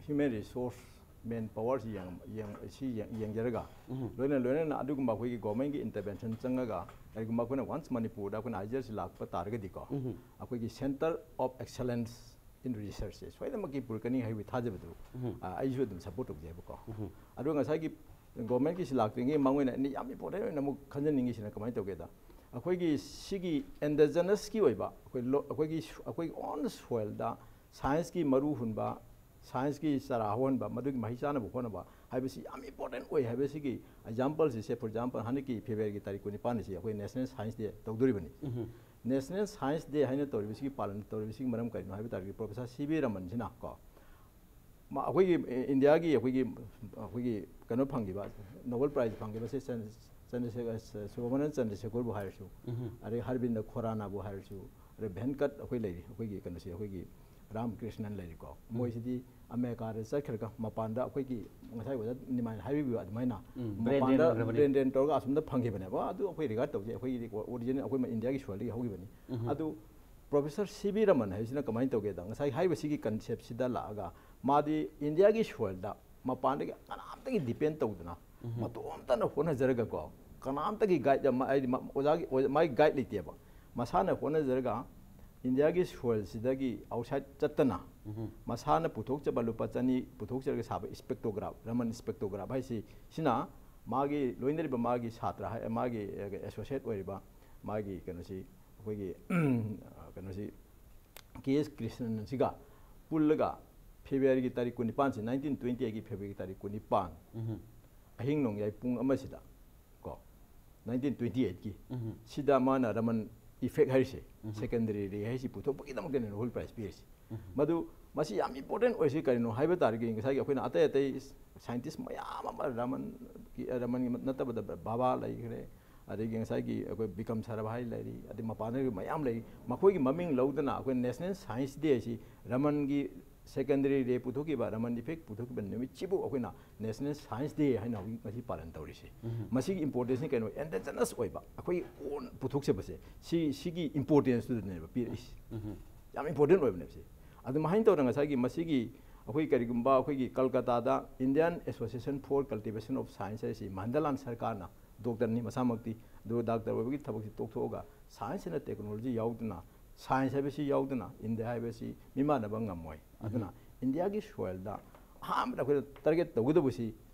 human resource, man powerꯁꯤ ꯌꯦꯡ- ꯌꯦꯡ- ꯁꯤ ꯌꯦꯡ- ꯌꯦꯡꯖꯔꯒ, ꯂꯣꯏꯅ ꯂꯣꯏꯅꯅ ꯑꯗꯨꯒꯨꯝꯕ ꯑꯩꯈꯣꯏꯒꯤ governmentꯀꯤ intervention ꯆꯪꯉꯒ, ꯀꯔꯤꯒꯨꯝꯕ ꯑꯩꯈꯣꯏꯅ once ꯃꯅꯤꯄꯨꯔꯗ ꯑꯩꯈꯣꯏꯅ ꯑꯥꯏꯖꯔꯁꯤ ꯂꯥꯛꯄ ꯇꯥꯔꯒꯗꯤꯀꯣ, ꯑꯩꯈꯣꯏꯒꯤ Centre of Excellence in Researchꯁꯦ ꯁꯣꯏꯗꯅꯃꯛꯀꯤ ꯄꯨꯔꯛꯀꯅꯤ ꯍꯥꯏꯕꯒꯤ ꯊꯥꯖꯕꯗꯨ, ꯑ, ꯑꯩꯁꯨ ꯑꯗꯨꯝ support ꯇꯧꯖꯩꯕꯀꯣ꯫ ꯑꯗꯨꯒ ꯉꯁꯥꯏꯒꯤ governmentꯀꯤꯁꯤ ꯂꯥꯛꯇ꯭ꯔꯤꯉꯩ ꯃꯥꯡꯑꯣꯏꯅ ꯑꯩꯅ ꯌꯥꯝ important ꯑꯣꯏꯅ ꯑꯃꯨꯛ ꯈꯟꯖꯅꯤꯡꯉꯤꯁꯤꯅ ꯀꯃꯥꯏꯅ ꯇꯧꯒꯦꯗ, ꯑꯩꯈꯣꯏꯒꯤ ꯁꯤꯒꯤ indigenousꯀꯤ ꯑꯣꯏꯕ ꯑꯩꯈꯣꯏ ꯂꯣ- ꯑꯩꯈꯣꯏꯒꯤ ꯁꯨ- ꯑꯩꯈꯣꯏꯒꯤ own soilꯗ scienceꯀꯤ ꯃꯔꯨ ꯍꯨꯟꯕ, scienceꯀꯤ ꯆꯔꯥ ꯍꯧꯍꯟꯕ, ꯃꯗꯨꯒꯤ ꯃꯍꯩ ꯆꯥꯅꯕ ꯍꯣꯠꯅꯕ ꯍꯥꯏꯕꯁꯤ ꯌꯥꯝ important ꯑꯣꯏ ꯍꯥꯏꯕꯁꯤꯒꯤ exampleꯁꯤ, say for example, ꯍꯟꯗꯛꯀꯤ Februaryꯒꯤ ꯇꯥꯔꯤꯛ ꯀꯨꯟꯅꯤꯄꯥꯟ ꯑꯁꯤ ꯑꯩꯈꯣꯏ National Science Day ꯇꯧꯗꯣꯔꯤꯕꯅꯤ꯫ National Science Day ꯍꯥꯏꯅ ꯇꯧꯔꯤꯕꯁꯤꯒꯤ ꯄꯥꯂꯟ ꯇꯧꯔꯤꯕꯁꯤꯒꯤ ꯃꯔꯝ ꯀꯔꯤꯅꯣ ꯍꯥꯏꯕ ꯇꯥꯔꯒꯗꯤ, Professor ꯁꯤ ꯚꯤ ꯔꯃꯟꯁꯤꯅ ꯀꯣ, ꯃꯥ- ꯑꯩꯈꯣꯏꯒꯤ ꯏꯟꯗꯤꯌꯥꯒꯤ ꯑꯩꯈꯣꯏꯒꯤ ꯑꯩꯈꯣꯏꯒꯤ ꯀꯩꯅꯣ ꯐꯪꯈꯤꯕ, Nobel Prize ꯐꯪꯈꯤꯕꯁꯦ ꯆꯟ- ꯆꯟꯗ꯭ꯔꯁꯦꯈꯔ ꯁꯨꯕ꯭ꯔꯃꯅꯤꯌꯟ ꯆꯟꯗ꯭ꯔꯁꯦꯈꯔꯕꯨ ꯍꯥꯏꯔꯁꯨ, ꯑꯗꯩ ꯍꯔꯕꯤꯟꯗ ꯈꯣꯔꯥꯅꯥꯕꯨ ꯍꯥꯏꯔꯁꯨ, ꯑꯗꯩ ꯚꯦꯟꯀꯠ ꯑꯩꯈꯣꯏ ꯂꯩꯔꯤ, ꯑꯩꯈꯣꯏꯒꯤ ꯀꯩꯅꯣꯁꯦ, ꯑꯩꯈꯣꯏꯒꯤ ꯔꯥꯝ ꯀ꯭ꯔꯤꯁꯅꯟ ꯂꯩꯔꯤꯀꯣ꯫ ꯃꯣꯏꯁꯤꯗꯤ ꯑꯃꯦꯔꯤꯀꯥꯗ ꯆꯠꯈ꯭ꯔꯒ ꯃꯄꯥꯟꯗ ꯑꯩꯈꯣꯏꯒꯤ ꯉꯁꯥꯏ ꯑꯣꯖꯥ ꯅꯤꯃꯥꯏꯅ ꯍꯥꯏꯕꯤꯕ ꯑꯗꯨꯃꯥꯏꯅ ꯎꯝ, brain drain ꯃꯄꯥꯟꯗ ꯑꯣꯏꯈ꯭ꯔꯕꯅꯤ꯫ Brain drain ꯇꯧꯔꯒ ꯑꯁꯣꯝꯗ ꯐꯪꯈꯤꯕꯅꯦꯕ꯫ ꯑꯗꯨ ꯑꯩꯈꯣꯏ regard ꯇꯧꯖꯩ, ꯑꯩꯈꯣꯏꯒꯤꯗꯤ original ꯑꯩꯈꯣꯏ ꯏꯟꯗꯤꯌꯥꯒꯤ soilꯗꯒꯤ ꯍꯧꯈꯤꯕꯅꯤ꯫ ꯑꯗꯨ Professor ꯁꯤ ꯚꯤ ꯔꯃꯟ ꯍꯥꯏꯕꯁꯤꯅ ꯀꯃꯥꯏꯅ ꯇꯧꯒꯦꯗ, ꯉꯁꯥꯏ ꯍꯥꯏꯔꯤꯕ ꯁꯤꯒꯤ conceptꯁꯤꯗ ꯂꯥꯛꯑꯒ ꯃꯥꯗꯤ ꯏꯟꯗꯤꯌꯥꯒꯤ soilꯗ ꯃꯄꯥꯟꯗꯒꯤ ꯀꯅꯥꯝꯇꯒꯤ depend ꯇꯧꯗꯅ ꯃꯇꯣꯝꯇꯅ ꯍꯣꯠꯅꯖꯔꯒꯀꯣ, ꯀꯅꯥꯝꯇꯒꯤ guide ꯑꯃ, ꯍꯥꯏꯗꯤ ꯃ- ꯑꯣꯖꯥꯒꯤ ꯑꯣꯖꯥ- ꯃꯥꯒꯤ guide ꯂꯩꯇꯦꯕ, ꯃꯁꯥꯅ ꯍꯣꯠꯅꯖꯔꯒ ꯏꯟꯗꯤꯌꯥꯒꯤ soilꯁꯤꯗꯒꯤ outside ꯆꯠꯇꯅ ꯃꯁꯥꯅ ꯄꯨꯊꯣꯛꯆꯕ ꯂꯨꯄꯥ ꯆꯅꯤ ꯄꯨꯊꯣꯛꯆꯔꯒ ꯁꯥꯕ spectrograph, ꯔꯃꯟ spectrograph ꯍꯥꯏꯁꯤ, ꯁꯤꯅ ꯃꯥꯒꯤ ꯂꯣꯏꯅꯔꯤꯕ ꯃꯥꯒꯤ ꯁꯥꯇ꯭ꯔ ꯍꯥꯏ, ꯃꯥꯒꯤ associate ꯑꯣꯏꯔꯤꯕ ꯃꯥꯒꯤ ꯀꯩꯅꯣꯁꯤ, ꯑꯩꯈꯣꯏꯒꯤ ꯀꯩꯅꯣꯁꯤ, ꯀꯦ ꯑꯦꯁ ꯀ꯭ꯔꯤꯁꯅꯟꯁꯤꯒ ꯄꯨꯜꯂꯒ Februaryꯒꯤ ꯇꯥꯔꯤꯛ ꯀꯨꯟꯅꯤꯄꯥꯟꯁꯤ, nineteen twenty eightꯀꯤ Februaryꯒꯤ ꯇꯥꯔꯤꯛ ꯀꯨꯟꯅꯤꯄꯥꯟ ꯑꯍꯤꯡ ꯅꯣꯡꯌꯥꯏ ꯄꯨꯡ ꯑꯃꯁꯤꯗ ꯀꯣ, nineteen twenty eightꯀꯤ ꯁꯤꯗ ꯃꯥꯅ ꯔꯃꯟ effect ꯍꯥꯏꯔꯤꯁꯦ, secondary ray ꯍꯥꯏꯔꯤꯁꯤ ꯄꯨꯊꯣꯛꯄꯒꯤꯗꯃꯛꯇꯅꯦ Nobel Prize ꯄꯤꯔꯤꯁꯦ꯫ ꯃꯗꯨ ꯃꯁꯤ ꯌꯥꯝ ꯏꯝꯄꯣꯔꯇꯦꯟ ꯑꯣꯏꯔꯤꯁꯤ ꯀꯔꯤꯅꯣ ꯍꯥꯏꯕ ꯇꯥꯔꯗꯤ, ꯉꯁꯥꯏꯒꯤ ꯑꯩꯈꯣꯏꯅ ꯑꯇꯩ ꯑꯇꯩ ꯁꯥꯏꯟꯇꯤꯁ ꯃꯌꯥꯝ ꯑꯃ, ꯔꯃꯟꯒꯤ, ꯔꯃꯟꯒꯤ ꯅꯠꯇꯕꯗ ꯕꯥꯕꯥ ꯂꯩꯈ꯭ꯔꯦ, ꯑꯗꯒꯤ ꯉꯁꯥꯏꯒꯤ ꯑꯩꯈꯣꯏ ꯕꯤꯀ꯭ꯔꯝ ꯁꯥꯔꯥꯚꯥꯏ ꯂꯩꯔꯤ, ꯑꯗꯩ ꯃꯄꯥꯟꯗꯒꯤ ꯃꯌꯥꯝ ꯂꯩꯔꯤ꯫ ꯃꯈꯣꯏꯒꯤ ꯃꯃꯤꯡ ꯂꯧꯗꯅ ꯑꯩꯈꯣꯏ National Science Day ꯁꯤ, ꯔꯃꯟꯒꯤ secondary ray ꯄꯨꯊꯣꯛꯈꯤꯕ, ꯔꯃꯟ effect ꯄꯨꯊꯣꯛꯈꯤꯕ ꯅꯨꯃꯤꯠꯁꯤꯕꯨ ꯑꯩꯈꯣꯏꯅ National Science Day ꯍꯥꯏꯅ ꯍꯧꯖꯤꯛ ꯉꯁꯤ ꯄꯥꯂꯟ ꯇꯧꯔꯤꯁꯤ꯫ ꯃꯁꯤꯒꯤ ꯏꯝꯄꯣꯔꯇꯦꯟꯁꯅꯤ ꯀꯩꯅꯣ? ꯑꯦꯟꯗꯖꯅꯁ ꯑꯣꯏꯕ, ꯑꯩꯈꯣꯏꯒꯤ ꯑꯣꯟ ꯄꯨꯊꯣꯛꯆꯕꯁꯦ, ꯁꯤ, ꯁꯤꯒꯤ ꯏꯝꯄꯣꯔꯇꯦꯟꯁꯇꯨꯗꯅꯦꯕ ꯄꯤꯔꯛꯏꯁꯤ꯫ ꯌꯥꯝ ꯏꯝꯄꯣꯔꯇꯦꯟ ꯑꯣꯏꯕꯅꯦꯕ ꯁꯤ꯫ ꯑꯗꯨ ꯃꯍꯥꯏꯅ ꯇꯧꯗꯅ ꯉꯁꯥꯏꯒꯤ ꯃꯁꯤꯒꯤ ꯑꯩꯈꯣꯏ ꯀꯔꯤꯒꯨꯝꯕ ꯑꯩꯈꯣꯏꯒꯤ ꯀꯜꯀꯇꯥꯗ Indian Association for Cultivation of Science ꯍꯥꯏꯁꯤ ꯃꯍꯟꯗꯂꯥꯟ ꯁꯔꯀꯥꯔꯅ, ꯗꯣꯛꯇꯔꯅꯤ ꯃꯁꯥꯃꯛꯇꯤ, ꯑꯗꯨꯒ ꯗꯥꯛꯇꯔ ꯑꯣꯏꯕꯒꯤ ꯊꯕꯛꯁꯤ ꯇꯣꯛꯊꯣꯛꯑꯒ science and technology ꯌꯥꯎꯗꯅ, science ꯍꯥꯏꯕꯁꯤ ꯌꯥꯎꯗꯅ ꯏꯟꯗꯤꯌꯥ ꯍꯥꯏꯕꯁꯤ ꯃꯤꯃꯥꯟꯅꯕ ꯉꯝꯃꯣꯏ꯫ ꯑꯗꯨꯅ ꯏꯟꯗꯤꯌꯥꯒꯤ soilꯗ ꯑꯍꯥꯟꯕꯗ ꯑꯩꯈꯣꯏꯅ target ꯇꯧꯒꯗꯧꯕꯁꯤ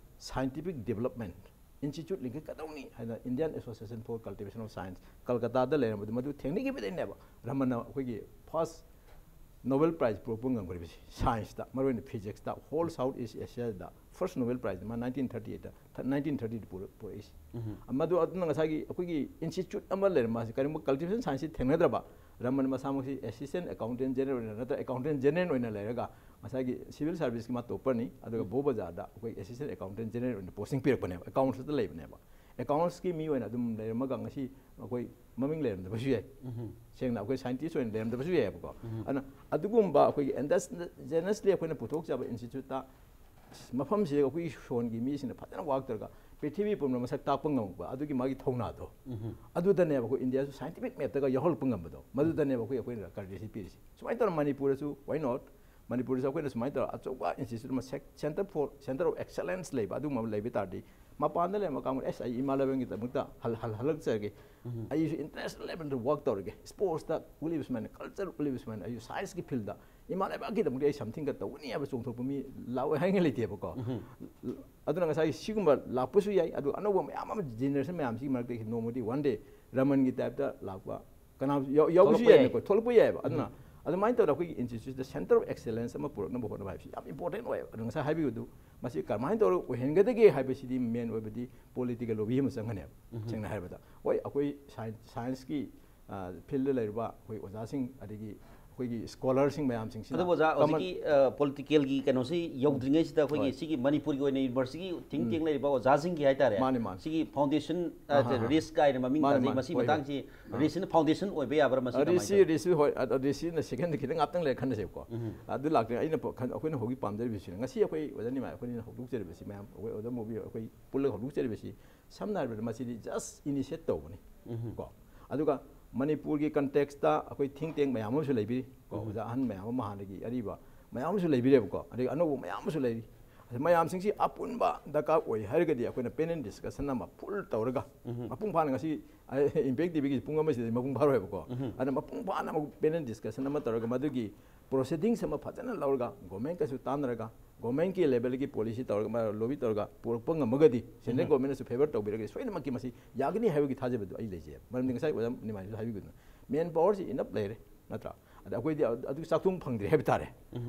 scientific development institute ꯂꯤꯡꯈꯠꯀꯗꯧꯅꯤ ꯍꯥꯏꯅ Indian Association for Cultivation of Science ꯀꯜꯀꯇꯥꯗ ꯂꯩꯔꯝꯕꯗꯨ ꯃꯗꯨ ꯊꯦꯡꯅꯈꯤꯕꯗꯩꯅꯦꯕ ꯔꯃꯟꯅ ꯑꯩꯈꯣꯏꯒꯤ first Nobel Prize ꯄꯨꯔꯛꯄ ꯉꯝꯈ꯭ꯔꯤꯕꯁꯤ scienceꯇ, ꯃꯔꯨꯑꯣꯏꯅ physicsꯇ, whole South East Asiaꯗ first Nobel Prize ꯃꯥ nineteen thirty eightꯇ, nineteen thirtyꯗ ꯄꯨꯔꯛ-, ꯄꯨꯔꯛꯏꯁꯤ꯫ ꯃꯗꯨ ꯑꯗꯨꯅ ꯉꯁꯥꯏꯒꯤ ꯑꯩꯈꯣꯏꯒꯤ institute ꯑꯃ ꯂꯩꯔꯝꯕ ꯑꯁꯤ ꯀꯔꯤꯒꯨꯝꯕ cultivation scienceꯁꯤ ꯊꯦꯡꯅꯗ꯭ꯔꯕ, Raman ꯃꯁꯥꯃꯛꯁꯤ Assistant Accountant General ꯑꯣꯏꯅ ꯅꯠꯇ꯭ꯔꯒ Accountant General ꯑꯣꯏꯅ ꯂꯩꯔꯒ ꯉꯁꯥꯏꯒꯤ civil serviceꯀꯤ ꯃꯥ topperꯅꯤ, ꯑꯗꯨꯒ ꯕꯣ ꯕꯖꯥꯔꯗ ꯑꯩꯈꯣꯏ Assistant Accountant General ꯑꯣꯏꯅ posting ꯄꯤꯔꯛꯄꯅꯦꯕ, accountsꯇ ꯂꯩꯕꯅꯦꯕ꯫ Accountsꯀꯤ ꯃꯤ ꯑꯣꯏꯅ ꯑꯗꯨꯝ ꯂꯩꯔꯝꯃꯒ ꯉꯁꯤ ꯑꯩꯈꯣꯏ ꯃꯃꯤꯡ ꯂꯩꯔꯝꯗꯕꯁꯨ ꯌꯥꯏ꯫ ꯁꯦꯡꯅ ꯑꯩꯈꯣꯏ scientist ꯑꯣꯏꯅ ꯂꯩꯔꯝꯗꯕꯁꯨ ꯌꯥꯏꯑꯕꯀꯣ꯫ ꯑꯗꯨꯅ ꯑꯗꯨꯒꯨꯝꯕ ꯑꯩꯈꯣꯏꯒꯤ endogenous-, endogeneously ꯑꯩꯈꯣꯏꯅ ꯄꯨꯊꯣꯛꯆꯕ instituteꯇ ꯃꯐꯝꯁꯤꯗ ꯑꯩꯈꯣꯏꯒꯤ ꯁꯣꯟꯒꯤ ꯃꯤꯁꯤꯡꯅ ꯐꯖꯅ work ꯇꯧꯔꯒ ꯄ꯭ꯔꯤꯊꯤꯕꯤ ꯄꯨꯝꯅꯃꯛ ꯃꯁꯛ ꯇꯥꯛꯄ ꯉꯝꯃꯛꯄ ꯑꯗꯨꯒꯤ ꯃꯥꯒꯤ ꯊꯧꯅꯥꯗꯣ, ꯑꯗꯨꯗꯅꯦꯕ ꯑꯩꯈꯣꯏ ꯏꯟꯗꯤꯌꯥꯁꯨ scientific mapꯇꯒ ꯌꯥꯎꯍꯜꯂꯛꯄ ꯉꯝꯕꯗꯣ, ꯃꯗꯨꯗꯅꯦꯕ ꯑꯩꯈꯣꯏ, ꯑꯩꯈꯣꯏꯅ courtesy ꯄꯤꯔꯤꯁꯤ꯫ ꯁꯨꯃꯥꯏꯅ ꯇꯧꯔ ꯃꯅꯤꯄꯨꯔꯗꯁꯨ, why not? ꯃꯅꯤꯄꯨꯔꯗꯁꯨ ꯑꯩꯈꯣꯏꯅ ꯁꯨꯃꯥꯏꯅ ꯇꯧꯔ ꯑꯆꯧꯕ institute ꯑꯃ, sec-, Centre for, Centre of Excellence ꯂꯩꯕ, ꯑꯗꯨꯒꯨꯝꯕ ꯑꯃ ꯂꯩꯕ ꯇꯥꯔꯗꯤ, ꯃꯄꯥꯟꯗ ꯂꯩꯔꯝꯕ ꯀꯥꯡꯕꯨ, "ꯑꯦꯁ, ꯑꯩ ꯏꯃꯥ ꯂꯩꯕꯥꯛꯀꯤꯗꯃꯛꯇ ꯍꯜ-, ꯍꯜ-, ꯍꯜꯂꯛꯆꯔꯒꯦ, ꯑꯩꯁꯨ international levelꯗ work ꯇꯧꯔꯒꯦ, sportsꯇ ꯎꯠꯂꯤꯕ ꯁꯨꯃꯥꯏꯅ, culture ꯎꯠꯂꯤꯕ ꯁꯨꯃꯥꯏꯅ, ꯑꯩꯁꯨ scienceꯀꯤ fieldꯗ ꯏꯃꯥ ꯂꯩꯕꯥꯛꯀꯤꯗꯃꯛꯇ ꯑꯩ somethingꯒ ꯇꯧꯒꯅꯤ" ꯍꯥꯏꯕ ꯆꯣꯡꯊꯣꯛꯄ ꯃꯤ ꯂꯥꯛꯑꯣꯏ ꯍꯥꯏꯅꯤꯡꯉꯥꯏ ꯂꯩꯇꯦꯕꯀꯣ꯫ ꯑꯗꯨꯅ ꯉꯁꯥꯏ ꯁꯤꯒꯨꯝꯕ ꯂꯥꯛꯄꯁꯨ ꯌꯥꯏ, ꯑꯗꯨ ꯑꯅꯧꯕ ꯃꯌꯥꯝ ꯑꯃ generation ꯃꯌꯥꯝꯁꯤꯒꯤ ꯃꯔꯛꯇꯒꯤ ꯅꯣꯡꯃꯗꯤ one day ꯔꯃꯟꯒꯤ typeꯇ ꯂꯥꯛꯄ ꯀꯅꯥ ꯌꯥꯎ-, ꯌꯥꯎꯕꯁꯨ ꯊꯣꯛꯂꯛꯄ ꯌꯥꯏ꯫ ꯌꯥꯏꯅꯀꯣ, ꯊꯣꯛꯂꯛꯄ ꯌꯥꯏꯑꯕ꯫ ꯑꯗꯨꯅ ꯑꯗꯨꯃꯥꯏꯅ ꯇꯧꯔꯒ ꯑꯩꯈꯣꯏꯒꯤ instituteꯇ Centre of Excellence ꯑꯃ ꯄꯨꯔꯛꯅꯕ ꯍꯣꯠꯅꯕ ꯍꯥꯏꯕꯁꯤ ꯌꯥꯝ important ꯑꯣꯏꯌꯦꯕ꯫ ꯑꯗꯨ ꯉꯁꯥꯏ ꯍꯥꯏꯕꯤꯕꯗꯨ, ꯃꯁꯤ ꯀꯔꯝꯍꯥꯏꯅ ꯇꯧꯔꯒ ꯑꯣꯏꯍꯟꯒꯗꯒꯦ ꯍꯥꯏꯕꯁꯤꯗꯤ main ꯑꯣꯏꯕꯗꯤ political lobby ꯑꯃ ꯆꯪꯒꯅꯦꯕ꯫ ꯁꯦꯡꯅ ꯍꯥꯏꯔꯕꯗ, ꯍꯣꯏ, ꯑꯩꯈꯣꯏ science, scienceꯀꯤ, ꯑ, fieldꯗ ꯂꯩꯔꯤꯕ ꯑꯩꯈꯣꯏ ꯑꯣꯖꯥꯁꯤꯡ, ꯑꯗꯒꯤ ꯑꯩꯈꯣꯏꯒꯤ ꯁ꯭ꯀꯣꯂꯔꯁꯤꯡ ꯃꯌꯥꯝꯁꯤꯡꯁꯤꯅ ꯑꯗꯨꯕꯨ ꯑꯣꯖꯥ, ꯀꯃꯟ- ꯍꯧꯖꯤꯛꯀꯤ ꯄꯣꯂꯤꯇꯤꯀꯦꯜꯒꯤ ꯀꯩꯅꯣꯁꯤ ꯌꯧꯗ꯭ꯔꯤꯉꯩꯁꯤꯗ ꯑꯩꯈꯣꯏꯒꯤ ꯁꯤꯒꯤ ꯃꯅꯤꯄꯨꯔꯒꯤ ꯑꯣꯏꯅ ꯌꯨꯅꯤꯚꯔꯁꯤꯇꯤꯒꯤ ꯊꯤꯡ ꯇꯦꯡ ꯂꯩꯔꯤꯕ ꯑꯣꯖꯥꯁꯤꯡꯒꯤ ꯍꯥꯏꯇꯥꯔꯦ, ꯃꯥꯅꯦ, ꯃꯥꯅꯦ꯫ ꯁꯤꯒꯤ ꯐꯥꯎꯟꯗꯦꯁꯟ ꯑꯍꯥ, ꯑꯍꯥ꯫ ꯔꯤꯁ ꯀꯥꯏꯅ ꯃꯃꯤꯡ ꯃꯥꯅꯦ, ꯇꯥꯖꯩ꯫ ꯃꯥꯅꯦ꯫ ꯃꯁꯤ ꯍꯣꯏ, ꯍꯣꯏ꯫ ꯃꯇꯥꯡꯁꯤ ꯔꯤꯁꯤꯅ ꯐꯥꯎꯟꯗꯦꯁꯟ ꯑꯣꯏꯕ ꯌꯥꯕ꯭ꯔꯥ? ꯃꯁꯤ ꯀꯃꯥꯏꯅ ꯔꯤꯁꯤ ꯇꯧꯋꯤ? ꯔꯤꯁꯤ ꯍꯣꯏ, ꯑ, ꯔꯤꯁꯤꯅ ꯁꯦꯀꯦꯟꯗ ꯈꯤꯇꯪ ꯉꯥꯛꯇꯪ ꯂꯩꯔ ꯈꯟꯅꯁꯦꯕꯀꯣ꯫ ꯑꯗꯨ ꯂꯥꯛꯇ꯭ꯔꯤꯉꯩ ꯑꯩꯅ ꯄ-, ꯈꯟ-, ꯑꯩꯈꯣꯏꯅ ꯍꯧꯖꯤꯛ ꯄꯥꯝꯖꯔꯤꯕꯁꯤꯅ, ꯉꯁꯤ ꯑꯩꯈꯣꯏ ꯑꯣꯖꯥ ꯅꯤꯃꯥꯏ ꯑꯩꯈꯣꯏꯅ ꯍꯧꯗꯣꯛꯆꯔꯤꯕꯁꯤ, ꯃꯌꯥꯝ ꯑꯩꯈꯣꯏ ꯑꯣꯖꯥ ꯃꯣꯕꯤ ꯑꯩꯈꯣꯏ ꯄꯨꯜꯂꯒ ꯍꯧꯗꯣꯛꯆꯔꯤꯕꯁꯤ, ꯁꯝꯅ ꯍꯥꯏꯔꯕꯗ ꯃꯁꯤꯗꯤ ꯖꯁ ꯏꯅꯤꯁꯤꯌꯦꯠ ꯇꯧꯕꯅꯤ ꯀꯣ꯫ ꯑꯗꯨꯒ ꯃꯅꯤꯄꯨꯔꯒꯤ ꯀꯟꯇꯦꯛꯁꯇ ꯑꯩꯈꯣꯏ ꯊꯤꯡ ꯇꯦꯡ ꯃꯌꯥꯝ ꯑꯃꯁꯨ ꯂꯩꯕꯤꯔꯤ ꯀꯣ꯫ ꯑꯣꯖꯥ ꯑꯍꯟ ꯃꯌꯥꯝ ꯑꯃ, ꯍꯥꯟꯅꯒꯤ ꯑꯔꯤꯕ ꯃꯌꯥꯝ ꯑꯃꯁꯨ ꯂꯩꯕꯤꯔꯦꯕꯀꯣ, ꯑꯗꯒꯤ ꯑꯅꯧꯕ ꯃꯌꯥꯝ ꯑꯃꯁꯨ ꯂꯩꯔꯤ꯫ ꯑꯗ ꯃꯌꯥꯝꯁꯤꯡꯁꯤ ꯑꯄꯨꯟꯕ ꯗꯔꯀꯥꯔ ꯑꯣꯏ ꯍꯥꯏꯔꯒꯗꯤ ꯑꯩꯈꯣꯏꯅ ꯄꯦꯅꯦꯜ ꯗꯤꯁꯀꯁꯟ ꯑꯃ ꯐꯨꯜ ꯇꯧꯔꯒ, ꯃꯄꯨꯡ ꯐꯥꯅ, ꯉꯁꯤ ꯏꯝꯄꯦꯛ ꯇꯤꯚꯤꯒꯤ ꯄꯨꯡ ꯑꯃꯁꯤꯗ ꯃꯄꯨꯡ ꯐꯥꯔꯣꯏꯕꯀꯣ꯫ ꯑꯗ ꯃꯄꯨꯡ ꯐꯥꯅ ꯑꯃꯨꯛ ꯄꯦꯅꯦꯜ ꯗꯤꯁꯀꯁꯟ ꯑꯃ ꯇꯧꯔꯒ, ꯃꯗꯨꯒꯤ ꯄ꯭ꯔꯣꯁꯤꯗꯤꯡꯁ ꯑꯃ ꯐꯖꯅ ꯂꯧꯔꯒ, ꯒꯣꯔꯃꯦꯟꯀꯁꯨ ꯇꯥꯟꯅꯔꯒ, ꯒꯣꯔꯃꯦꯟꯀꯤ ꯂꯦꯚꯦꯜꯒꯤ ꯄꯣꯂꯤꯁꯤ ꯇꯧꯔꯒ, ꯂꯣꯕꯤ ꯇꯧꯔꯒ ꯄꯨꯔꯛꯄ ꯉꯝꯃꯒꯗꯤ, ꯁꯦꯟꯇ꯭ꯔꯦꯜ ꯒꯣꯔꯃꯦꯟꯅꯁꯨ ꯐꯦꯚꯔ ꯇꯧꯕꯤꯔꯒꯗꯤ, ꯁꯣꯏꯗꯅꯃꯛꯀꯤ ꯃꯁꯤ ꯌꯥꯒꯅꯤ ꯍꯥꯏꯕꯒꯤ ꯊꯥꯖꯕꯗꯨ ꯑꯩ ꯂꯩꯖꯩ꯫ ꯃꯔꯝꯗꯤ ꯉꯁꯥꯏ ꯑꯣꯖꯥ ꯅꯤꯃꯥꯏꯁꯨ ꯍꯥꯏꯕꯤꯗꯨꯅ, ꯃꯦꯟ ꯄꯥꯋꯔꯁꯤ ꯏꯅꯞ ꯂꯩꯔꯦ, ꯅꯠꯇ꯭ꯔꯥ? ꯑꯗ ꯑꯩꯈꯣꯏꯗꯤ ꯑꯗꯨ ꯆꯥꯛꯊꯨꯡ ꯐꯪꯗ꯭ꯔꯤ ꯍꯥꯏꯕ ꯇꯥꯔꯦ꯫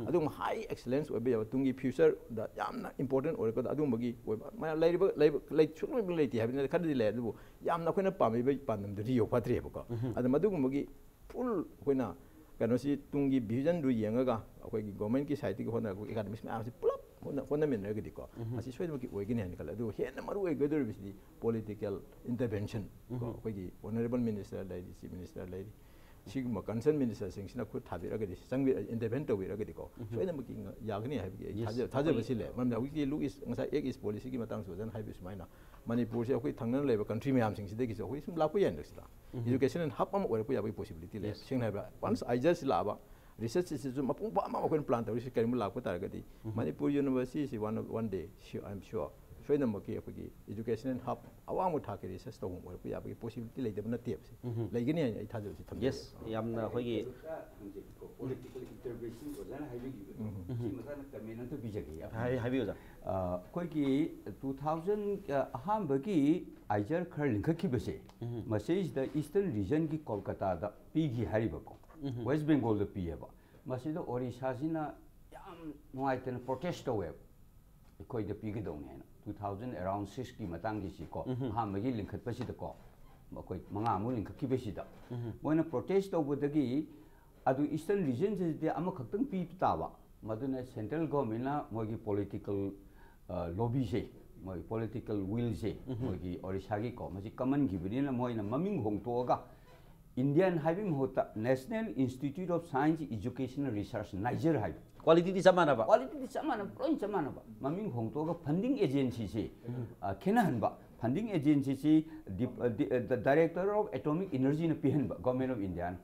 ꯑꯗꯨꯒꯨꯝꯕ ꯍꯥꯏ ꯑꯦꯛꯁꯦꯂꯦꯟꯁ ꯑꯣꯏꯕ ꯌꯥꯕ, ꯇꯨꯡꯒꯤ ꯐ꯭ꯌꯨꯆꯔꯗ ꯌꯥꯝꯅ ꯏꯝꯄꯣꯔꯇꯦꯟ ꯑꯣꯏꯔꯛꯀꯗꯕ ꯑꯗꯨꯒꯨꯝꯕꯒꯤ ꯑꯣꯏꯕ, ꯃꯌꯥꯝ ꯂꯩꯔꯤꯕ, ꯂꯩꯕ, ꯂꯩ-, ꯁꯨꯡꯂꯩ ꯂꯩꯇꯦ ꯍꯥꯏꯕꯗꯤ ꯅꯠꯇꯦ, ꯈꯔꯗꯤ ꯂꯩ, ꯑꯗꯨꯕꯨ ꯌꯥꯝꯅ ꯑꯩꯈꯣꯏꯅ ꯄꯥꯝꯃꯤꯕ ꯄꯥꯟꯗꯝꯗꯨꯗꯤ ꯌꯧꯐꯠꯇ꯭ꯔꯤꯕꯀꯣ꯫ ꯑꯗ ꯃꯗꯨꯒꯨꯝꯕꯒꯤ ꯐꯨꯜ ꯑꯩꯈꯣꯏꯅ ꯀꯩꯅꯣꯁꯤ, ꯇꯨꯡꯒꯤ ꯚꯤꯖꯟꯗꯨ ꯌꯦꯡꯉꯒ, ꯑꯩꯈꯣꯏꯒꯤ ꯒꯣꯔꯃꯦꯟꯀꯤ ꯁꯥꯏꯠꯇꯒꯤ ꯍꯣꯠꯅꯔꯛꯄ ꯑꯦꯀꯥꯗꯃꯤꯛꯁ ꯃꯌꯥꯝꯁꯤ ꯄꯨꯂꯞ ꯍꯣꯠꯅ-, ꯍꯣꯠꯅꯃꯤꯟꯅꯔꯒꯗꯤꯀꯣ, ꯃꯁꯤ ꯁꯣꯏꯗꯅꯃꯛꯀꯤ ꯑꯣꯏꯒꯅꯤ ꯍꯥꯏꯅ ꯈꯜꯂꯦ꯫ ꯑꯗꯨꯒ ꯍꯦꯟꯅ ꯃꯔꯨ ꯑꯣꯏꯒꯗꯧꯔꯤꯕꯁꯤꯗꯤ ꯄꯣꯂꯤꯇꯤꯀꯦꯜ ꯏꯟꯇꯔꯚꯦꯟꯁꯟ ꯀꯣ꯫ ꯑꯩꯈꯣꯏꯒꯤ ꯑꯣꯅꯔꯦꯕꯜ ꯃꯤꯅꯤꯁꯇꯔ ꯂꯩꯔꯤ, ꯆꯤꯐ ꯃꯤꯅꯤꯁꯇꯔ ꯂꯩꯔꯤ, ꯁꯤꯒꯨꯝꯕ ꯀꯟꯁꯔꯟ ꯃꯤꯅꯤꯁꯇꯔꯁꯤꯡꯁꯤꯅ ꯈꯨꯠ ꯊꯥꯕꯤꯔꯒꯗꯤ, ꯆꯪꯕꯤ-, ꯏꯟꯇꯔꯚꯦꯟ ꯇꯧꯕꯤꯔꯒꯗꯤ ꯀꯣ, ꯁꯣꯏꯗꯅꯃꯛꯀꯤ ꯉ-, ꯌꯥꯒꯅꯤ ꯍꯥꯏꯕꯒꯤ ꯑꯩ Yes, ꯊꯥꯖ-, ꯊꯥꯖꯕꯁꯤ ꯑꯩꯈꯣꯏ ꯂꯩ꯫ ꯃꯔꯝꯗꯤ ꯍꯧꯖꯤꯛꯇꯤ ꯂꯨꯛ ꯏꯁ, ꯉꯁꯥꯏ ꯑꯦꯛ ꯏꯁ ꯄꯣꯂꯤꯁꯤꯒꯤ ꯃꯇꯥꯡꯁꯨ ꯑꯣꯖꯥꯅ ꯍꯥꯏꯕꯤꯌꯨ ꯁꯨꯃꯥꯏꯅ, ꯃꯅꯤꯄꯨꯔꯁꯦ ꯑꯩꯈꯣꯏ ꯊꯪꯅꯅ ꯂꯩꯕ ꯀꯟꯇ꯭ꯔꯤ ꯃꯌꯥꯝꯁꯤꯡꯁꯤꯗꯒꯤꯁꯨ ꯑꯩꯈꯣꯏ ꯁꯨꯝ ꯂꯥꯛꯄ ꯌꯥꯏ ꯍꯟꯗꯛꯁꯤꯗ꯫ ꯏꯖꯨꯀꯦꯁꯟ ꯍꯕ ꯑꯃ ꯑꯣꯏꯔꯛꯄ ꯌꯥꯕꯒꯤ ꯄꯣꯁꯤꯕꯤꯂꯤꯇꯤ ꯂꯩ꯫ Yes. ꯁꯦꯡꯅ ꯍꯥꯏꯕꯗ, ꯋꯥꯟꯁ ꯑꯥꯏꯖꯔꯁꯤ ꯂꯥꯛꯑꯕ, ꯔꯤꯁꯔꯁ ꯏꯟꯁꯇꯤꯇ꯭ꯌꯨꯠ ꯃꯄꯨꯡ ꯐꯥꯕ ꯑꯃ ꯑꯩꯈꯣꯏꯅ ꯄ꯭ꯂꯥꯟ ꯇꯧꯔꯤꯁꯤ ꯀꯔꯤꯒꯨꯝꯕ ꯂꯥꯛꯄ ꯇꯥꯔꯒꯗꯤ, ꯃꯅꯤꯄꯨꯔ ꯌꯨꯅꯤꯚꯔꯁꯤꯇꯤꯁꯤ ꯋꯥꯟ, ꯋꯥꯟ ꯗꯦ, ꯁꯤ-, I am sure, ꯁꯣꯏꯗꯅꯃꯛꯀꯤ ꯑꯩꯈꯣꯏꯒꯤ ꯏꯖꯨꯀꯦꯁꯅꯦꯜ ꯍꯕ, ꯑꯋꯥꯡꯕ ꯊꯥꯛꯀꯤ ꯔꯤꯁꯔꯁ ꯇꯧꯐꯝ ꯑꯣꯏꯔꯛꯄ ꯌꯥꯕꯒꯤ ꯄꯣꯁꯤꯕꯤꯂꯤꯇꯤ ꯂꯩꯇꯕ ꯅꯠꯇꯦꯕ꯫ ꯁꯤ ꯂꯩꯒꯅꯤ ꯍꯥꯏꯅ ꯑꯩ ꯊꯥꯖꯕꯁꯤ ꯊꯝꯖꯩ꯫ ꯌꯦꯁ, ꯌꯥꯝꯅ ꯑꯩꯈꯣꯏꯒꯤ ꯄꯣꯂꯤꯇꯤꯀꯦꯜ ꯏꯟꯇꯔꯚꯦꯟꯁꯟ ꯑꯣꯖꯥꯅ ꯍꯥꯏꯕꯤꯈꯤꯕꯗꯣ, ꯁꯤ ꯃꯇꯥꯡꯗ ꯀꯃꯦꯟ ꯑꯝꯇ ꯄꯤꯖꯒꯦ꯫ ꯍꯥꯏ-, ꯍꯥꯏꯕꯤꯌꯨ ꯑꯣꯖꯥ꯫ ꯑ, ꯑꯩꯈꯣꯏꯒꯤ ꯇꯨ ꯊꯥꯎꯖꯟ ꯑꯍꯥꯟꯕꯒꯤ ꯑꯥꯏꯖꯔ ꯈꯔ ꯂꯤꯡꯈꯠꯈꯤꯕꯁꯦ, ꯃꯁꯤꯁꯤꯗ ꯏꯁꯇꯔꯟ ꯔꯤꯖꯟꯒꯤ ꯀꯣꯜꯀꯇꯥꯗ ꯄꯤꯈꯤ ꯍꯥꯏꯔꯤꯕꯀꯣ, ꯋꯦꯁ ꯕꯦꯡꯒꯣꯜꯗ ꯄꯤꯌꯦꯕ꯫ ꯃꯁꯤꯗ ꯑꯣꯔꯤꯁꯥꯁꯤꯅ ꯌꯥꯝ ꯅꯨꯡꯉꯥꯏꯇꯅ ꯄ꯭ꯔꯣꯇꯦꯁ ꯇꯧꯋꯦꯕ, ꯑꯩꯈꯣꯏꯗ ꯄꯤꯒꯗꯧꯅꯦ ꯍꯥꯏꯅ꯫ ꯇꯨ ꯊꯥꯎꯖꯟ ꯑꯦꯔꯥꯎꯟ ꯁꯤꯛꯁꯀꯤ ꯃꯇꯥꯡꯒꯤꯁꯤꯀꯣ, ꯑꯍꯥꯟꯕꯒꯤ ꯂꯤꯡꯈꯠꯄꯁꯤꯗꯀꯣ, ꯃꯈꯣꯏ ꯃꯉꯥꯃꯨꯛ ꯂꯤꯡꯈꯠꯈꯤꯕꯁꯤꯗ, ꯃꯣꯏꯅ ꯄ꯭ꯔꯣꯇꯦꯁ ꯇꯧꯕꯗꯒꯤ ꯑꯗꯨ ꯏꯁꯇꯔꯟ ꯔꯤꯖꯟꯁꯤꯗꯤ ꯑꯃꯈꯛꯇꯪ ꯄꯤꯕ ꯇꯥꯕ, ꯃꯗꯨꯅ ꯁꯦꯟꯇ꯭ꯔꯦꯜ ꯒꯣꯔꯃꯦꯟꯅ ꯃꯣꯏꯒꯤ ꯄꯣꯂꯤꯇꯤꯀꯦꯜ ꯂꯣꯕꯤꯁꯦ, ꯃꯣꯏ ꯄꯣꯂꯤꯇꯤꯀꯦꯜ ꯋꯤꯜꯁꯦ, ꯃꯣꯏꯒꯤ ꯑꯣꯔꯤꯁꯥꯒꯤꯀꯣ, ꯃꯁꯤ ꯀꯃꯟꯈꯤꯕꯅꯤꯅ ꯃꯣꯏꯅ ꯃꯃꯤꯡ ꯍꯣꯡꯗꯣꯛꯑꯒ ꯏꯟꯗꯤꯌꯥꯟ ꯍꯥꯏꯕꯒꯤ ꯃꯍꯨꯠꯇ National Institute of Science Education and Research, ꯅꯥꯏꯖꯔ ꯍꯥꯏꯕ꯫ ꯀ꯭ꯋꯥꯂꯤꯇꯤꯗꯤ ꯆꯞ ꯃꯥꯟꯅꯕ꯫ ꯀ꯭ꯋꯥꯂꯤꯇꯤꯗꯤ ꯆꯞ ꯃꯥꯟꯅꯕ, ꯂꯣꯏ ꯆꯞ ꯃꯥꯟꯅꯕ꯫ ꯃꯃꯤꯡ ꯍꯣꯡꯗꯣꯛꯑꯒ ꯐꯟꯗꯤꯡ ꯑꯦꯖꯦꯟꯁꯤꯁꯤ ꯈꯦꯠꯅꯍꯟꯕ꯫ ꯐꯟꯗꯤꯡ ꯑꯦꯖꯦꯟꯁꯤꯁꯤ Director of Atomic Energyꯅ ꯄꯤꯍꯟꯕ, ꯒꯣꯔꯃꯦꯟ ꯑꯣꯐ ꯏꯟꯗꯤꯌꯥꯅ꯫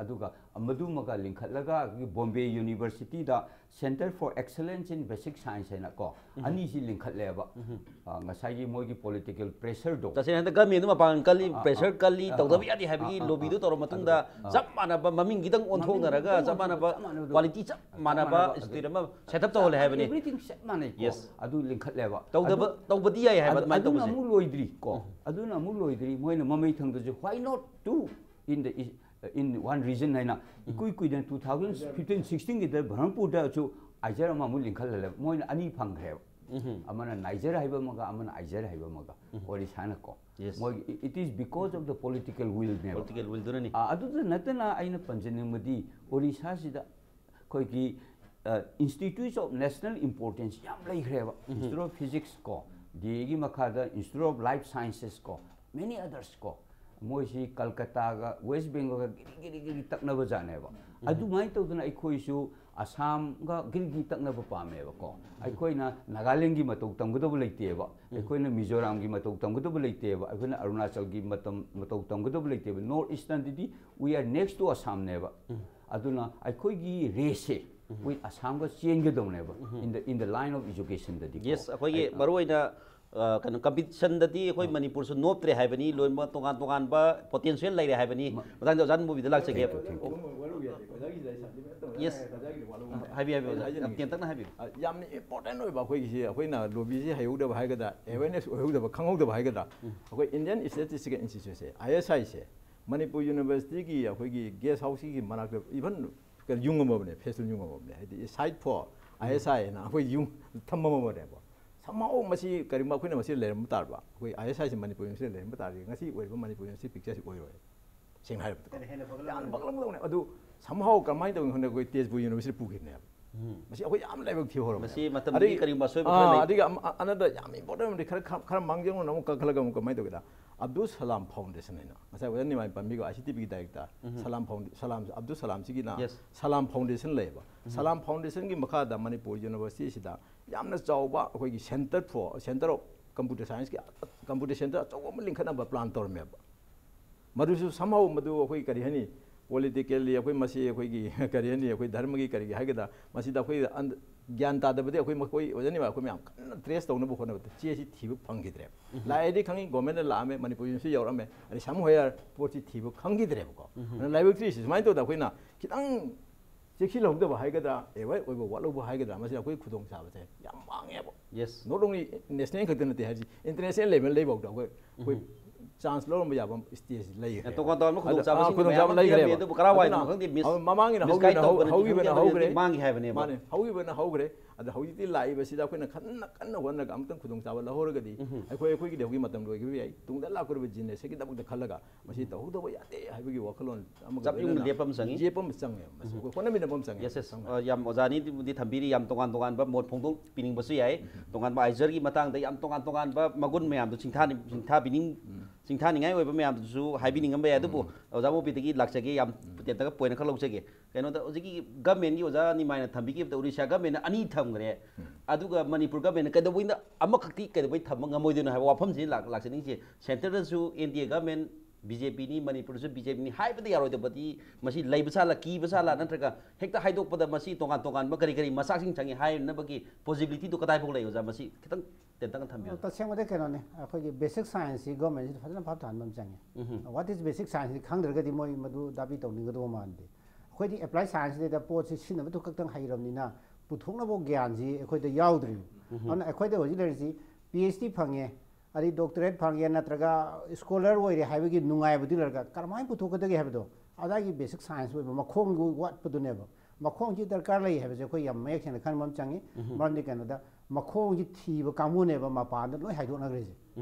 ꯑꯗꯨꯒ ꯃꯗꯨꯃꯒ ꯂꯤꯡꯈꯠꯂꯒ ꯑꯩꯈꯣꯏꯒꯤ ꯕꯣꯝꯕꯦ ꯌꯨꯅꯤꯚꯔꯁꯤꯇꯤꯗ Centre for Excellence in Basic Science ꯍꯥꯏꯅ ꯀꯣ, ꯑꯅꯤꯁꯤ ꯂꯤꯡꯈꯠꯂꯦꯕ꯫ ꯉꯁꯥꯏꯒꯤ ꯃꯣꯏꯒꯤ ꯄꯣꯂꯤꯇꯤꯀꯦꯜ ꯄ꯭ꯔꯦꯁꯔꯗꯣ꯫ ꯇꯁꯦꯡꯅ ꯍꯟꯗꯛ ꯒꯃꯦꯟꯗꯨ ꯃꯄꯥꯡꯒꯜ ꯀꯜꯂꯤ, ꯄ꯭ꯔꯦꯁꯔ ꯀꯜꯂꯤ, ꯇꯧꯗꯕ ꯌꯥꯗꯦ ꯍꯥꯏꯕꯒꯤ ꯂꯣꯕꯤꯗꯨ ꯇꯧꯔ ꯃꯇꯨꯡꯗ ꯆꯞ ꯃꯥꯟꯅꯕ, ꯃꯃꯤꯡ ꯈꯤꯇꯪ ꯑꯣꯟꯊꯣꯛꯅꯔꯒ ꯆꯞ ꯃꯥꯟꯅꯕ, ꯀ꯭ꯋꯥꯂꯤꯇꯤ ꯆꯞ ꯃꯥꯟꯅꯕ ꯏꯟꯁꯇꯤꯇ꯭ꯌꯨꯠ ꯑꯃ ꯁꯦꯠ ꯑꯞ ꯇꯧꯍꯜꯂꯦ ꯍꯥꯏꯕꯅꯤ꯫ Everything ꯆꯞ ꯃꯥꯟꯅꯩꯀꯣ꯫ Yes. ꯑꯗꯨ ꯂꯤꯡꯈꯠꯂꯦꯕ꯫ ꯇꯧꯗꯕ, ꯇꯧꯕꯗꯤ ꯌꯥꯏ ꯍꯥꯏꯕ ꯑꯗꯨꯃꯥꯏꯅ ꯑꯗꯨꯅ ꯇꯧꯕꯁꯦ꯫ ꯑꯃꯨꯛ ꯂꯣꯏꯗ꯭ꯔꯤ ꯀꯣ꯫ ꯑꯗꯨꯅ ꯑꯃꯨꯛ ꯂꯣꯏꯗ꯭ꯔꯤ꯫ ꯃꯣꯏꯅ ꯃꯃꯩ ꯊꯪꯗꯁꯨ why not two in the in one region ꯍꯥꯏꯅ ꯏꯀꯨꯏ ꯀꯨꯏꯗꯅ two thousand fifteen sixteenꯒꯤꯗ ꯕ꯭ꯔꯍꯃꯄꯨꯔꯗꯁꯨ ꯑꯥꯏꯖꯔ ꯑꯃꯃꯨꯛ ꯂꯤꯡꯈꯠꯍꯜꯂꯦꯕ꯫ ꯃꯣꯏꯅ ꯑꯅꯤ ꯐꯪꯈ꯭ꯔꯦꯕ꯫ ꯑꯃꯅ ꯅꯥꯏꯖꯔ ꯍꯥꯏꯕ ꯑꯃꯒ, ꯑꯃꯅ ꯑꯥꯏꯖꯔ ꯍꯥꯏꯕ ꯑꯃꯒ꯫ ꯑꯣꯔꯤꯁꯥꯅꯀꯣ꯫ Yes. ꯃꯣꯏ it is because of the political willꯅꯦꯕ꯫ ꯄꯣꯂꯤꯇꯤꯀꯦꯜ ꯋꯤꯜꯗꯨꯅꯅꯤ꯫ ꯑꯗꯨꯗ ꯅꯠꯇꯅ ꯑꯩꯅ ꯄꯟꯖꯅꯤꯡꯕꯗꯤ ꯑꯣꯔꯤꯁꯥꯁꯤꯗ ꯑꯩꯈꯣꯏꯒꯤ Institutes of National Importance ꯌꯥꯝ ꯂꯩꯈ꯭ꯔꯦꯕ꯫ Institute of Physics ꯀꯣ, ꯗꯤ ꯑꯦꯒꯤ ꯃꯈꯥꯗ Institute of Life Sciences ꯀꯣ, many others ꯀꯣ꯫ ꯃꯣꯏꯁꯤ ꯀꯜꯀꯇꯥꯒ ꯋꯦꯁ ꯕꯦꯡꯒꯜꯒ ꯒꯤꯔꯤ ꯒꯤꯔꯤ ꯒꯤꯔꯤ ꯇꯛꯅꯕ ꯖꯥꯠꯅꯦꯕ꯫ ꯑꯗꯨꯃꯥꯏꯅ ꯇꯧꯗꯅ ꯑꯩꯈꯣꯏꯁꯨ ꯑꯁꯥꯝꯒ ꯒꯤꯔꯤ ꯒꯤꯔꯤ ꯇꯛꯅꯕ ꯄꯥꯝꯃꯦꯕꯀꯣ꯫ ꯑꯩꯈꯣꯏꯅ ꯅꯥꯒꯥꯂꯦꯟꯒꯤ ꯃꯇꯧ ꯇꯝꯒꯗꯕ ꯂꯩꯇꯦꯕ꯫ ꯑꯩꯈꯣꯏꯅ ꯃꯤꯖꯣꯔꯥꯝꯒꯤ ꯃꯇꯧ ꯇꯝꯒꯗꯕ ꯂꯩꯇꯦꯕ꯫ ꯑꯩꯈꯣꯏꯅ ꯑꯔꯨꯅꯥꯆꯜꯒꯤ ꯃꯇꯝ ꯃꯇꯧ ꯇꯝꯒꯗꯕ ꯂꯩꯇꯦꯕ꯫ North Easternꯗꯗꯤ we are next to Assamꯅꯦꯕ꯫ ꯑꯗꯨꯅ ꯑꯩꯈꯣꯏꯒꯤ ꯔꯦꯁꯁꯦ ꯑꯩꯈꯣꯏ ꯑꯁꯥꯝꯒ ꯆꯦꯟꯒꯗꯧꯅꯦꯕ, in the in the line of educationꯗꯗꯤ꯫ Yes, ꯑꯩꯈꯣꯏꯒꯤ ꯃꯔꯨꯑꯣꯏꯅ ꯀꯩꯅꯣ ꯀꯝꯄꯤꯇꯤꯁꯟꯗꯗꯤ ꯑꯩꯈꯣꯏ ꯃꯅꯤꯄꯨꯔꯁꯨ ꯅꯣꯞꯇ꯭ꯔꯦ ꯍꯥꯏꯕꯅꯤ꯫ ꯂꯣꯏꯅꯃꯛ ꯇꯣꯉꯥꯟ ꯇꯣꯉꯥꯟꯕ ꯄꯣꯇꯦꯟꯁꯤꯌꯦꯜ ꯂꯩꯔꯦ ꯍꯥꯏꯕꯅꯤ꯫ ꯃꯊꯪꯗ ꯑꯣꯖꯥ ꯅꯕꯨꯕꯤꯗ ꯂꯥꯛꯆꯒꯦ꯫ Yes. ꯍꯥꯏꯕꯤꯌꯨ, ꯍꯥꯏꯕꯤꯌꯨ, ꯑꯣꯖꯥ꯫ ꯌꯥꯝ ꯇꯦꯟꯇꯛꯅ ꯍꯥꯏꯕꯤꯌꯨ꯫ ꯌꯥꯝꯅ ꯏꯝꯄꯣꯔꯇꯦꯟ ꯑꯣꯏꯕ ꯑꯩꯈꯣꯏꯒꯤꯁꯤ, ꯑꯩꯈꯣꯏꯅ ꯂꯣꯕꯤꯁꯤ ꯍꯩꯍꯧꯗꯕ ꯍꯥꯏꯒꯗ꯭ꯔꯥ, ꯑꯦꯋꯦꯔꯅꯦꯁ ꯑꯣꯏꯍꯧꯗꯕ, ꯈꯪꯍꯧꯗꯕ ꯍꯥꯏꯒꯗ꯭ꯔꯥ, ꯑꯩꯈꯣꯏ ꯏꯟꯗꯤꯌꯟ ꯏꯁꯇꯦꯇꯤꯁꯇꯤꯀꯦꯜ ꯏꯟꯁꯇꯤꯇ꯭ꯌꯨꯠꯁꯦ, ꯑꯥꯏ ꯑꯦꯁ ꯑꯥꯏꯁꯦ, ꯃꯅꯤꯄꯨꯔ ꯌꯨꯅꯤꯚꯔꯁꯤꯇꯤꯒꯤ ꯑꯩꯈꯣꯏꯒꯤ ꯒꯦꯁ ꯍꯥꯎꯁꯀꯤ ꯃꯅꯥꯛꯇ ꯏꯚꯟ ꯌꯨꯡꯉꯝꯃꯕꯅꯦ, ꯐꯦꯁꯇꯨꯜ ꯌꯨꯡꯉꯝꯃꯕꯅꯦ꯫ ꯍꯥꯏꯗꯤ site for I S I ꯍꯥꯏꯅ ꯑꯩꯈꯣꯏ ꯌꯨꯝ ꯊꯝꯃꯝꯃꯕꯅꯦꯕ꯫ Somehow ꯃꯁꯤ ꯀꯔꯤꯒꯨꯝꯕ ꯑꯩꯈꯣꯏꯅ ꯃꯁꯤ ꯂꯩꯔꯝꯕ ꯇꯥꯔꯕ, ꯑꯩꯈꯣꯏ ꯑꯥꯏ ꯑꯦꯁ ꯑꯥꯏꯁꯤ ꯃꯅꯤꯄꯨꯔ ꯌꯨꯅꯤꯚꯔꯁꯤꯇꯤ ꯂꯩꯔꯝꯕ ꯇꯥꯔꯗꯤ ꯉꯁꯤ ꯑꯣꯏꯔꯤꯕ ꯃꯅꯤꯄꯨꯔ ꯌꯨꯅꯤꯚꯔꯁꯤꯇꯤ ꯄꯤꯛꯆꯔꯁꯤ ꯑꯣꯏꯔꯣꯏ꯫ ꯁꯦꯡꯅ ꯍꯥꯏꯔꯕꯗꯀꯣ꯫ ꯌꯥꯝꯅ ꯄꯛꯂꯝꯒꯗꯧꯅꯦ꯫ ꯑꯗꯨ Somehow ꯀꯃꯥꯏꯅ ꯇꯧꯒꯦ ꯈꯪꯗꯦ, ꯑꯩꯈꯣꯏ ꯇꯦꯖꯄꯨꯔ ꯌꯨꯅꯤꯚꯔꯁꯤꯇꯤ ꯄꯨꯈꯤꯕꯅꯦꯕ꯫ ꯃꯁꯤ ꯑꯩꯈꯣꯏ ꯌꯥꯝ ꯂꯥꯏꯕꯛ ꯊꯤꯍꯧꯔꯕꯅꯦ꯫ ꯃꯁꯤ ꯃꯇꯝꯗꯨꯒꯤ ꯀꯔꯤꯒꯨꯝꯕ ꯑꯁꯣꯏꯕ ꯈꯔ ꯂꯩ꯫ ꯑꯗꯒꯤ ꯑꯃ- ꯑ- another ꯌꯥꯝ important ꯑꯃꯗꯤ ꯈꯔ ꯈꯔ ꯈꯔ ꯃꯥꯡꯖꯧꯅꯅ ꯑꯃꯨꯛ ꯀꯛꯈꯠꯂꯒ ꯑꯃꯨꯛ ꯀꯃꯥꯏꯅ ꯇꯧꯒꯦꯗ, ꯑꯕꯗꯨꯜ ꯁꯂꯥꯝ ꯐꯥꯎꯟꯗꯦꯁꯟ ꯍꯥꯏꯅ ꯉꯁꯥꯏ ꯑꯣꯖꯥ ꯅꯤꯃꯥꯏ ꯄꯟꯕꯤꯈꯤꯕ ICTPꯒꯤ director ꯁꯂꯥꯝ ꯐꯥꯎꯟ ꯁꯂꯥꯝ ꯑꯕꯗꯨꯜ ꯁꯂꯥꯝꯁꯤꯒꯤꯅ Yes. ꯁꯂꯥꯝ ꯐꯥꯎꯟꯗꯦꯁꯟ ꯂꯩꯌꯦꯕ꯫ ꯁꯂꯥꯝ ꯐꯥꯎꯟꯗꯦꯁꯟꯒꯤ ꯃꯈꯥꯗ ꯃꯅꯤꯄꯨꯔ ꯌꯨꯅꯤꯚꯔꯁꯤꯇꯤꯁꯤꯗ ꯌꯥꯝꯅ ꯆꯥꯎꯕ ꯑꯩꯈꯣꯏꯒꯤ center for center of computer scienceꯀꯤ computer center ꯑꯆꯧꯕ ꯑꯃ ꯂꯤꯡꯈꯠꯅꯕ plan ꯇꯧꯔꯝꯃꯦꯕ꯫ ꯃꯗꯨꯁꯨ somehow ꯃꯗꯨ ꯑꯩꯈꯣꯏ ꯀꯔꯤ ꯍꯥꯏꯅꯤ, politically ꯑꯩꯈꯣꯏ ꯃꯁꯤ ꯑꯩꯈꯣꯏꯒꯤ ꯀꯔꯤ ꯍꯥꯏꯅꯤ, ꯑꯩꯈꯣꯏ ꯙꯔꯃꯒꯤ ꯀꯔꯤꯒꯤ ꯍꯥꯏꯒꯗ꯭ꯔꯥ, ꯃꯁꯤꯗ ꯑꯩꯈꯣꯏ ꯑꯟ- ꯒ꯭ꯌꯥꯟ ꯇꯥꯗꯕꯗꯤ ꯑꯩꯈꯣꯏ ꯃꯈꯣꯏ ꯑꯣꯏꯖꯅꯤꯡꯕ ꯑꯩꯈꯣꯏ ꯃꯌꯥꯝ ꯀꯟꯅ trace ꯇꯧꯅꯕ ꯍꯣꯠꯅꯕꯗ ꯆꯦꯁꯤ ꯊꯤꯕ ꯐꯪꯈꯤꯗ꯭ꯔꯦꯕ꯫ ꯂꯥꯛꯑꯦꯗꯤ ꯈꯪꯉꯤ, governmentꯅ ꯂꯥꯛꯑꯝꯃꯦ, ꯃꯅꯤꯄꯨꯔ ꯌꯨꯅꯤꯚꯔꯁꯤꯇꯤ ꯌꯧꯔꯛꯑꯝꯃꯦ, ꯑꯗꯩ somehow ꯄꯣꯠꯁꯤ ꯊꯤꯕ ꯈꯪꯈꯤꯗ꯭ꯔꯦꯕꯀꯣ꯫ ꯑꯗꯨꯅ ꯂꯥꯏꯕꯛ ꯊꯤꯔꯤꯁꯤ ꯁꯨꯃꯥꯏꯅ ꯇꯧꯗꯅ ꯑꯩꯈꯣꯏꯅ ꯈꯤꯇꯪ ꯆꯦꯛꯁꯤꯜꯍꯧꯗꯕ ꯍꯥꯏꯒꯗ꯭ꯔꯥ, aware ꯑꯣꯏꯕ ꯋꯥꯠꯍꯧꯕ ꯍꯥꯏꯒꯗ꯭ꯔꯥ, ꯃꯁꯤꯅ ꯑꯩꯈꯣꯏ ꯈꯨꯗꯣꯡꯆꯥꯕꯁꯦ ꯌꯥꯝ ꯃꯥꯡꯉꯦꯕ꯫ Yes. Not only national ꯈꯛꯇ ꯅꯠꯇꯦ ꯍꯥꯏꯔꯤꯁꯤ, international levelꯗꯐꯥꯎꯗ ꯑꯩꯈꯣꯏ ꯑꯩꯈꯣꯏ chance ꯂꯧꯔꯝꯕ ꯌꯥꯕ stageꯁꯤ ꯂꯩꯈ꯭ꯔꯦ꯫ ꯇꯣꯉꯥꯟ ꯇꯣꯉꯥꯟꯕ ꯑꯗ- ꯈꯨꯗꯣꯡꯆꯥꯕꯁꯤꯡ ꯑꯥ, ꯈꯨꯗꯣꯡꯆꯥꯕ ꯃꯌꯥꯝ ꯑꯃ ꯄꯤꯔꯝꯃꯤ, ꯂꯩꯈ꯭ꯔꯦꯕ꯫ ꯑꯗꯨꯕꯨ ꯀꯔꯥꯏꯋꯥꯏꯗꯅꯣ ꯑꯗꯨꯅ ꯈꯪꯗꯦ, miss- ꯑꯗꯨꯅ ꯃꯃꯥꯡꯒꯤꯅ misguide ꯍꯧꯈꯤꯕꯅ ꯍꯧ- ꯇꯧꯕꯅꯗꯤ ꯍꯧꯈꯤꯕꯅ ꯈꯪꯗꯦ, ꯍꯧꯈ꯭ꯔꯦ꯫ ꯃꯥꯡꯈꯤ ꯍꯥꯏꯕꯅꯦꯕ꯫ ꯃꯥꯅꯦ, ꯍꯧꯈꯤꯕꯅ ꯍꯧꯈ꯭ꯔꯦ꯫ ꯑꯗ ꯍꯧꯖꯤꯛꯇꯤ ꯂꯥꯛꯏꯕꯁꯤꯗ ꯑꯩꯈꯣꯏꯅ ꯀꯟꯅ ꯀꯟꯅ ꯍꯣꯠꯅꯔꯒ ꯑꯃꯨꯛꯇꯪ ꯈꯨꯗꯣꯡꯆꯥꯕ ꯂꯧꯍꯧꯔꯒꯗꯤ ꯑꯩꯈꯣꯏ ꯑꯩꯈꯣꯏꯒꯤꯗꯤ ꯍꯧꯖꯤꯛ ꯃꯇꯝ ꯂꯣꯏꯈꯤꯕ ꯌꯥꯏ, ꯇꯨꯡꯗ ꯂꯥꯛꯀꯗꯧꯔꯤꯕ generationꯒꯤꯗꯃꯛꯇ ꯈꯜꯂꯒ ꯃꯁꯤ ꯇꯧꯍꯧꯗꯕ ꯌꯥꯗꯦ ꯍꯥꯏꯕꯒꯤ ꯋꯥꯈꯜꯂꯣꯟ ꯑꯃꯒ ꯆꯞ ꯌꯨꯡꯅ ꯂꯣꯏꯅꯅ ꯂꯦꯞꯄ ꯑꯃ ꯆꯪꯉꯤ꯫ ꯂꯦꯞꯄ ꯑꯃ ꯆꯪꯉꯦ꯫ ꯃꯁꯤ ꯑꯩꯈꯣꯏ ꯍꯣꯠꯅꯃꯤꯟꯅꯕ ꯑꯃ ꯆꯪꯉꯦ꯫ Yes, yes. ꯆꯪꯉꯦ꯫ ꯑ, ꯌꯥꯝ ꯑꯣꯖꯥꯅꯤꯗꯤ ꯊꯝꯕꯤꯔꯤ, ꯌꯥꯝ ꯇꯣꯉꯥꯟ ꯇꯣꯉꯥꯟꯕ ꯃꯣꯠ ꯐꯣꯡꯗꯣꯛꯄꯤꯅꯤꯡꯕꯁꯨ ꯌꯥꯏ꯫ ꯇꯣꯉꯥꯟꯕ ꯑꯥꯏꯖꯔꯒꯤ ꯃꯇꯥꯡꯗ ꯌꯥꯝ ꯇꯣꯉꯥꯟ ꯇꯣꯉꯥꯟꯕ ꯃꯒꯨꯟ ꯃꯌꯥꯝꯗꯣ ꯁꯤꯡꯊꯥꯅꯤ- ꯁꯤꯡꯊꯥꯕꯤꯅꯤꯡ ꯁꯤꯡꯊꯥꯅꯤꯡꯉꯥꯏ ꯑꯣꯏꯕ ꯃꯌꯥꯝꯗꯨꯁꯨ ꯍꯥꯏꯕꯤꯅꯤꯡꯉꯝꯕ ꯌꯥꯏ꯫ ꯑꯗꯨꯕꯨ ꯑꯣꯖꯥ ꯃꯣꯄꯤꯗꯒꯤ ꯂꯥꯛꯆꯒꯦ, ꯌꯥꯝ ꯇꯦꯟꯇꯛꯅ point ꯈꯔ ꯂꯧꯖꯒꯦ꯫ ꯀꯩꯅꯣꯗ ꯍꯧꯖꯤꯛꯀꯤ governmentꯀꯤ ꯑꯣꯖꯥ ꯅꯤꯃꯥꯏꯅ ꯊꯝꯕꯤꯈꯤꯕꯗ Odisha governmentꯅ ꯑꯅꯤ ꯊꯝꯈ꯭ꯔꯦ꯫ ꯑꯗꯨꯒ ꯃꯅꯤꯄꯨꯔ governmentꯅ ꯀꯩꯗꯧꯕꯩꯅ ꯑꯃꯈꯛꯇꯤ ꯀꯩꯗꯧꯕꯩ ꯊꯝꯕ ꯉꯝꯃꯣꯏꯗꯣꯏꯅꯣ ꯍꯥꯏꯕ ꯋꯥꯐꯝꯁꯤ ꯂꯥꯛ- ꯂꯥꯛꯆꯅꯤꯡꯁꯦ꯫ Centreꯗꯁꯨ NDA government BJPꯅꯤ, ꯃꯅꯤꯄꯨꯔꯗꯁꯨ BJPꯅꯤ ꯍꯥꯏꯕꯗ ꯌꯥꯔꯣꯏꯗꯕꯗꯤ ꯃꯁꯤ ꯂꯩꯕ ꯁꯥꯂ, ꯀꯤꯕ ꯁꯥꯂ, ꯅꯠꯇ꯭ꯔꯒ ꯍꯦꯛꯇ ꯍꯥꯏꯗꯣꯛꯄꯗ ꯃꯁꯤ ꯇꯣꯉꯥꯟ ꯇꯣꯉꯥꯟꯕ ꯀꯔꯤ ꯀꯔꯤ ꯃꯆꯥꯛꯁꯤꯡ ꯆꯪꯉꯤ ꯍꯥꯏꯅꯕꯒꯤ possibilityꯗꯨ ꯀꯗꯥꯏꯐꯥꯎ ꯂꯩ, ꯑꯣꯖꯥ? ꯃꯁꯤ ꯈꯤꯇꯪ ꯇꯦꯟꯇꯛꯅ ꯊꯝꯕꯤꯌꯨ꯫ ꯇꯁꯦꯡꯕꯗ ꯀꯩꯅꯣꯅꯤ, ꯑꯩꯈꯣꯏꯒꯤ basic scienceꯁꯤ governmentꯁꯤꯗ ꯐꯖꯅ ꯚꯥꯞ ꯇꯥꯍꯟꯕ ꯑꯃ ꯆꯪꯉꯤ꯫ What is basic scienceꯁꯤ ꯈꯪꯗ꯭ꯔꯒꯗꯤ ꯃꯣꯏ ꯃꯗꯨ ꯗꯥꯕꯤ ꯇꯧꯅꯤꯡꯒꯗꯧꯕ ꯃꯥꯟꯗꯦ꯫ ꯑꯩꯈꯣꯏꯗꯤ applied scienceꯁꯤꯗ ꯄꯣꯠꯁꯤ ꯁꯤꯖꯤꯟꯅꯕꯗꯨ ꯈꯛꯇꯪ ꯍꯩꯔꯕꯅꯤꯅ ꯄꯨꯊꯣꯛꯅꯕ ꯒ꯭ꯌꯥꯟꯁꯤ ꯑꯩꯈꯣꯏꯗ ꯌꯥꯎꯗ꯭ꯔꯤꯕ꯫ ꯑꯗꯨꯅ ꯑꯩꯈꯣꯏꯗ ꯍꯧꯖꯤꯛ ꯂꯩꯔꯤꯁꯤ PhD ꯐꯪꯉꯦ, ꯑꯗꯩ doctorate ꯐꯪꯉꯦ, ꯅꯠꯇ꯭ꯔꯒ scholar ꯑꯣꯏꯔꯦ ꯍꯥꯏꯕꯒꯤ ꯅꯨꯡꯉꯥꯏꯕꯗꯤ ꯂꯩꯔꯒ ꯀꯔꯝꯍꯥꯏꯅ ꯄꯨꯊꯣꯛꯀꯗꯒꯦ ꯍꯥꯏꯕꯗꯣ ꯑꯗꯥꯏꯒꯤ basic science ꯑꯣꯏꯕ ꯃꯈꯣꯡꯒꯤ ꯋꯥꯠꯄꯗꯨꯅꯦꯕ꯫ ꯃꯈꯣꯡꯁꯤ ꯗꯔꯀꯥꯔ ꯂꯩ ꯍꯥꯏꯕꯁꯦ ꯑꯩꯈꯣꯏ ꯌꯥꯝ ꯃꯌꯦꯛ ꯁꯦꯡꯅ ꯈꯟꯕ ꯑꯃ ꯆꯪꯉꯤ꯫ ꯃꯔꯝꯗꯤ ꯀꯩꯅꯣꯗ ꯃꯈꯣꯡꯁꯤ ꯊꯤꯕ ꯀꯥꯡꯕꯨꯅꯦꯕ ꯃꯄꯥꯟꯗ ꯂꯣꯏ ꯍꯥꯏꯗꯣꯛꯅꯈ꯭ꯔꯤꯁꯦ꯫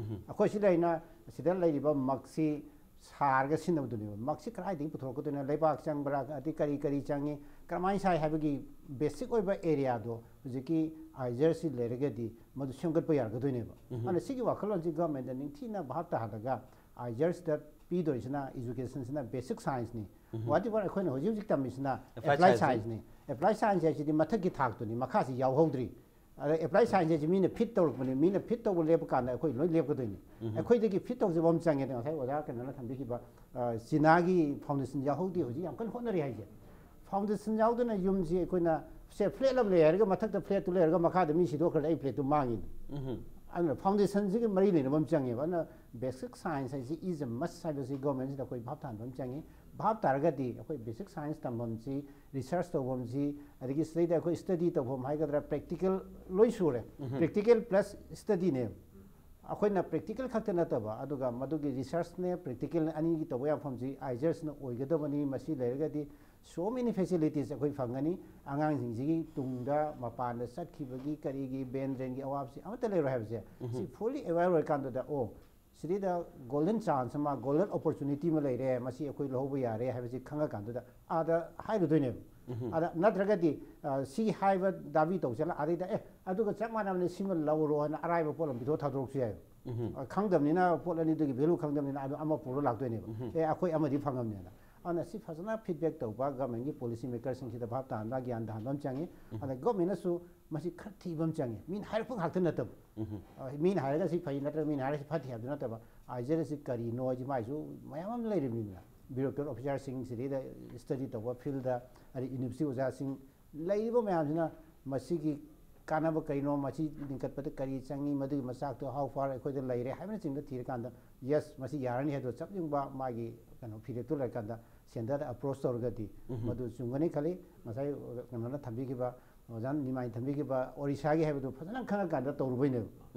ꯑꯩꯈꯣꯏ ꯁꯤꯗ ꯑꯩꯅ ꯁꯤꯗ ꯂꯩꯔꯤꯕ ꯃꯛꯁꯤ ꯁꯥꯔꯒ ꯁꯤꯖꯤꯟꯅꯕꯗꯨꯅꯦꯕ꯫ ꯃꯛꯁꯤ ꯀꯗꯥꯏꯗꯒꯤ ꯄꯨꯊꯣꯔꯛꯀꯗꯣꯏꯅꯣ, ꯂꯩꯕꯥꯛ ꯆꯪꯕ꯭ꯔꯥ, ꯑꯗꯩ ꯀꯔꯤ ꯀꯔꯤ ꯆꯪꯉꯤ, ꯀꯔꯝꯍꯥꯏꯅ ꯁꯥꯏ ꯍꯥꯏꯕꯒꯤ ꯕꯦꯁꯤꯛ ꯑꯣꯏꯕ ꯑꯦꯔꯤꯌꯥꯗꯣ ꯍꯧꯖꯤꯛꯀꯤ ꯑꯥꯏꯖꯔꯁꯤ ꯂꯩꯔꯒꯗꯤ ꯃꯗꯨ ꯁꯦꯝꯒꯠꯄ ꯌꯥꯔꯛꯀꯗꯣꯏꯅꯦꯕ꯫ ꯑꯗꯨꯅ ꯁꯤꯒꯤ ꯋꯥꯈꯜꯂꯣꯟꯁꯤ ꯒꯚꯔꯟꯃꯦꯟꯗ ꯅꯤꯡꯊꯤꯅ ꯚꯥꯞ ꯇꯥꯍꯜꯂꯒ ꯑꯥꯏꯖꯔꯁꯤꯗ ꯄꯤꯗꯣꯏꯁꯤꯅ, ꯏꯖꯨꯀꯦꯁꯟꯁꯤꯅ ꯕꯦꯁꯤꯛ ꯁꯥꯏꯟꯁꯅꯤ꯫ Whatever ꯑꯩꯈꯣꯏꯅ ꯍꯧꯖꯤꯛ ꯍꯧꯖꯤꯛ ꯇꯝꯃꯤꯁꯤꯅ Applied ꯑꯦꯄ꯭ꯂꯥꯏ science. ꯁꯥꯏꯟꯁꯅꯤ꯫ ꯑꯦꯄ꯭ꯂꯥꯏ ꯁꯥꯏꯟꯁ ꯍꯥꯏꯁꯤꯗꯤ ꯃꯊꯛꯀꯤ ꯊꯥꯛꯇꯨꯅꯤ, ꯃꯈꯥꯁꯤ ꯌꯥꯎꯍꯧꯗ꯭ꯔꯤ꯫ ꯑꯗ ꯑꯦꯄ꯭ꯂꯥꯏ ꯁꯥꯏꯟꯁ ꯍꯥꯏꯁꯤ ꯃꯤꯅ ꯐꯤꯠ ꯇꯧꯔꯛꯄꯅꯤ, ꯃꯤꯅ ꯐꯤꯠ ꯇꯧꯕ ꯂꯦꯞꯄ ꯀꯥꯟꯗ ꯑꯩꯈꯣꯏ ꯂꯣꯏ ꯂꯦꯞꯀꯗꯣꯏꯅꯤ꯫ ꯑꯩꯈꯣꯏꯗꯒꯤ ꯐꯤꯠ ꯇꯧꯖꯕ ꯑꯃ ꯆꯪꯉꯦ꯫ ꯉꯁꯥꯏ ꯑꯣꯖꯥ ꯀꯩꯅꯣꯅ ꯊꯝꯕꯤꯈꯤꯕ, ꯑ, ꯆꯤꯅꯥꯒꯤ ꯐꯥꯎꯟꯗꯦꯁꯟ ꯌꯥꯎꯍꯧꯗꯦ ꯍꯧꯖꯤꯛ ꯌꯥꯝ ꯀꯟꯅ ꯍꯣꯠꯅꯔꯤ ꯍꯥꯏꯁꯦ꯫ ꯐꯥꯎꯟꯗꯦꯁꯟ ꯌꯥꯎꯗꯅ ꯌꯨꯝꯁꯤ ꯑꯩꯈꯣꯏꯅ, ꯁꯦ, ꯐ꯭ꯂꯦꯠ ꯑꯃ ꯂꯩ ꯍꯥꯏꯔꯒ ꯃꯊꯛꯇ ꯐ꯭ꯂꯦꯠꯇꯨ ꯂꯩꯔꯒ ꯃꯈꯥꯗ ꯃꯤ ꯁꯤꯗꯣꯛꯈ꯭ꯔꯗꯤ ꯑꯩ ꯐ꯭ꯂꯦꯠꯇꯨ ꯃꯥꯡꯉꯤꯅꯤ꯫ ꯑꯗꯨꯅ ꯐꯥꯎꯟꯗꯦꯁꯟꯁꯤꯒꯤ ꯃꯔꯤ ꯂꯩꯅꯕ ꯑꯃ ꯆꯪꯉꯦꯕ꯫ ꯑꯗꯨꯅ ꯕꯦꯁꯤꯛ ꯁꯥꯏꯟꯁ ꯍꯥꯏꯁꯤ is a must ꯍꯥꯏꯕꯁꯤ ꯒꯣꯔꯃꯦꯟꯁꯤꯗ ꯑꯩꯈꯣꯏ ꯚꯥꯞ ꯇꯥꯍꯟꯕ ꯑꯃ ꯆꯪꯉꯤ꯫ ꯚꯥꯞ ꯇꯥꯔꯒꯗꯤ ꯑꯩꯈꯣꯏ ꯕꯦꯁꯤꯛ ꯁꯥꯏꯟꯁ ꯇꯝꯐꯝꯁꯤ, ꯔꯤꯁꯔꯁ ꯇꯧꯐꯝꯁꯤ, ꯑꯗꯒꯤ ꯁꯤꯗꯩꯗ ꯑꯩꯈꯣꯏ ꯁ꯭ꯇꯗꯤ ꯇꯧꯐꯝ ꯍꯥꯏꯒꯗ꯭ꯔꯥ, ꯄ꯭ꯔꯦꯛꯇꯤꯀꯦꯜ ꯂꯣꯏ ꯁꯨꯔꯦ꯫ ꯄ꯭ꯔꯦꯛꯇꯤꯀꯦꯜ ꯄ꯭ꯂꯁ ꯁ꯭ꯇꯗꯤꯅꯦ꯫ ꯑꯩꯈꯣꯏꯅ ꯄ꯭ꯔꯦꯛꯇꯤꯀꯦꯜ ꯈꯛꯇ ꯅꯠꯇꯕ, ꯑꯗꯨꯒ ꯃꯗꯨꯒꯤ ꯔꯤꯁꯔꯁꯅꯦ ꯄ꯭ꯔꯦꯛꯇꯤꯀꯦꯜ ꯑꯅꯤꯒꯤ ꯇꯧꯕ ꯌꯥꯐꯝꯁꯤ ꯑꯥꯏꯖꯔꯁꯅ ꯑꯣꯏꯒꯗꯕꯅꯤ꯫ ꯃꯁꯤ ꯂꯩꯔꯒꯗꯤ so many facilities ꯑꯩꯈꯣꯏ ꯐꯪꯒꯅꯤ꯫ ꯑꯉꯥꯡꯁꯤꯡꯁꯤꯒꯤ ꯇꯨꯡꯗ ꯃꯄꯥꯟꯗ ꯆꯠꯈꯤꯕꯒꯤ ꯀꯔꯤꯒꯤ ꯕꯦꯟ ꯗ꯭ꯔꯦꯟꯒꯤ ꯑꯋꯥꯕꯁꯤ ꯑꯃꯠꯇ ꯂꯩꯔꯣꯏ ꯍꯥꯏꯕꯁꯦ ꯁꯤ ꯐꯨꯜꯂꯤ ꯑꯦꯋꯦꯌꯔ ꯑꯣꯏꯔꯀꯥꯟꯗꯨꯗ, ꯑꯣ, ꯁꯤꯗꯩꯗ ꯒꯣꯜꯗꯟ ꯆꯥꯟꯁ ꯑꯃ, ꯒꯣꯜꯗꯟ ꯑꯣꯄꯣꯔꯆꯨꯅꯤꯇꯤ ꯑꯃ ꯂꯩꯔꯦ, ꯃꯁꯤ ꯑꯩꯈꯣꯏ ꯂꯧꯍꯧꯕ ꯌꯥꯔꯦ ꯍꯥꯏꯕꯁꯤ ꯈꯪꯉꯀꯥꯟꯗꯨꯗ ꯑꯥꯗ ꯍꯥꯏꯔꯨꯗꯣꯏꯅꯦꯕ꯫ ꯑꯗ ꯅꯠꯇ꯭ꯔꯒꯗꯤ, ꯑ, ꯁꯤ ꯍꯥꯏꯕ ꯗꯥꯕꯤ ꯇꯧꯁꯤꯜꯂ ꯑꯗꯩꯗ, "ꯑꯦ, ꯑꯗꯨꯒ ꯆꯞ ꯃꯥꯟꯅꯕꯅꯦ, ꯁꯤꯃ ꯂꯧꯔꯣ" ꯍꯥꯏꯅ ꯑꯔꯥꯏꯕ ꯄꯣꯠ ꯑꯃ ꯄꯤꯊꯣꯛ ꯊꯥꯗꯣꯔꯛꯁꯨ ꯌꯥꯏꯕ꯫ ꯑ, ꯈꯪꯗꯕꯅꯤꯅ, ꯄꯣꯠ ꯑꯅꯤꯗꯨꯒꯤ ꯚꯦꯂꯨ ꯈꯪꯗꯕꯅꯤꯅ ꯑꯗꯨ ꯑꯃ ꯄꯨꯔ ꯂꯥꯛꯇꯣꯏꯅꯦꯕ꯫ "ꯑꯦ, ꯑꯩꯈꯣꯏ ꯑꯃꯗꯤ ꯐꯪꯉꯝꯅꯦꯅ"꯫ ꯑꯗꯨꯅ ꯁꯤ ꯐꯖꯅ ꯐꯤꯗꯕꯦꯛ ꯇꯧꯕ, ꯒꯚꯔꯟꯃꯦꯟꯒꯤ ꯄꯣꯂꯤꯁꯤ ꯃꯦꯀꯔꯁꯤꯡꯁꯤꯗ ꯚꯥꯞ ꯇꯥꯍꯟꯕ, ꯒ꯭ꯌꯥꯟ ꯇꯥꯍꯟꯕ ꯑꯃ ꯆꯪꯉꯤ꯫ ꯑꯗ ꯒꯚꯔꯟꯃꯦꯟꯅꯁꯨ ꯃꯁꯤ ꯈꯔ ꯊꯤꯕ ꯑꯃ ꯆꯪꯉꯤ꯫ ꯃꯤꯅ ꯍꯥꯏꯔꯛꯄ ꯉꯥꯛꯇ ꯅꯠꯇꯕ꯫ ꯑ, ꯃꯤꯅ ꯍꯥꯏꯔꯒ ꯁꯤ ꯐꯩ ꯅꯠꯇ꯭ꯔꯒ ꯃꯤꯅ ꯍꯥꯏꯔꯒ ꯁꯤ ꯐꯠꯇꯦ ꯍꯥꯏꯕꯗꯨ ꯅꯠꯇꯕ, ꯑꯥꯏꯖꯔꯁꯤ ꯀꯔꯤꯅꯣ ꯍꯥꯏꯁꯤ ꯃꯥꯏꯁꯨ ꯃꯌꯥꯝ ꯑꯃ ꯂꯩꯔꯤꯕꯅꯤꯅ꯫ ꯕ꯭ꯌꯨꯔꯣꯀ꯭ꯔꯦꯠ ꯑꯣꯐꯤꯁꯥꯔꯁꯤꯡ, ꯁꯤꯗꯩꯗ ꯁ꯭ꯇꯗꯤ ꯇꯧꯕ ꯐꯤꯜꯗ, ꯑꯗꯩ ꯌꯨꯅꯤꯚꯔꯁꯤꯇꯤ ꯑꯣꯖꯥꯁꯤꯡ, ꯂꯩꯔꯤꯕ ꯃꯌꯥꯝꯁꯤꯅ ꯃꯁꯤꯒꯤ ꯀꯥꯟꯅꯕ ꯀꯔꯤꯅꯣ, ꯃꯁꯤ ꯂꯤꯡꯈꯠꯄꯗ ꯀꯔꯤ ꯆꯪꯉꯤ, ꯃꯗꯨꯒꯤ ꯃꯆꯥꯛꯇꯣ how far ꯑꯩꯈꯣꯏꯗ ꯂꯩꯔꯦ ꯍꯥꯏꯕꯅꯆꯤꯡꯕ ꯊꯤꯔꯀꯥꯟꯗ, ꯌꯦꯁ, ꯃꯁꯤ ꯌꯥꯔꯅꯤ ꯍꯥꯏꯗꯣ ꯆꯞ ꯌꯨꯡꯕ ꯃꯥꯒꯤ ꯀꯩꯅꯣ ꯐꯤꯔꯦꯞꯇꯨ ꯂꯩꯔꯀꯥꯟꯗ ꯁꯦꯟꯇꯔꯗ ꯑꯦꯄ꯭ꯔꯣꯁ ꯇꯧꯔꯒꯗꯤ ꯃꯗꯨ ꯆꯨꯝꯒꯅꯤ ꯈꯜꯂꯤ꯫ ꯉꯁꯥꯏ ꯀꯩꯅꯣꯅ ꯊꯝꯕꯤꯈꯤꯕ, ꯑꯣꯖꯥ ꯅꯤꯃꯥꯏꯅ ꯊꯝꯕꯤꯈꯤꯕ ꯑꯣꯔꯤꯁꯥꯒꯤ ꯍꯥꯏꯕꯗꯨ ꯐꯖꯅ ꯈꯪꯉꯀꯥꯟꯗ ꯇꯧꯔꯨꯕꯩꯅꯦꯕ꯫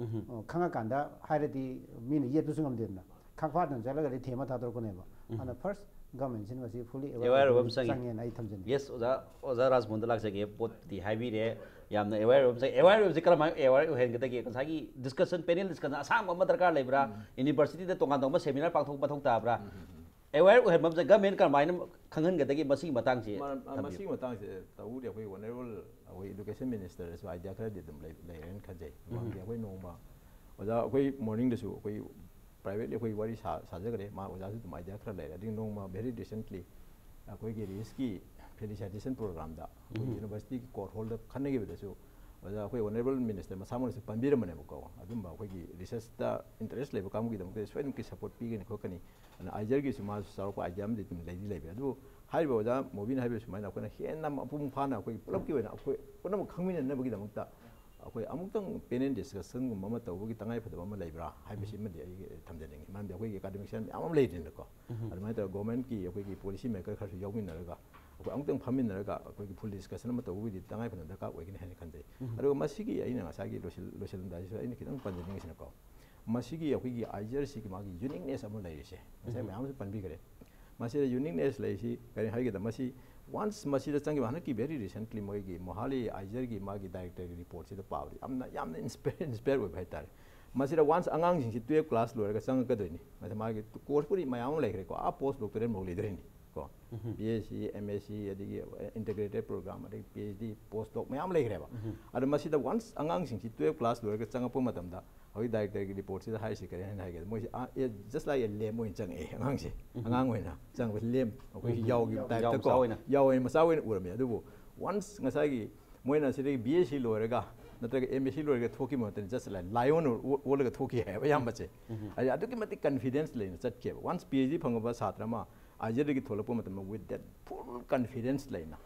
ꯑꯣ, ꯈꯪꯉꯀꯥꯟꯗ ꯍꯥꯏꯔꯗꯤ ꯃꯤꯅ ꯌꯦꯠꯄꯁꯨ ꯉꯝꯗꯦꯗꯅ, ꯈꯪꯐꯥꯠꯇꯅ ꯆꯠꯂꯒꯗꯤ ꯊꯦꯝꯃ ꯊꯥꯗꯣꯔꯛꯀꯅꯦꯕ꯫ ꯑꯗꯨꯅ ꯐꯥꯔꯁ ꯒꯚꯔꯟꯃꯦꯟꯁꯤꯅ ꯃꯁꯤ ꯐꯨꯜꯂꯤ Aware ꯑꯣꯏꯕ ꯑꯃ ꯆꯪꯉꯤ꯫ ꯆꯪꯉꯦꯅ ꯑꯩ ꯊꯝꯖꯅꯤꯡꯉꯤ꯫ ꯌꯦꯁ, ꯑꯣꯖꯥ, ꯑꯣꯖꯥ ꯔꯥꯖꯃꯣꯍꯟꯗ ꯂꯥꯛꯆꯒꯦ꯫ ꯄꯣꯠꯇꯤ ꯍꯥꯏꯕꯤꯔꯦ, ꯌꯥꯝꯅ ꯑꯦꯋꯦꯌꯔ ꯑꯣꯏꯕꯁꯦ, ꯑꯦꯋꯦꯌꯔ ꯑꯣꯏꯕꯁꯦ ꯀꯔꯝꯍꯥꯏꯅ ꯑꯦꯋꯦꯌꯔ ꯑꯣꯏꯍꯟꯒꯗꯒꯦ? ꯉꯁꯥꯏꯒꯤ ꯗꯤꯁꯀꯁꯟ, ꯄꯦꯅꯦꯜ ꯗꯤꯁꯀꯁꯟ ꯑꯁꯥꯡꯕ ꯑꯃ ꯗꯔꯀꯥꯔ ꯂꯩꯕ꯭ꯔꯥ? ꯌꯨꯅꯤꯚꯔꯁꯤꯇꯤꯗ ꯇꯣꯉꯥꯟ ꯇꯣꯉꯥꯟꯕ ꯁꯦꯃꯤꯅꯥꯔ ꯄꯥꯡꯊꯣꯛ ꯃꯊꯧ ꯇꯥꯕ꯭ꯔꯥ? ꯑꯦꯋꯦꯌꯔ ꯑꯣꯏꯍꯟꯕ ꯑꯃꯁꯦ ꯒꯃꯦꯟ ꯀꯔꯝꯍꯥꯏꯅ ꯈꯪꯍꯟꯒꯗꯒꯦ ꯃꯁꯤꯒꯤ ꯃꯇꯥꯡꯁꯦ? ꯃꯔꯝ- ꯑ, ꯊꯝꯕꯤꯌꯨ꯫ ꯃꯁꯤꯒꯤ ꯃꯇꯥꯡꯁꯦ ꯇꯧꯕꯨꯗꯤ ꯑꯩꯈꯣꯏ ꯑꯣꯅꯔꯦꯕꯜ ꯑꯩꯈꯣꯏ ꯏꯗꯨꯀꯦꯁꯟ ꯃꯤꯅꯤꯁꯇꯔꯗꯁꯨ ꯑꯥꯏꯗꯤꯌꯥ ꯈꯔꯗꯤ ꯑꯗꯨꯝ ꯂꯩ- ꯂꯩꯔꯦꯅ ꯈꯟꯖꯩ꯫ ꯃꯃꯥꯡꯗꯤ ꯑꯩꯈꯣꯏ ꯅꯣꯡꯃ ꯑꯣꯖꯥ ꯑꯩꯈꯣꯏ ꯃꯣꯔꯅꯤꯡꯗꯁꯨ ꯑꯩꯈꯣꯏ ꯄ꯭ꯔꯥꯏꯚꯦꯠꯂꯤ ꯑꯩꯈꯣꯏ ꯋꯥꯔꯤ ꯁꯥ- ꯁꯥꯖꯈ꯭ꯔꯦ꯫ ꯃꯥ ꯑꯣꯖꯥꯁꯨ ꯑꯗꯨꯝ ꯑꯥꯏꯗꯤꯌꯥ ꯈꯔ ꯂꯩꯔꯦ꯫ ꯑꯗꯒꯤ ꯅꯣꯡꯃ ꯚꯦꯔꯤ ꯔꯤꯁꯦꯟꯠꯂꯤ ꯑꯩꯈꯣꯏꯒꯤ ꯔꯤꯁꯀꯤ ꯐꯦꯂꯤꯁꯥꯏꯇꯦꯁꯟ ꯄ꯭ꯔꯣꯒ꯭ꯔꯥꯝꯗ ꯑꯩꯈꯣꯏ ꯌꯨꯅꯤꯚꯔꯁꯤꯇꯤꯒꯤ ꯀꯣꯔꯠ ꯍꯣꯜꯗ ꯈꯟꯅꯈꯤꯕꯗꯁꯨ ꯑꯣꯖꯥ ꯑꯩꯈꯣꯏ ꯑꯣꯅꯔꯦꯕꯜ ꯃꯤꯅꯤꯁꯇꯔ ꯃꯁꯥꯃꯛꯅꯁꯨ ꯄꯟꯕꯤꯔꯝꯕꯅꯦꯕꯀꯣ꯫ ꯑꯗꯨꯝꯕ ꯑꯩꯈꯣꯏꯒꯤ ꯔꯤꯁꯔꯁꯇ ꯏꯟꯇꯔꯦꯁ ꯂꯩꯕ ꯀꯥꯡꯕꯨꯒꯤꯗꯃꯛꯇ ꯁꯣꯏꯗꯅꯃꯛꯀꯤ ꯁꯞꯄꯣꯔꯠ ꯄꯤꯒꯅꯤ ꯈꯣꯠꯀꯅꯤ꯫ ꯑꯗꯨꯅ ꯑꯥꯏꯖꯔꯒꯤꯁꯨ ꯃꯥꯁꯨ ꯆꯥꯎꯔꯛꯄ ꯑꯥꯏꯗꯤꯌꯥ ꯑꯃꯗꯤ ꯑꯗꯨꯝ ꯂꯩꯗꯤ ꯂꯩꯕ꯫ ꯑꯗꯨꯕꯨ ꯍꯥꯏꯔꯤꯕ ꯑꯣꯖꯥ ꯃꯣꯕꯤꯅ ꯍꯥꯏꯕ ꯁꯨꯃꯥꯏꯅ ꯑꯩꯈꯣꯏꯅ ꯍꯦꯟꯅ ꯃꯄꯨꯡ ꯐꯥꯅ ꯑꯩꯈꯣꯏ ꯄꯨꯂꯞꯀꯤ ꯑꯣꯏꯅ ꯑꯩꯈꯣꯏ ꯄꯨꯝꯅꯃꯛ ꯈꯪꯃꯤꯟꯅꯅꯕꯒꯤꯗꯃꯛꯇ ꯑꯩꯈꯣꯏ ꯑꯃꯨꯛꯇꯪ ꯄꯦꯅꯦꯜ ꯗꯤꯁꯀꯁꯟꯒꯨꯝꯕ ꯑꯃ ꯇꯧꯕꯒꯤ ꯇꯉꯥꯏ ꯐꯗꯕ ꯑꯃ ꯂꯩꯕ꯭ꯔꯥ ꯍꯥꯏꯕꯁꯤꯃꯗꯤ ꯑꯩ ꯊꯝꯖꯅꯤꯡꯉꯤ꯫ ꯃꯔꯝꯗꯤ ꯑꯩꯈꯣꯏꯒꯤ ꯑꯦꯀꯥꯗꯃꯤꯛꯁꯤꯌꯥꯟ ꯃꯌꯥꯝ ꯑꯃ ꯂꯩꯔꯤꯅꯀꯣ꯫ ꯑꯗꯨꯃꯥꯏꯅ ꯇꯧꯔꯒ ꯒꯣꯔꯃꯦꯟꯠꯀꯤ ꯑꯩꯈꯣꯏꯒꯤ ꯄꯣꯂꯤꯁꯤ ꯃꯦꯀꯔ ꯈꯔꯁꯨ ꯌꯥꯎꯃꯤꯟꯅꯔꯒ ꯑꯩꯈꯣꯏ ꯑꯃꯨꯛꯇꯪ ꯐꯝꯃꯤꯟꯅꯔꯒ ꯑꯩꯈꯣꯏꯒꯤ ꯐꯨꯜ ꯗꯤꯁꯀꯁꯟ ꯑꯃ ꯇꯧꯕꯒꯤꯗꯤ ꯇꯉꯥꯏ ꯐꯗꯅ ꯗꯔꯀꯥꯔ ꯑꯣꯏꯒꯅꯤ ꯍꯥꯏꯅ ꯈꯟꯖꯩ꯫ ꯑꯗꯨꯒ ꯃꯁꯤꯒꯤ ꯑꯩꯅ ꯉꯁꯥꯏꯒꯤ ꯂꯣꯏꯁꯤꯜ- ꯂꯣꯏꯁꯤꯜꯂꯝꯗꯥꯏꯁꯤꯗ ꯑꯩꯅ ꯈꯤꯇꯪ ꯄꯟꯖꯅꯤꯡꯉꯤꯁꯤꯅꯀꯣ, ꯃꯁꯤꯒꯤ ꯑꯩꯈꯣꯏꯒꯤ ꯑꯥꯏꯖꯔꯁꯤꯒꯤ ꯃꯥꯒꯤ ꯌꯨꯅꯤꯛꯅꯦꯁ ꯑꯃ ꯂꯩꯔꯤꯁꯦ ꯉꯁꯥꯏ ꯃꯌꯥꯝ ꯑꯃꯁꯨ ꯄꯟꯕꯤꯈ꯭ꯔꯦ꯫ ꯃꯁꯤꯗ ꯌꯨꯅꯤꯛꯅꯦꯁ ꯂꯩꯔꯤꯁꯤ ꯀꯔꯤ ꯍꯥꯏꯒꯦꯗ, ꯃꯁꯤ ꯋꯥꯟꯁ ꯃꯁꯤꯗ ꯆꯪꯈꯤꯕ ꯍꯟꯗꯛꯀꯤ ꯚꯦꯔꯤ ꯔꯤꯁꯦꯟꯠꯂꯤ ꯃꯣꯏꯒꯤ ꯃꯣꯍꯥꯂꯤ ꯑꯥꯏꯖꯔꯒꯤ ꯃꯥꯒꯤ ꯗꯥꯏꯔꯦꯛꯇꯔꯒꯤ ꯔꯤꯄꯣꯔꯠꯁꯤꯗ ꯄꯥꯕꯗ ꯌꯥꯝꯅ ꯌꯥꯝꯅ ꯏꯟꯁꯄꯌꯔ ꯏꯟꯁꯄꯌꯔ ꯑꯣꯏꯕ ꯍꯥꯏꯇꯥꯔꯦ꯫ ꯃꯁꯤꯗ ꯋꯥꯟꯁ ꯑꯉꯥꯡꯁꯤꯡꯁꯤ ꯇꯨꯌꯦꯜꯞ ꯀ꯭ꯂꯥꯁ ꯂꯣꯏꯔꯒ ꯆꯪꯉꯛꯀꯗꯣꯏꯅꯤ꯫ ꯃꯁꯤ ꯃꯥꯒꯤ ꯀꯣꯔꯁꯄꯨꯗꯤ ꯃꯌꯥꯝ ꯑꯃ ꯂꯩꯈ꯭ꯔꯦꯀꯣ, ꯑꯥ ꯄꯣꯁ ꯗꯣꯛꯇꯔꯦꯠ ꯐꯥꯎ ꯂꯩꯗꯣꯏꯅꯤ ꯀꯣ꯫ P H D, M S C, ꯑꯗꯒꯤ ꯏꯟꯇꯒ꯭ꯔꯦꯇꯦꯠ ꯄ꯭ꯔꯣꯒ꯭ꯔꯥꯝ, ꯑꯗꯒꯤ ꯄꯤ ꯑꯩꯆ ꯗꯤ, ꯄꯣꯁ ꯗꯣꯛ ꯃꯌꯥꯝ ꯂꯩꯈ꯭ꯔꯦꯕ꯫ ꯑꯗꯣ ꯃꯁꯤꯗ ꯋꯥꯟꯁ ꯑꯉꯥꯡꯁꯤꯡꯁꯤ ꯇꯨꯌꯦꯜꯞ ꯀ꯭ꯂꯥꯁ ꯂꯣꯏꯔꯒ ꯆꯪꯉꯛꯄ ꯃꯇꯝꯗ ꯍꯧꯖꯤꯛ ꯗꯥꯏꯔꯦꯛꯇꯔꯒꯤ ꯔꯤꯄꯣꯔꯠꯁꯤꯗ ꯍꯥꯏꯔꯤꯁꯤ ꯀꯔꯤ ꯍꯥꯏꯅ ꯍꯥꯏꯒꯦꯗ, ꯃꯣꯏꯁꯤ just like a lamb ꯑꯣꯏꯅ ꯆꯪꯉꯛꯑꯦ ꯑꯉꯥꯡꯁꯦ꯫ ꯑꯉꯥꯡ ꯑꯣꯏꯅ ꯆꯪꯕ ꯂꯦꯝ ꯑꯩꯈꯣꯏꯒꯤ ꯌꯥꯎꯒꯤ ꯌꯥꯎ ꯇꯥꯏꯞꯇ ꯃꯆꯥ ꯀꯣ, ꯑꯣꯏꯅ꯫ ꯌꯥꯎ ꯑꯣꯏꯅ ꯃꯆꯥ ꯑꯣꯏꯅ ꯎꯔꯝꯃꯦ꯫ ꯑꯗꯨꯕꯨ ꯋꯥꯟꯁ ꯉꯁꯥꯏꯒꯤ ꯃꯣꯏꯅ ꯁꯤꯗꯒꯤ ꯕꯤ ꯑꯦꯁ ꯁꯤ ꯂꯣꯏꯔꯒ ꯅꯠꯇ꯭ꯔꯒ ꯑꯦꯝ ꯑꯦꯁ ꯁꯤ ꯂꯣꯏꯔꯒ ꯊꯣꯛꯈꯤꯕ ꯃꯇꯝꯗ just like lion ꯑꯣꯜꯂꯒ ꯊꯣꯛꯈꯤ ꯍꯥꯏꯕ ꯑꯌꯥꯝꯕꯁꯦ꯫ ꯍꯥꯏꯗꯤ ꯑꯗꯨꯛꯀꯤ ꯃꯇꯤꯛ ꯀꯟꯐꯤꯗꯦꯟꯁ ꯂꯩꯅ ꯆꯠꯈꯤꯑꯕ꯫ ꯋꯥꯟꯁ ꯄꯤ ꯑꯩꯆ ꯗꯤ ꯐꯪꯉꯕ ꯁꯥꯇ꯭ꯔ ꯑꯃ ꯑꯥꯏꯖꯔꯗꯒꯤ ꯊꯣꯛꯂꯛꯄ ꯃꯇꯝꯗ with that full confidence ꯂꯩꯅ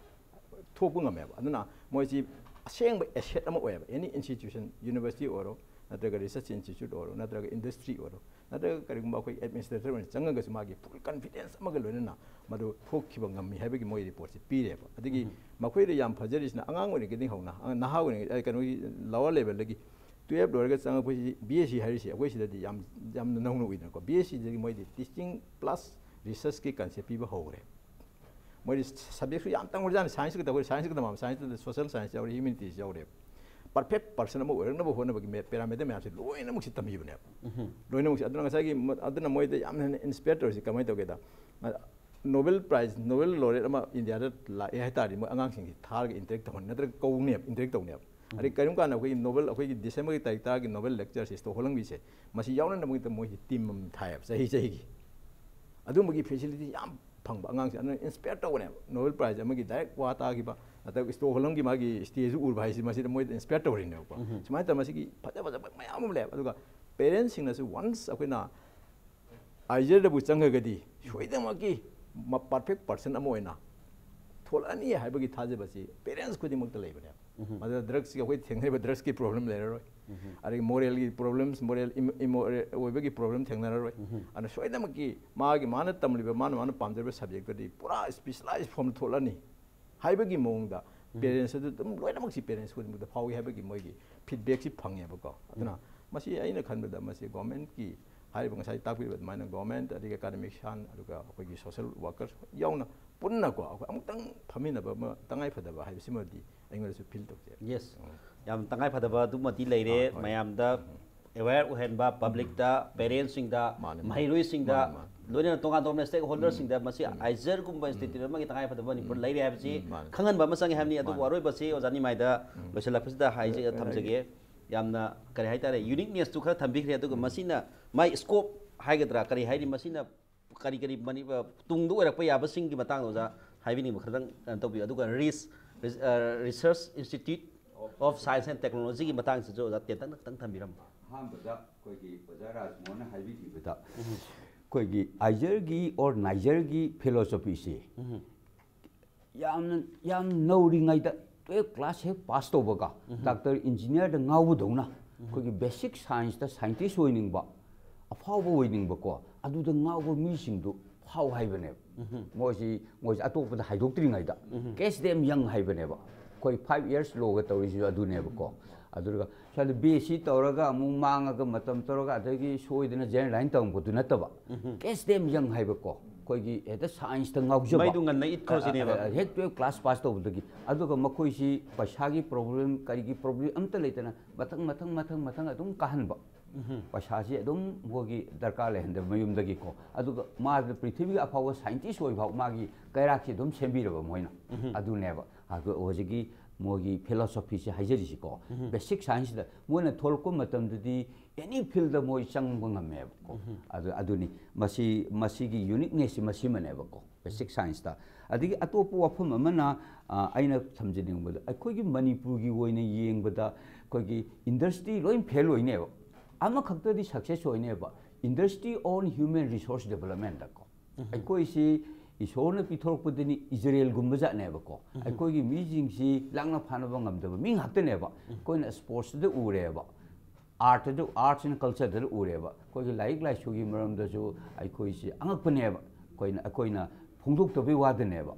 ꯊꯣꯛꯄ ꯉꯝꯃꯦꯕ꯫ ꯑꯗꯨꯅ ꯃꯣꯏꯁꯤ ꯑꯁꯦꯡꯕ ꯑꯦꯁꯦꯠ ꯑꯃ ꯑꯣꯏꯌꯦꯕ꯫ ꯑꯦꯅꯤ ꯏꯟꯁꯇꯤꯇ꯭ꯌꯨꯁꯟ, ꯌꯨꯅꯤꯚꯔꯁꯤꯇꯤ ꯑꯣꯏꯔꯣ, ꯅꯠꯇ꯭ꯔꯒ ꯔꯤꯁꯔꯁ ꯏꯟꯁꯇꯤꯇ꯭ꯌꯨꯠ ꯑꯣꯏꯔꯣ, ꯅꯠꯇ꯭ꯔꯒ ꯏꯟꯗꯁꯇ꯭ꯔꯤ ꯑꯣꯏꯔꯣ, ꯅꯠꯇ꯭ꯔꯒ ꯀꯔꯤꯒꯨꯝꯕ ꯑꯩꯈꯣꯏ ꯑꯦꯗꯃꯤꯅꯤꯁꯇ꯭ꯔꯦꯇꯔ ꯑꯣꯏꯅ ꯆꯪꯉꯒꯁꯨ ꯃꯥꯒꯤ ꯐꯨꯜ ꯀꯟꯐꯤꯗꯦꯟꯁ ꯑꯃꯒ ꯂꯣꯏꯅꯅ ꯃꯗꯨ ꯊꯣꯛꯈꯤꯕ ꯉꯝꯃꯤ ꯍꯥꯏꯕꯒꯤ ꯃꯣꯏ ꯔꯤꯄꯣꯔꯠꯁꯤ ꯄꯤꯔꯦꯕ꯫ ꯑꯗꯒꯤ ꯃꯈꯣꯏꯗ ꯌꯥꯝ ꯐꯖꯔꯤꯁꯤꯅ ꯑꯉꯥꯡ ꯑꯣꯏꯔꯤꯉꯩꯗꯒꯤ ꯍꯧꯅ, ꯑ, ꯅꯍꯥ ꯑꯣꯏꯔꯤꯉꯩ, ꯑ, ꯀꯩꯅꯣꯒꯤ ꯂꯋꯥꯔ ꯂꯦꯚꯦꯜꯗꯒꯤ ꯇꯨꯌꯦꯜꯞ ꯂꯣꯏꯔꯒ ꯆꯪꯉꯛꯄꯁꯤ ꯕꯤ ꯑꯦꯁ ꯁꯤ ꯍꯥꯏꯔꯤꯁꯤ ꯑꯩꯈꯣꯏ ꯁꯤꯗꯗꯤ ꯌꯥꯝ, ꯌꯥꯝꯅ ꯅꯧꯅ ꯎꯏꯗꯅꯀꯣ꯫ ꯕꯤ ꯑꯦꯁ ꯁꯤꯗꯒꯤ ꯃꯣꯏꯗꯤ ꯇꯤꯆꯤꯡ ꯄ꯭ꯂꯁ ꯔꯤꯁꯔꯁꯀꯤ ꯀꯟꯁꯦꯞ ꯄꯤꯕ ꯍꯧꯈ꯭ꯔꯦ꯫ ꯃꯣꯏꯗꯤ ꯁꯕꯖꯦꯛꯁꯨ ꯌꯥꯝ ꯇꯝꯈ꯭ꯔꯖꯥꯠꯅꯤ, ꯁꯥꯏꯟꯁꯀ ꯇꯧꯈ꯭ꯔꯦ, ꯁꯥꯏꯟꯁꯀ ꯇꯝꯃꯝ, ꯁꯥꯏꯟꯁꯇ ꯁꯣꯁꯦꯜ ꯁꯥꯏꯟꯁ ꯌꯥꯎꯔꯦ, ꯍ꯭ꯌꯨꯃꯦꯅꯤꯇꯤꯁ ꯌꯥꯎꯔꯦ꯫ ꯄꯔꯐꯦꯛ ꯄꯥꯔꯁꯟ ꯑꯃ ꯑꯣꯏꯔꯛꯅꯕ ꯍꯣꯠꯅꯕꯒꯤ ꯄꯦꯔꯥꯃꯤꯇꯔ ꯃꯌꯥꯝꯁꯦ ꯂꯣꯏꯅꯃꯛꯁꯤ ꯇꯝꯕꯤꯕꯅꯦꯕ꯫ ꯂꯣꯏꯅꯃꯛꯁꯦ ꯑꯗꯨꯅ ꯉꯁꯥꯏꯒꯤ ꯃ- ꯑꯗꯨꯅ ꯃꯣꯏꯗ ꯌꯥꯝꯅ ꯍꯦꯟꯅ ꯏꯟꯁꯄꯤꯌꯔ ꯇꯧꯔꯤꯁꯤ ꯀꯃꯥꯏꯅ ꯇꯧꯒꯦꯗ, ꯅꯣꯕꯦꯜ ꯄ꯭ꯔꯥꯏꯖ, ꯅꯣꯕꯦꯜ ꯂꯣꯔꯦꯠ ꯑꯃ ꯏꯟꯗꯤꯌꯥꯗ ꯂꯥꯛꯑꯦ ꯍꯥꯏ ꯇꯥꯔꯗꯤ ꯃꯣꯏ ꯑꯉꯥꯡꯁꯤꯡꯁꯤ ꯊꯥꯔꯒ ꯏꯟꯇꯔꯦꯛ ꯇꯧꯍꯟ ꯅꯠꯇ꯭ꯔꯒ ꯀꯧꯅꯦꯕ, ꯏꯟꯇꯔꯦꯛ ꯇꯧꯅꯦꯕ꯫ ꯑꯗꯩ ꯀꯔꯤꯒꯨꯝꯕ ꯀꯥꯟꯗ ꯑꯩꯈꯣꯏꯒꯤ ꯅꯣꯕꯦꯜ, ꯑꯩꯈꯣꯏꯒꯤ ꯗꯤꯁꯦꯝꯕꯔꯒꯤ ꯇꯥꯔꯤꯛ ꯇꯔꯥꯒꯤ ꯅꯣꯕꯦꯜ ꯂꯦꯛꯆꯔꯁꯤ ꯁ꯭ꯇꯣꯛꯍꯣꯜꯝꯒꯤꯁꯦ, ꯃꯁꯤ ꯌꯥꯎꯅꯅꯕꯒꯤꯗꯃꯛꯇ ꯃꯣꯏꯁꯤ ꯇꯤꯝ ꯑꯃ ꯊꯥꯏꯌꯦꯕ ꯆꯍꯤ ꯆꯍꯤꯒꯤ꯫ ꯑꯗꯨꯝꯕꯒꯤ ꯐꯦꯁꯤꯂꯤꯇꯤ ꯌꯥꯝ ꯐꯪꯕ ꯑꯉꯥꯡꯁꯦ ꯑꯗꯨꯅ ꯏꯟꯁꯄꯤꯌꯔ ꯇꯧꯕꯅꯦꯕ꯫ ꯅꯣꯕꯦꯜ ꯄ꯭ꯔꯥꯏꯖ ꯑꯃꯒꯤ ꯗꯥꯏꯔꯦꯛ ꯋꯥ ꯇꯥꯈꯤꯕ, ꯅꯠꯇ꯭ꯔꯒ ꯁ꯭ꯇꯣꯛꯍꯣꯜꯝꯒꯤ ꯃꯥꯒꯤ ꯁ꯭ꯇꯦꯖꯨ ꯎꯔꯨꯕ ꯍꯥꯏꯁꯤ ꯃꯁꯤꯗ ꯃꯣꯏꯗ ꯏꯟꯁꯄꯤꯌꯔ ꯇꯧꯔꯤꯅꯦꯕꯀꯣ꯫ ꯁꯨꯃꯥꯏꯅ ꯇꯧꯔ ꯃꯁꯤꯒꯤ ꯐꯖ ꯐꯖꯕ ꯃꯌꯥꯝ ꯑꯃ ꯂꯩꯌꯦꯕ꯫ ꯑꯗꯨꯒ ꯄꯦꯔꯦꯟꯁꯁꯤꯡꯅꯁꯨ ꯋꯟꯁ ꯑꯩꯈꯣꯏꯅ ꯑꯥꯏꯖꯔꯗꯕꯨ ꯆꯪꯉꯒꯗꯤ ꯁꯣꯏꯗꯅꯃꯛꯀꯤ ꯄꯔꯐꯦꯛ ꯄꯥꯔꯁꯟ ꯑꯃ ꯑꯣꯏꯅ ꯊꯣꯛꯂꯛꯑꯅꯤ ꯍꯥꯏꯕꯒꯤ ꯊꯥꯖꯕꯁꯤ ꯄꯦꯔꯦꯟꯁ ꯈꯨꯗꯤꯡꯃꯛꯇ ꯂꯩꯕꯅꯦꯕ꯫ ꯃꯗꯨꯗ ꯗ꯭ꯔꯛꯁꯀꯤ, ꯑꯩꯈꯣꯏ ꯊꯦꯡꯅꯔꯤꯕ ꯗ꯭ꯔꯛꯁꯀꯤ ꯄ꯭ꯔꯣꯕ꯭ꯂꯦꯝ ꯂꯩꯔꯔꯣꯏ, ꯑꯗꯒꯤ ꯃꯣꯔꯦꯜꯒꯤ ꯄ꯭ꯔꯣꯕ꯭ꯂꯦꯝꯁ, ꯃꯣꯔꯦꯜ ꯑꯣꯏꯕꯒꯤ ꯄ꯭ꯔꯣꯕ꯭ꯂꯦꯝ ꯊꯦꯡꯅꯔꯔꯣꯏ꯫ ꯑꯗꯨꯅ ꯁꯣꯏꯗꯅꯃꯛꯀꯤ ꯃꯥꯒꯤ, ꯃꯥꯅ ꯇꯝꯂꯤꯕ, ꯃꯥꯅ ꯃꯥꯅ ꯄꯥꯝꯖꯔꯤꯕ ꯁꯕꯖꯦꯛꯇꯗꯤ ꯄꯨꯔꯥ ꯏꯁꯄꯤꯁꯂꯥꯏꯖ ꯐꯣꯝ ꯊꯣꯛꯂꯅꯤ ꯍꯥꯏꯕꯒꯤ ꯃꯑꯣꯡꯗ ꯄꯦꯔꯦꯟꯁ ꯑꯗꯨ ꯑꯗꯨꯝ ꯂꯣꯏꯅꯃꯛꯁꯤ ꯄꯦꯔꯦꯟꯁ ꯈꯨꯗꯤꯡꯃꯛꯇ ꯐꯥꯎꯏ ꯍꯥꯏꯕꯒꯤ ꯃꯣꯏꯒꯤ ꯐꯤꯗꯕꯦꯛꯁꯤ ꯐꯪꯉꯦꯕꯀꯣ꯫ ꯑꯗꯨꯅ ꯃꯁꯤ ꯑꯩꯅ ꯈꯟꯕꯗ ꯃꯁꯤ ꯒꯣꯔꯃꯦꯟꯠꯀꯤ ꯍꯥꯏꯔꯤꯕ ꯉꯁꯥꯏ ꯇꯥꯛꯄꯤꯔꯤꯕ ꯑꯗꯨꯃꯥꯏꯅ ꯒꯣꯔꯃꯦꯟꯠ, ꯑꯗꯒꯤ ꯑꯦꯀꯥꯗꯃꯤꯛꯁꯤꯌꯥꯟ, ꯑꯗꯨꯒ ꯑꯩꯈꯣꯏꯒꯤ ꯁꯣꯁꯦꯜ ꯋꯥꯔꯀꯔ ꯌꯥꯎꯅ ꯄꯨꯟꯅꯀꯣ ꯑꯩꯈꯣꯏ ꯑꯃꯨꯛꯇꯪ ꯐꯝꯃꯤꯟꯅꯕ ꯑꯃ ꯇꯉꯥꯏ ꯐꯗꯕ ꯍꯥꯏꯕꯁꯤꯃꯗꯤ ꯑꯩꯉꯣꯟꯗꯁꯨ ꯐꯤꯜ ꯇꯧꯖꯩ꯫ ꯌꯦꯁ, ꯌꯥꯝ ꯇꯉꯥꯏ ꯐꯗꯕ ꯑꯗꯨꯃꯗꯤ ꯂꯩꯔꯦ꯫ ꯍꯣꯏ꯫ ꯃꯌꯥꯝꯗ ꯑꯦꯋꯦꯌꯔ ꯑꯣꯏꯍꯟꯕ, ꯄꯕ꯭ꯂꯤꯛꯇ, ꯄꯦꯔꯦꯟꯁꯁꯤꯡꯗ, ꯃꯥꯅꯦ, ꯃꯥꯅꯦ꯫ ꯃꯍꯩꯔꯣꯏꯁꯤꯡꯗ, ꯃꯥꯅꯦ, ꯃꯥꯅꯦ꯫ ꯂꯣꯏꯅꯅ ꯇꯣꯉꯥꯟ ꯇꯣꯉꯥꯟꯕ ꯁ꯭ꯇꯦꯛ ꯍꯣꯜꯗꯔꯁꯤꯡꯗ ꯃꯁꯤ ꯑꯥꯏꯖꯔꯒꯨꯝꯕ ꯏꯟꯁꯇꯤꯇ꯭ꯌꯨꯠ ꯑꯃꯒꯤ ꯇꯉꯥꯏ ꯐꯗꯕ ꯃꯅꯤꯄꯨꯔ ꯂꯩꯔꯦ ꯍꯥꯏꯕꯁꯤ ꯃꯥꯅꯦ꯫ ꯈꯪꯍꯟꯕ ꯑꯃ ꯆꯪꯉꯦ ꯍꯥꯏꯕꯅꯤ꯫ ꯑꯗꯨꯕꯨ ꯃꯥꯅꯦ꯫ ꯑꯔꯣꯏꯕꯁꯤ ꯑꯣꯖꯥ ꯅꯤꯃꯥꯏꯗ ꯂꯣꯏꯁꯤꯜꯂꯛꯄꯁꯤꯗ ꯍꯥꯏꯖ-, ꯊꯝꯖꯒꯦ꯫ ꯌꯥꯝꯅ ꯀꯔꯤ ꯍꯥꯏꯇꯥꯔꯦ, ꯌꯨꯅꯤꯛꯅꯦꯁꯇꯨ ꯈꯔ ꯊꯝꯕꯤꯈ꯭ꯔꯦ꯫ ꯑꯗꯨꯒ ꯃꯁꯤꯅ ꯃꯥꯏ ꯁ꯭ꯀꯣꯞ ꯍꯥꯏꯒꯗ꯭ꯔꯥ, ꯀꯔꯤ ꯍꯥꯏꯅꯤ, ꯃꯁꯤꯅ ꯀꯔꯤ ꯀꯔꯤ ꯃꯅꯤ-, ꯑ, ꯇꯨꯡꯗ ꯑꯣꯏꯔꯛꯄ ꯌꯥꯕꯁꯤꯡꯒꯤ ꯃꯇꯥꯡꯗ ꯑꯣꯖꯥ ꯍꯥꯏꯕꯤꯅꯤꯡꯕ ꯈꯔꯗꯪ ꯀꯩꯅꯣ ꯇꯧꯕꯤꯌꯨ꯫ ꯑꯗꯨꯒ ꯔꯤꯁ-, ꯔꯤꯁ-, ꯑ, Research Institute of Science and Technologyꯒꯤ ꯃꯇꯥꯡꯁꯤꯁꯨ ꯑꯣꯖꯥ ꯇꯦꯟꯇꯛꯅ ꯈꯤꯇꯪ ꯊꯝꯕꯤꯔꯝꯃꯨ꯫ ꯑꯍꯥꯟꯕꯗ ꯑꯩꯈꯣꯏꯒꯤ ꯑꯣꯖꯥ ꯔꯥꯖꯃꯣꯍꯟꯅ ꯍꯥꯏꯕꯤꯈꯤꯕꯗ ꯑꯩꯈꯣꯏꯒꯤ ꯑꯥꯏꯖꯔꯒꯤ ꯑꯣꯔ ꯅꯥꯏꯖꯔꯒꯤ ꯐꯤꯂꯣꯁꯣꯐꯤꯁꯤ ꯌꯥꯝꯅ, ꯌꯥꯝ ꯅꯧꯔꯤꯉꯩꯗ ꯇꯨꯌꯦꯜꯐ ꯀ꯭ꯂꯥꯁ ꯍꯦꯛ ꯄꯥꯁ ꯇꯧꯕꯒ ꯗꯥꯛꯇꯔ ꯏꯟꯖꯤꯅꯤꯌꯥꯔꯗ ꯉꯥꯎꯕꯗꯧꯅ ꯑꯩꯈꯣꯏꯒꯤ ꯕꯦꯁꯤꯛ ꯁꯥꯏꯟꯁꯇ ꯁꯥꯏꯟꯇꯤꯁ ꯑꯣꯏꯅꯤꯡꯕ, ꯑꯐꯥꯎꯕ ꯑꯣꯏꯅꯤꯡꯕꯀꯣ, ꯑꯗꯨꯗ ꯉꯥꯎꯕ ꯃꯤꯁꯤꯡꯗꯨ ꯐꯥꯎ ꯍꯥꯏꯕꯅꯦꯕ꯫ ꯃꯣꯏꯁꯤ, ꯃꯣꯏꯁꯤ ꯑꯇꯣꯞꯄꯗ ꯍꯥꯏꯗꯣꯛꯇ꯭ꯔꯤꯉꯩꯗ ꯀꯦꯆ ꯗꯦꯝ ꯌꯪ ꯍꯥꯏꯕꯅꯦꯕ꯫ ꯑꯩꯈꯣꯏ ꯐꯥꯏꯚ ꯏꯌꯔꯁ ꯂꯣꯒ ꯇꯧꯔꯤꯁꯤꯁꯨ ꯑꯗꯨꯅꯦꯕꯀꯣ꯫ ꯑꯗꯨꯒ ꯁ꯭ꯋꯥꯏꯗ ꯕꯤ ꯑꯦꯁ ꯁꯤ ꯇꯧꯔꯒ ꯑꯃꯨꯛ ꯃꯥꯡꯉꯒ ꯃꯇꯝ ꯇꯧꯔꯒ ꯑꯗꯒꯤ ꯁꯣꯏꯗꯅ ꯖꯦꯅꯔꯦꯜ ꯂꯥꯏꯟ ꯇꯝꯃꯛꯄꯗꯨ ꯅꯠꯇꯕ, ꯀꯦꯆ ꯗꯦꯝ ꯌꯪ ꯍꯥꯏꯕꯀꯣ꯫ ꯑꯩꯈꯣꯏꯒꯤ ꯍꯦꯛꯇ ꯁꯥꯏꯟꯁꯇ ꯉꯥꯎꯖꯕ꯫ ꯃꯩꯗꯨ ꯉꯟꯅ ꯏꯠꯈ꯭ꯔꯣ ꯁꯤꯅꯦꯕ꯫ ꯑ, ꯑ, ꯍꯦꯛ ꯇꯨꯌꯦꯜꯞ ꯀ꯭ꯂꯥꯁ ꯄꯥꯁ ꯇꯧꯕꯗꯒꯤ꯫ ꯑꯗꯨꯒ ꯃꯈꯣꯏꯁꯤ ꯄꯩꯁꯥꯒꯤ ꯄ꯭ꯔꯣꯕ꯭ꯂꯦꯝ, ꯀꯔꯤꯒꯤ ꯄ꯭ꯔꯣꯕ꯭ꯂꯦꯝ ꯑꯝꯇ ꯂꯩꯇꯅ ꯃꯊꯪ ꯃꯊꯪ ꯃꯊꯪ ꯃꯊꯪ ꯑꯗꯨꯝ ꯀꯥꯍꯟꯕ꯫ ꯄꯩꯁꯥꯁꯤ ꯑꯗꯨꯝ ꯃꯈꯣꯏꯒꯤ ꯗꯔꯀꯥꯔ ꯂꯩꯍꯟꯗꯕ ꯃꯌꯨꯝꯗꯒꯤꯀꯣ꯫ ꯑꯗꯨꯒ ꯃꯥꯗ ꯄ꯭ꯔꯤꯊꯤꯕꯤꯒꯤ ꯑꯐꯥꯎꯕ ꯁꯥꯏꯟꯇꯤꯁ ꯑꯣꯏꯐꯥꯎ ꯃꯥꯒꯤ ꯀꯩꯔꯥꯛꯁꯤ ꯑꯗꯨꯝ ꯁꯦꯝꯕꯤꯔꯕ ꯃꯣꯏꯅ꯫ ꯑꯗꯨꯅꯦꯕ꯫ ꯑꯗꯨ ꯍꯧꯖꯤꯛꯀꯤ ꯃꯣꯏꯒꯤ ꯐꯤꯂꯣꯁꯣꯐꯤꯁꯦ ꯍꯥꯏꯖꯔꯤꯁꯤꯀꯣ꯫ ꯕꯦꯁꯤꯛ ꯁꯥꯏꯟꯁꯇ ꯃꯣꯏꯅ ꯊꯣꯛꯂꯛꯄ ꯃꯇꯝꯗꯗꯤ ꯑꯦꯅꯤ ꯐꯤꯜꯗ ꯃꯣꯏ ꯆꯪꯕ ꯉꯝꯃꯦꯕꯀꯣ꯫ ꯑꯗꯨ, ꯑꯗꯨꯅꯤ꯫ ꯃꯁꯤ, ꯃꯁꯤꯒꯤ ꯌꯨꯅꯤꯛꯅꯦꯁꯁꯤ ꯃꯁꯤꯃꯅꯦꯕꯀꯣ, ꯕꯦꯁꯤꯛ ꯁꯥꯏꯟꯁꯇ꯫ ꯑꯗꯒꯤ ꯑꯇꯣꯞꯄ ꯋꯥꯐꯝ ꯑꯃꯅ, ꯑ, ꯑꯩꯅ ꯊꯝꯖꯅꯤꯡꯕꯗ, ꯑꯩꯈꯣꯏꯒꯤ ꯃꯅꯤꯄꯨꯔꯒꯤ ꯑꯣꯏꯅ ꯌꯦꯡꯕꯗ ꯑꯩꯈꯣꯏꯒꯤ ꯏꯟꯗꯁꯇ꯭ꯔꯤ ꯂꯣꯏ fail ꯑꯣꯏꯅꯦꯕ꯫ ꯑꯃꯈꯛꯇꯗꯤ success ꯑꯣꯏꯅꯦꯕ, industry on human resources ꯗꯦꯕꯂꯞꯃꯦꯟꯗꯀꯣ꯫ ꯑꯩꯈꯣꯏꯁꯤ ꯏꯁꯣꯔꯅ ꯄꯤꯊꯣꯔꯛꯄꯗꯅꯤ ꯏꯖꯔꯦꯜꯒꯨꯝꯕ ꯖꯥꯠꯅꯦꯕꯀꯣ꯫ ꯑꯩꯈꯣꯏꯒꯤ ꯃꯤꯁꯤꯡꯁꯤ ꯂꯥꯛꯅ ꯐꯥꯅꯕ ꯉꯝꯗꯕ ꯃꯤ ꯉꯥꯛꯇꯅꯦꯕ꯫ ꯑꯩꯈꯣꯏꯅ ꯁ꯭ꯄꯣꯔꯠꯁꯇ ꯎꯔꯦꯕ, ꯑꯥꯔꯠꯇꯁꯨ, ꯑꯥꯔꯠꯁ ꯑꯦꯟ ꯀꯜꯆꯔꯗ ꯎꯔꯦꯕ꯫ ꯑꯩꯈꯣꯏꯒꯤ ꯂꯥꯏꯔꯤꯛ ꯂꯥꯏꯁꯨꯒꯤ ꯃꯔꯝꯗꯁꯨ ꯑꯩꯈꯣꯏꯁꯤ ꯑꯉꯛꯄꯅꯦꯕ꯫ ꯑꯩꯈꯣꯏꯅ, ꯑꯩꯈꯣꯏꯅ ꯐꯣꯡꯗꯣꯛꯇꯕꯩ ꯋꯥꯗꯅꯦꯕ꯫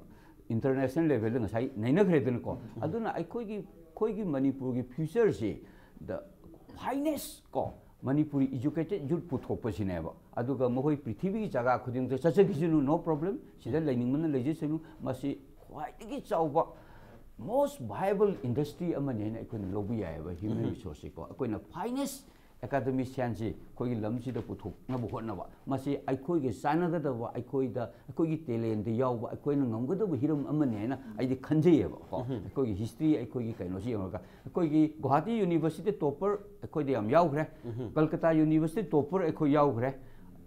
ꯏꯟꯇꯔꯅꯦꯁꯅꯦꯜ ꯂꯦꯚꯦꯜꯗ ꯉꯁꯥꯏ ꯅꯩꯅꯈ꯭ꯔꯦꯗꯅꯀꯣ꯫ ꯑꯗꯨꯅ ꯑꯩꯈꯣꯏꯒꯤ, ꯑꯩꯈꯣꯏꯒꯤ ꯃꯅꯤꯄꯨꯔꯒꯤ ꯐ꯭ꯌꯨꯆꯔꯁꯤ the finest ꯀꯣ, ꯃꯅꯤꯄꯨꯔꯤ ꯏꯖꯨꯀꯦꯇꯦꯠ ꯌꯨꯠ ꯄꯨꯊꯣꯛꯄꯁꯤꯅꯦꯕ꯫ ꯑꯗꯨꯒ ꯃꯈꯣꯏ ꯄ꯭ꯔꯤꯊꯤꯕꯤꯒꯤ ꯖꯒꯥ ꯈꯨꯗꯤꯡꯃꯛꯇ ꯆꯠꯆꯈꯤꯁꯅꯨ, no problem, ꯁꯤꯗ ꯂꯩꯅꯤꯡꯕꯅ ꯂꯩꯖꯁꯅꯨ꯫ ꯃꯁꯤ ꯈ꯭ꯋꯥꯏꯗꯒꯤ ꯆꯥꯎꯕ most viable industry ꯑꯃꯅꯤ ꯍꯥꯏꯅ ꯑꯩꯈꯣꯏꯅ ꯂꯧꯕ ꯌꯥꯏꯑꯕ꯫ ꯍ꯭ꯌꯨꯃꯦꯟ ꯔꯤꯁꯣꯔꯁꯁꯤꯀꯣ, ꯑꯩꯈꯣꯏꯅ ꯐꯥꯏꯅꯦꯁ ꯑꯦꯀꯥꯗꯃꯤꯁꯤꯌꯥꯟꯁꯤ ꯑꯩꯈꯣꯏꯒꯤ ꯂꯝꯁꯤꯗ ꯄꯨꯊꯣꯛꯅꯕ ꯍꯣꯠꯅꯕ, ꯃꯁꯤ ꯑꯩꯈꯣꯏꯒꯤ ꯆꯥꯟꯅꯒꯗꯕ, ꯑꯩꯈꯣꯏꯗ, ꯑꯩꯈꯣꯏꯒꯤ ꯇꯦꯂꯦꯟꯗ ꯌꯥꯎꯕ, ꯑꯩꯈꯣꯏꯅ ꯉꯝꯒꯗꯕ ꯍꯤꯔꯝ ꯑꯃꯅꯤ ꯍꯥꯏꯅ ꯑꯩꯗꯤ ꯈꯟꯖꯩꯌꯦꯕꯀꯣ꯫ ꯑꯩꯈꯣꯏꯒꯤ ꯍꯤꯁꯇ꯭ꯔꯤ, ꯑꯩꯈꯣꯏꯒꯤ ꯀꯩꯅꯣꯁꯤ ꯌꯦꯡꯉꯒ, ꯑꯩꯈꯣꯏꯒꯤ ꯒꯨꯋꯥꯍꯥꯇꯤ ꯌꯨꯅꯤꯚꯔꯁꯤꯇꯤ ꯇꯣꯞꯄꯔ ꯑꯩꯈꯣꯏꯗ ꯌꯥꯝ ꯌꯥꯎꯈ꯭ꯔꯦ, ꯀꯜꯀꯇꯥ ꯌꯨꯅꯤꯚꯔꯁꯤꯇꯤ ꯇꯣꯞꯄꯔ ꯑꯩꯈꯣꯏ ꯌꯥꯎꯈ꯭ꯔꯦ,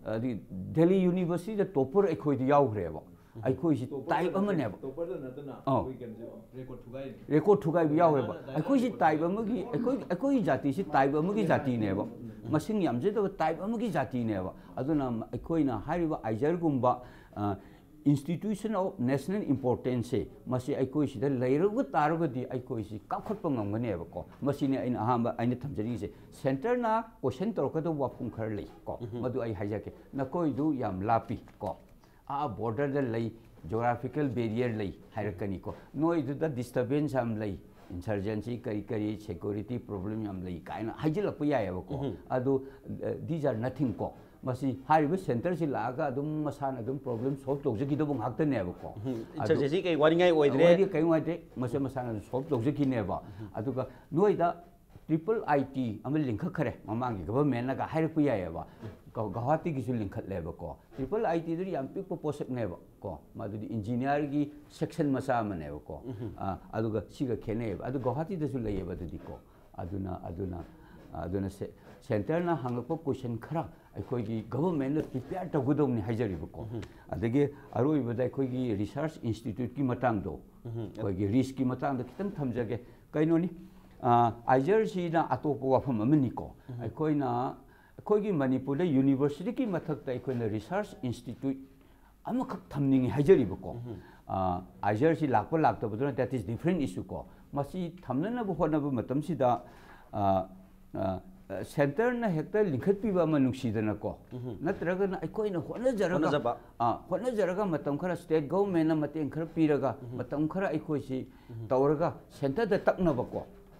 ꯑꯗꯒꯤ ꯗꯦꯜꯂꯤ ꯌꯨꯅꯤꯚꯔꯁꯤꯇꯤꯗ ꯇꯣꯞꯄꯔ ꯑꯩꯈꯣꯏꯗ ꯌꯥꯎꯈ꯭ꯔꯦꯕ꯫ ꯑꯩꯈꯣꯏꯁꯤ ꯇꯥꯏꯞ ꯑꯃꯅꯦꯕ꯫ ꯇꯣꯞꯄꯔꯗ ꯅꯠꯇꯅ ꯑꯧ꯫ ꯑꯩꯈꯣꯏ ꯀꯩꯅꯣꯁꯦ ꯔꯦꯀꯣꯔꯗ ꯊꯨꯒꯥꯏꯔꯤꯅꯤ꯫ ꯔꯦꯀꯣꯔꯗ ꯊꯨꯒꯥꯏꯕ ꯌꯥꯎꯔꯦꯕ꯫ ꯑꯩꯈꯣꯏꯁꯤ ꯇꯥꯏꯞ ꯑꯃꯒꯤ, ꯑꯩꯈꯣꯏ, ꯑꯩꯈꯣꯏꯒꯤ ꯖꯥꯇꯤꯁꯤ ꯇꯥꯏꯞ ꯑꯃꯒꯤ ꯖꯥꯇꯤꯅꯦꯕ꯫ ꯃꯁꯤꯡ ꯌꯥꯝꯖꯗꯕ ꯇꯥꯏꯞ ꯑꯃꯒꯤ ꯖꯥꯇꯤꯅꯦꯕ꯫ ꯑꯗꯨꯅ ꯑꯩꯈꯣꯏꯅ ꯍꯥꯏꯔꯤꯕ ꯑꯥꯏꯖꯔꯒꯨꯝꯕ institution of national importanceꯁꯦ ꯃꯁꯤ ꯑꯩꯈꯣꯏ ꯁꯤꯗ ꯂꯩꯔꯒ ꯇꯥꯔꯒꯗꯤ ꯑꯩꯈꯣꯏꯁꯤ ꯀꯥꯎꯈꯠꯄ ꯉꯝꯒꯅꯦꯕꯀꯣ꯫ ꯃꯁꯤꯅꯤ ꯑꯩꯅ ꯑꯍꯥꯟꯕ ꯑꯩꯅ ꯊꯝꯖꯅꯤꯡꯉꯤꯁꯦ꯫ ꯁꯦꯟꯇꯔꯅ ꯀꯣꯏꯁꯟ ꯇꯧꯔꯛꯀꯗꯕ ꯋꯥꯐꯝ ꯈꯔ ꯂꯩ ꯀꯣ, ꯃꯗꯨ ꯑꯩ ꯍꯥꯏꯖꯒꯦ꯫ ꯅꯈꯣꯏꯗꯨ ꯌꯥꯝ ꯂꯥꯞꯄꯤ ꯀꯣ, ꯑꯥ ꯕꯣꯔꯗꯔꯗ ꯂꯩ, ꯖꯣꯒ꯭ꯔꯥꯐꯤꯀꯦꯜ ꯕꯦꯔꯤꯌꯔ ꯂꯩ ꯍꯥꯏꯔꯛꯀꯅꯤꯀꯣ꯫ ꯅꯣꯏꯗꯨꯗ ꯗꯤꯁꯇꯔꯕꯦꯟꯁ ꯌꯥꯝ ꯂꯩ, ꯏꯟꯁꯔꯖꯦꯟꯁꯤ ꯀꯔꯤ ꯀꯔꯤ ꯁꯦꯀ꯭ꯌꯨꯔꯤꯇꯤ ꯄ꯭ꯔꯣꯕ꯭ꯂꯦꯝ ꯌꯥꯝ ꯂꯩ ꯀꯥꯏꯅ ꯍꯥꯏꯖꯤꯜꯂꯛꯄ ꯌꯥꯏꯑꯕꯀꯣ꯫ ꯑꯗꯨ these are nothing ꯀꯣ꯫ ꯃꯁꯤ ꯍꯥꯏꯔꯤꯕ ꯁꯦꯟꯇꯔꯁꯤ ꯂꯥꯛꯑꯒ ꯑꯗꯨꯝ ꯃꯁꯥꯅ ꯑꯗꯨꯝ ꯄ꯭ꯔꯣꯕ꯭ꯂꯦꯝ ꯁꯣꯜꯕ ꯇꯧꯖꯈꯤꯗꯧꯕ ꯉꯥꯛꯇꯅꯦꯕꯀꯣ꯫ ꯑꯗꯨ ꯏꯟꯁꯔꯁꯦꯁꯤ ꯀꯩ ꯋꯥꯅꯤꯡꯉꯥꯏ ꯑꯣꯏꯗ꯭ꯔꯦ꯫ ꯑꯣꯏꯗꯤ ꯀꯩꯝ ꯋꯥꯏꯗ꯭ꯔꯦ, ꯃꯁꯥ ꯃꯁꯥꯅ ꯑꯗꯨꯝ ꯁꯣꯜꯕ ꯇꯧꯖꯈꯤꯅꯦꯕ꯫ ꯑꯗꯨꯒ ꯅꯣꯏꯗ ꯇ꯭ꯔꯤꯄꯜ ꯑꯥꯏ ꯇꯤ ꯑꯃ ꯂꯤꯡꯈꯠꯈ꯭ꯔꯦ ꯃꯃꯥꯡꯒꯤ ꯒꯚꯔꯟꯃꯦꯟꯅꯒ ꯍꯥꯏꯔꯛꯄ ꯌꯥꯏꯑꯕ꯫ ꯒꯧ- ꯒꯧꯍꯥꯇꯤꯒꯤꯁꯨ ꯂꯤꯡꯈꯠꯂꯦꯕꯀꯣ꯫ ꯇ꯭ꯔꯤꯄꯜ ꯑꯥꯏ ꯇꯤꯗꯨꯗꯤ ꯌꯥꯝ ꯄꯤꯛꯄ ꯄꯣꯠꯁꯛꯅꯦꯕꯀꯣ, ꯃꯗꯨꯗꯤ ꯏꯟꯖꯤꯅꯤꯌꯥꯔꯒꯤ ꯁꯦꯛꯁꯟ ꯃꯆꯥ ꯑꯃꯅꯦꯕꯀꯣ꯫ ꯑꯥ, ꯑꯗꯨꯒ ꯁꯤꯒ ꯈꯦꯠꯅꯩꯌꯦꯕ꯫ ꯑꯗꯨ ꯒꯧꯍꯥꯇꯤꯗꯁꯨ ꯂꯩꯌꯦꯕ ꯑꯗꯨꯗꯤꯀꯣ꯫ ꯑꯗꯨꯅ ꯑꯗꯨꯅ ꯑꯗꯨꯅ ꯁꯦ- ꯁꯦꯟꯇꯔꯅ ꯍꯪꯂꯛꯄ ꯀꯣꯏꯁꯟ ꯈꯔ ꯑꯩꯈꯣꯏꯒꯤ ꯒꯚꯔꯟꯃꯦꯟꯠꯅ ꯄ꯭ꯔꯤꯄꯦꯌꯔ ꯇꯧꯒꯗꯧꯕꯅꯤ ꯍꯥꯏꯖꯔꯤꯕꯀꯣ꯫ ꯑꯗꯒꯤ ꯑꯔꯣꯏꯕꯗ ꯑꯩꯈꯣꯏꯒꯤ ꯔꯤꯁꯔꯁ ꯏꯟꯁꯇꯤꯇ꯭ꯌꯨꯠꯀꯤ ꯃꯇꯥꯡꯗꯣ, ꯑꯩꯈꯣꯏꯒꯤ ꯔꯤꯁꯀꯤ ꯃꯇꯥꯡꯗ ꯈꯤꯇꯪ ꯊꯝꯖꯒꯦ꯫ ꯀꯩꯅꯣꯅꯤ, ꯑꯥꯏꯖꯔꯁꯤꯅ ꯑꯇꯣꯞꯄ ꯋꯥꯐꯝ ꯑꯃꯅꯤꯀꯣ꯫ ꯑꯩꯈꯣꯏꯅ ꯑꯩꯈꯣꯏꯒꯤ ꯃꯅꯤꯄꯨꯔꯗ ꯌꯨꯅꯤꯚꯔꯁꯤꯇꯤꯒꯤ ꯃꯊꯛꯇ ꯑꯩꯈꯣꯏꯅ ꯔꯤꯁꯔꯁ ꯏꯟꯁꯇꯤꯇ꯭ꯌꯨꯠ ꯑꯃꯈꯛ ꯊꯝꯅꯤꯡꯉꯤ ꯍꯥꯏꯖꯔꯤꯕꯀꯣ꯫ ꯑꯥꯏꯖꯔꯁꯤ ꯂꯥꯛꯄ ꯂꯥꯛꯇꯕꯗꯨꯅ that is different issue ꯀꯣ꯫ ꯃꯁꯤ ꯊꯝꯅꯅꯕ ꯍꯣꯠꯅꯕ ꯃꯇꯝꯁꯤꯗ, ꯑꯥ, ꯑꯥ, ꯁꯦꯟꯇꯔꯅ ꯍꯦꯛꯇ ꯂꯤꯡꯈꯠꯄꯤꯕ ꯑꯃ ꯅꯨꯡꯁꯤꯗꯅꯀꯣ, ꯅꯠꯇ꯭ꯔꯒꯅ ꯑꯩꯈꯣꯏꯅ ꯍꯣꯠꯅꯖꯔꯒ, ꯍꯣꯠꯅꯖꯕ꯫ ꯑꯥ, ꯍꯣꯠꯅꯖꯔꯒ ꯃꯇꯝ ꯈꯔ ꯁ꯭ꯇꯦꯠ ꯒꯣꯚꯔꯟꯃꯦꯟꯠꯅ ꯃꯇꯦꯡ ꯈꯔ ꯄꯤꯔꯒ ꯃꯇꯝ ꯈꯔ ꯑꯩꯈꯣꯏꯁꯤ ꯇꯧꯔꯒ ꯁꯦꯟꯇꯔꯗ ꯇꯛꯅꯕꯀꯣ꯫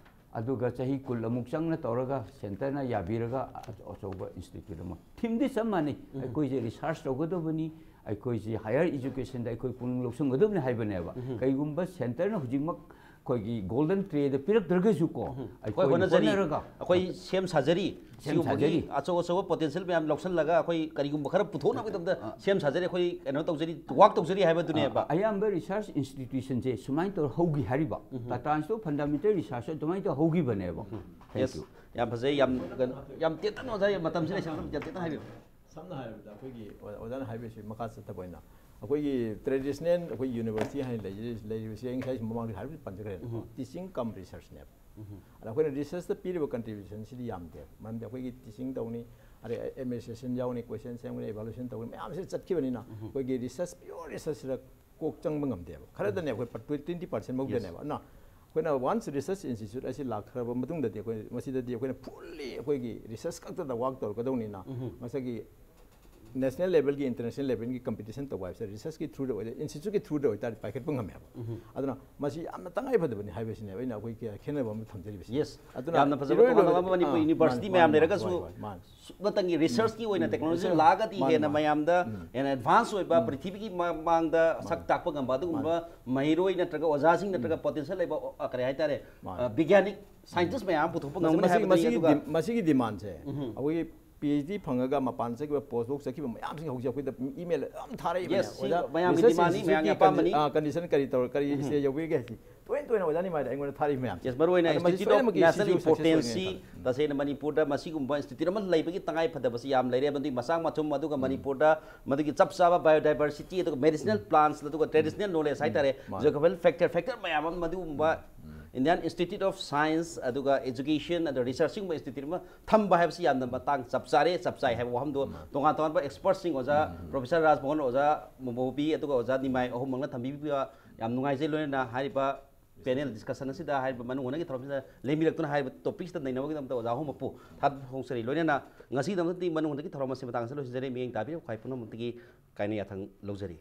ꯑꯗꯨꯒ ꯆꯍꯤ ꯀꯨꯟ ꯑꯃꯨꯛ ꯆꯪꯅ ꯇꯧꯔꯒ ꯁꯦꯟꯇꯔꯅ ꯌꯥꯕꯤꯔꯒ ꯑꯆꯧꯕ ꯏꯟꯁꯇꯤꯇ꯭ꯌꯨꯠ ꯑꯃ꯫ ꯊꯤꯝꯗꯤ ꯆꯞ ꯃꯥꯟꯅꯩ꯫ ꯑꯩꯈꯣꯏꯁꯦ ꯔꯤꯁꯔꯁ ꯇꯧꯒꯗꯕꯅꯤ, ꯑꯩꯈꯣꯏꯁꯦ ꯍꯥꯌꯔ ꯏꯖꯨꯀꯦꯁꯟꯗ ꯑꯩꯈꯣꯏ ꯄꯨꯛꯅꯤꯡ ꯂꯧꯁꯤꯟꯒꯗꯕꯅꯤ ꯍꯥꯏꯕꯅꯦꯕ꯫ ꯀꯩꯒꯨꯝꯕ ꯁꯦꯟꯇꯔꯅ ꯍꯧꯖꯤꯛꯃꯛ ꯑꯩꯈꯣꯏꯒꯤ ꯒꯣꯜꯗꯟ ꯇ꯭ꯔꯦꯗ ꯄꯤꯔꯛꯇ꯭ꯔꯒꯁꯨ ꯀꯣ, ꯑꯩꯈꯣꯏ ꯑꯩꯈꯣꯏ ꯍꯣꯠꯅꯖꯔꯤ꯫ ꯍꯣꯠꯅꯔꯒ ꯑꯩꯈꯣꯏ ꯁꯦꯝ ꯁꯥꯖꯔꯤ꯫ ꯁꯦꯝ ꯁꯤꯒꯨꯝꯕꯒꯤ ꯁꯥꯖꯔꯤ꯫ ꯑꯆꯧ ꯑꯆꯧꯕ ꯄꯣꯇꯦꯟꯁꯤꯌꯦꯜ ꯃꯌꯥꯝ ꯂꯧꯁꯤꯜꯂꯒ ꯑꯩꯈꯣꯏ ꯀꯔꯤꯒꯨꯝꯕ ꯈꯔ ꯄꯨꯊꯣꯛꯅꯕꯒꯤꯗꯃꯛꯇ ꯁꯦꯝ ꯁꯥꯖꯔꯤ, ꯑꯩꯈꯣꯏ ꯀꯩꯅꯣ ꯇꯧꯖꯔꯤ, ꯋꯥꯛ ꯇꯧꯖꯔꯤ ꯍꯥꯏꯕꯗꯨꯅꯦꯕ꯫ ꯑꯌꯥꯝꯕ ꯔꯤꯁꯔꯁ ꯏꯟꯁꯇꯤꯇ꯭ꯌꯨꯁꯟꯁꯦ ꯁꯨꯃꯥꯏꯅ ꯇꯧꯔ ꯍꯧꯈꯤ ꯍꯥꯏꯔꯤꯕ꯫ ꯇꯥꯇꯥ ꯏꯟꯁꯇꯤꯇ꯭ꯌꯨꯠ ꯑꯣꯐ ꯐꯟꯗꯥꯃꯦꯟꯇꯦꯜ ꯔꯤꯁꯔꯁ ꯑꯗꯨꯃꯥꯏꯅ ꯇꯧꯔ ꯍꯧꯈꯤꯕꯅꯦꯕ꯫ Thank yes. you꯫ ꯌꯥꯝ ꯐꯖꯩ, ꯌꯥꯝ ꯀꯩꯅꯣ, ꯌꯥꯝ ꯇꯦꯟꯇꯛꯅ ꯑꯣꯖꯥ, ꯃꯇꯝꯁꯤ ꯂꯩꯁꯜꯂꯛꯇꯕ, ꯌꯥꯝ ꯇꯦꯟꯇꯛꯅ ꯍꯥꯏꯕꯤꯌꯨ꯫ ꯁꯝꯅ ꯍꯥꯏꯔꯕꯗ ꯑꯩꯈꯣꯏꯒꯤ ꯑꯣ- ꯑꯣꯖꯥꯅ ꯍꯥꯏꯕꯤꯔꯤꯁꯤ ꯃꯈꯥ ꯆꯠꯊꯕ ꯑꯣꯏꯅ ꯑꯩꯈꯣꯏꯒꯤ ꯇ꯭ꯔꯦꯗꯤꯁꯅꯦꯜ ꯑꯩꯈꯣꯏ ꯌꯨꯅꯤꯚꯔꯁꯤꯇꯤ ꯍꯥꯏꯅ ꯂꯩꯖꯔꯤ- ꯂꯩꯔꯤꯕꯁꯤ ꯑꯩ ꯉꯁꯥꯏ ꯃꯃꯥꯡꯗ ꯍꯥꯏꯕꯗꯤ ꯄꯟꯖꯈ꯭ꯔꯦꯅꯀꯣ꯫ ꯇꯤꯆꯤꯡ ꯀꯝ ꯔꯤꯁꯔꯁꯅꯦꯕ꯫ ꯑꯗ ꯑꯩꯈꯣꯏꯅ ꯔꯤꯁꯔꯁꯇ ꯄꯤꯔꯤꯕ ꯀꯟꯇ꯭ꯔꯤꯕ꯭ꯌꯨꯁꯟꯁꯤꯗꯤ ꯌꯥꯝꯗꯦꯕ꯫ ꯃꯔꯝꯗꯤ ꯑꯩꯈꯣꯏꯒꯤ ꯇꯤꯆꯤꯡ ꯇꯧꯅꯤ, ꯑꯗꯩ ꯑꯦꯗꯃꯤꯅꯤꯁꯇ꯭ꯔꯦꯁꯟ ꯌꯥꯎꯅꯤ, ꯀꯣꯏꯁꯟ ꯁꯦꯝꯒꯅꯤ, ꯏꯚꯥꯂꯨꯌꯦꯁꯟ ꯇꯧꯒꯅꯤ, ꯃꯌꯥꯝꯁꯤ ꯆꯠꯈꯤꯕꯅꯤꯅ ꯑꯩꯈꯣꯏꯒꯤ ꯔꯤꯁꯔꯁ, ꯄꯤꯌꯣꯔ ꯔꯤꯁꯔꯁꯁꯤꯗ ꯀꯣꯛ ꯆꯪꯕ ꯉꯝꯗꯦꯕ꯫ ꯈꯔꯗꯅꯦ ꯑꯩꯈꯣꯏ ꯇ꯭ꯋꯦꯟꯇꯤ ꯄꯥꯔꯁꯦꯟ ꯃꯧꯗꯅꯦꯕ꯫ ꯑꯗꯨꯅ ꯑꯩꯈꯣꯏꯅ ꯋꯥꯟꯁ ꯔꯤꯁꯔꯁ ꯏꯟꯁꯇꯤꯇ꯭ꯌꯨꯠ ꯑꯁꯤ ꯂꯥꯛꯈ꯭ꯔꯕ ꯃꯇꯨꯡꯗꯗꯤ ꯑꯩꯈꯣꯏ ꯃꯁꯤꯗꯗꯤ ꯑꯩꯈꯣꯏꯅ ꯐꯨꯜꯂꯤ ꯑꯩꯈꯣꯏꯒꯤ ꯔꯤꯁꯔꯁ ꯈꯛꯇꯗ ꯋꯥꯛ ꯇꯧꯔꯛꯀꯗꯧꯅꯤꯅ ꯉꯁꯥꯏꯒꯤ ꯅꯦꯁꯅꯦꯜ ꯂꯦꯚꯦꯜꯒꯤ ꯏꯟꯇꯔꯅꯦꯁꯅꯦꯜ ꯂꯦꯚꯦꯜꯒꯤ ꯀꯝꯄꯤꯇꯤꯁꯟ ꯇꯧꯕ ꯍꯥꯏꯕꯁꯦ ꯔꯤꯁꯔꯁꯀꯤ ꯊ꯭ꯔꯨꯗ ꯑꯣꯏꯔꯦ, ꯏꯟꯁꯇꯤꯇ꯭ꯌꯨꯠꯀꯤ ꯊ꯭ꯔꯨꯗ ꯑꯣꯏꯇꯥꯔꯗꯤ ꯄꯥꯏꯈꯠꯄ ꯉꯝꯃꯦꯕ꯫ ꯑꯗꯨꯅ ꯃꯁꯤ ꯌꯥꯝꯅ ꯇꯉꯥꯏ ꯐꯗꯕꯅꯤ ꯍꯥꯏꯕꯁꯤꯅꯦꯕ ꯑꯩꯅ ꯑꯩꯈꯣꯏꯒꯤ ꯈꯦꯠꯅꯕ ꯑꯃ ꯊꯝꯖꯔꯤꯕꯁꯦ꯫ ꯌꯦꯁ꯫ ꯑꯗꯨꯅ ꯌꯥꯝꯅ ꯐꯖꯕ ꯏꯔꯣꯏ ꯇꯣꯉꯥꯟ ꯂꯣꯏꯕ- ꯇꯣꯉꯥꯟꯕ ꯃꯅꯤꯄꯨꯔ ꯑꯥ, ꯌꯨꯅꯤꯚꯔꯁꯤꯇꯤ ꯃꯥꯅꯤ, ꯃꯌꯥꯝ ꯃꯥꯅꯤ, ꯂꯩꯔꯒꯁꯨ ꯍꯣꯏ, ꯍꯣꯏ, ꯃꯥꯅꯤ꯫ ꯁꯨꯞꯅꯇꯪꯒꯤ ꯔꯤꯁꯔꯁꯀꯤ ꯑꯣꯏꯅ ꯇꯦꯛꯅꯣꯂꯣꯖꯤ ꯃꯥꯅꯤ, ꯂꯥꯛꯑꯒꯗꯤ ꯃꯥꯅꯤ, ꯍꯦꯟꯅ ꯃꯥꯅꯤ꯫ ꯃꯌꯥꯝꯗ ꯍꯦꯟꯅ ꯑꯦꯗꯚꯥꯟꯁ ꯑꯣꯏꯕ, ꯄ꯭ꯔꯤꯊꯤꯕꯤꯒꯤ ꯃꯥꯡ- ꯃꯥꯡꯗ ꯁꯛ ꯇꯥꯛꯄ ꯉꯝꯕ ꯑꯗꯨꯒꯨꯝꯕ ꯃꯍꯩꯔꯣꯏ ꯅꯠꯇ꯭ꯔꯒ ꯑꯣꯖꯥꯁꯤꯡ ꯅꯠꯇ꯭ꯔꯒ ꯄꯣꯇꯦꯟꯁꯤꯌꯦꯜ ꯂꯩꯕ, ꯑ, ꯀꯔꯤ ꯍꯥꯏꯇꯥꯔꯦ, ꯃꯥꯅꯤ꯫ ꯑ, ꯕꯤꯒ꯭ꯌꯥꯅꯤꯛ ꯁꯥꯏꯟꯇꯤꯁ ꯃꯌꯥꯝ ꯑꯃ ꯄꯨꯊꯣꯛꯄ ꯉꯝꯒꯅꯤ ꯃꯁꯤꯒꯤ- ꯍꯥꯏꯕꯗꯨꯅꯤ꯫ ꯃꯁꯤꯒꯤ ꯑꯗꯨꯒ ꯗꯤ- ꯃꯁꯤꯒꯤ ꯗꯤꯃꯥꯟꯁꯦ ꯑꯩꯈꯣꯏꯒꯤ ꯄꯤ ꯑꯩꯆ ꯗꯤ ꯐꯪꯉꯒ ꯃꯄꯥꯟ ꯆꯠꯈꯤꯕ, ꯄꯣꯁ ꯗꯣꯛ ꯆꯠꯈꯤꯕ ꯃꯌꯥꯝꯁꯤꯡ ꯍꯧꯖꯤꯛ ꯑꯩꯈꯣꯏꯗ ꯏꯃꯦꯜ ꯌꯥꯝ ꯊꯥꯔꯛꯏꯕꯅꯦ꯫ Yes, ꯁꯤ ꯑꯣꯖꯥ, ꯃꯌꯥꯝꯒꯤ research ꯗꯤꯃꯥꯟꯅꯤ, instituteꯀꯤ ꯃꯌꯥꯝꯒꯤ ꯑꯄꯥꯝꯕꯅꯤ꯫ ꯀꯟꯗꯤ- ꯑ, ꯀꯟꯗꯤꯁꯟ ꯀꯔꯤ ꯇꯧꯔ, ꯀꯔꯤ ꯁ꯭ꯇꯦꯖ ꯌꯧꯕꯤꯔꯒꯦ ꯍꯥꯏꯁꯤ ꯇꯣꯏꯅ ꯇꯣꯏꯅ ꯑꯣꯖꯥꯅꯤ ꯃꯥꯏꯗ ꯑꯩꯉꯣꯟꯗ ꯊꯥꯔꯛꯏ ꯃꯌꯥꯝꯁꯦ꯫ ꯌꯦꯁ, ꯃꯔꯨꯑꯣꯏꯅ ꯑꯗꯣ ꯃꯁꯤ ꯏꯟꯁꯇꯤꯇ꯭ꯌꯨꯠ ꯑꯣꯐ ꯁꯣꯏꯗꯅꯃꯛꯀꯤ ꯅꯦꯁꯅꯦꯜ ꯁꯤꯁꯨ success ꯑꯣꯏꯅ ꯏꯝꯄꯣꯔꯇꯦꯟꯁꯤ ꯈꯜꯂꯤ꯫ ꯇꯁꯦꯡꯅ ꯃꯅꯤꯄꯨꯔꯗ ꯃꯁꯤꯒꯨꯝꯕ ꯏꯟꯁꯇꯤꯇ꯭ꯌꯨꯠ ꯑꯃ ꯂꯩꯕꯒꯤ ꯇꯉꯥꯏ ꯐꯗꯕꯁꯤ ꯌꯥꯝ ꯂꯩꯔꯦ꯫ ꯑꯃꯗꯤ ꯃꯆꯥ ꯃꯊꯨꯝ, ꯑꯗꯨꯒ ꯃꯅꯤꯄꯨꯔꯗ ꯃꯗꯨꯒꯤ ꯆꯞ ꯆꯥꯕ ꯕꯥꯏꯑꯣꯗꯥꯏꯕꯔꯁꯤꯇꯤ, ꯑꯗꯨꯒ ꯃꯦꯗꯤꯁꯤꯅꯦꯜ ꯄ꯭ꯂꯥꯟꯠꯁ, ꯑꯗꯨꯒ ꯇ꯭ꯔꯦꯗꯤꯁꯅꯦꯜ ꯅꯣꯂꯦꯖ ꯍꯥꯏꯇꯥꯔꯦ, ꯃꯥꯅꯤ꯫ ꯖꯤꯑꯣꯒ꯭ꯔꯥꯐꯤꯀꯦꯜ ꯐꯦꯛꯇꯔ, ꯐꯦꯛꯇꯔ ꯃꯌꯥꯝ ꯑꯃ ꯃꯗꯨꯒꯨꯝꯕ ꯏꯟꯗꯤꯌꯥꯟ ꯏꯟꯁꯇꯤꯇ꯭ꯌꯨꯠ ꯑꯣꯐ ꯁꯥꯏꯟꯁ, ꯑꯗꯨꯒ ꯏꯖꯨꯀꯦꯁꯟ, ꯑꯗꯨꯒ ꯔꯤꯁꯔꯆ ꯁꯤꯒꯨꯝꯕ ꯏꯟꯁꯇꯤꯇ꯭ꯌꯨꯠ ꯑꯃ ꯊꯝꯕ ꯍꯥꯏꯕꯁꯤ ꯌꯥꯝꯅ ꯃꯇꯥꯡ ꯆꯞ ꯆꯥꯔꯦ, ꯆꯞ ꯆꯥꯏ ꯍꯥꯏꯕ ꯋꯥꯐꯝꯗꯣ ꯇꯣꯉꯥꯟ ꯇꯣꯉꯥꯟꯕ ꯑꯦꯛꯁꯄꯔꯠꯁꯤꯡ, ꯑꯣꯖꯥ ꯄ꯭ꯔꯣꯐꯦꯁꯔ ꯔꯥꯖꯃꯣꯍꯟ, ꯑꯣꯖꯥ ꯃꯣꯕꯤ, ꯑꯗꯨꯒ ꯑꯣꯖꯥ ꯅꯤꯃꯥꯏ ꯑꯍꯨꯝꯃꯛꯅ ꯊꯝꯕꯤꯕ ꯌꯥꯝ ꯅꯨꯡꯉꯥꯏꯖꯩ꯫ ꯂꯣꯏꯅꯅ ꯍꯥꯏꯔꯤꯕ ꯄꯦꯅꯦꯜ ꯗꯤꯁꯀꯁꯟ ꯑꯁꯤꯗ ꯍꯥꯏꯔꯤꯕ ꯃꯅꯨꯡ ꯍꯨꯠꯅꯒꯤ ꯊꯧꯔꯝꯁꯤꯗ ꯂꯦꯡꯕꯤꯔꯛꯇꯨꯅ ꯍꯥꯏꯔꯤꯕ ꯇꯣꯄꯤꯛꯁꯤꯗ ꯅꯩꯅꯕꯒꯤꯗꯃꯛꯇ ꯑꯣꯖꯥ ꯑꯍꯨꯝꯃꯛꯄꯨ ꯊꯥꯒꯠꯄ ꯐꯣꯡꯗꯣꯛꯆꯔꯤ꯫ ꯂꯣꯏꯅꯅ ꯉꯁꯤꯒꯤꯗꯃꯛꯇꯗꯤ ꯃꯅꯨꯡ ꯍꯨꯠꯅꯒꯤ ꯊꯧꯔꯝ ꯑꯁꯤ ꯃꯇꯥꯡ ꯑꯁꯤꯗ ꯂꯣꯏꯁꯤꯟꯖꯔꯦ꯫ ꯃꯤꯠꯌꯦꯡ ꯇꯥꯕꯤꯔꯤꯕ ꯈ꯭ꯋꯥꯏ ꯄꯨꯝꯅꯃꯛꯇꯒꯤ ꯀꯥꯏꯅ ꯌꯥꯊꯪ ꯂꯧꯖꯔꯤ꯫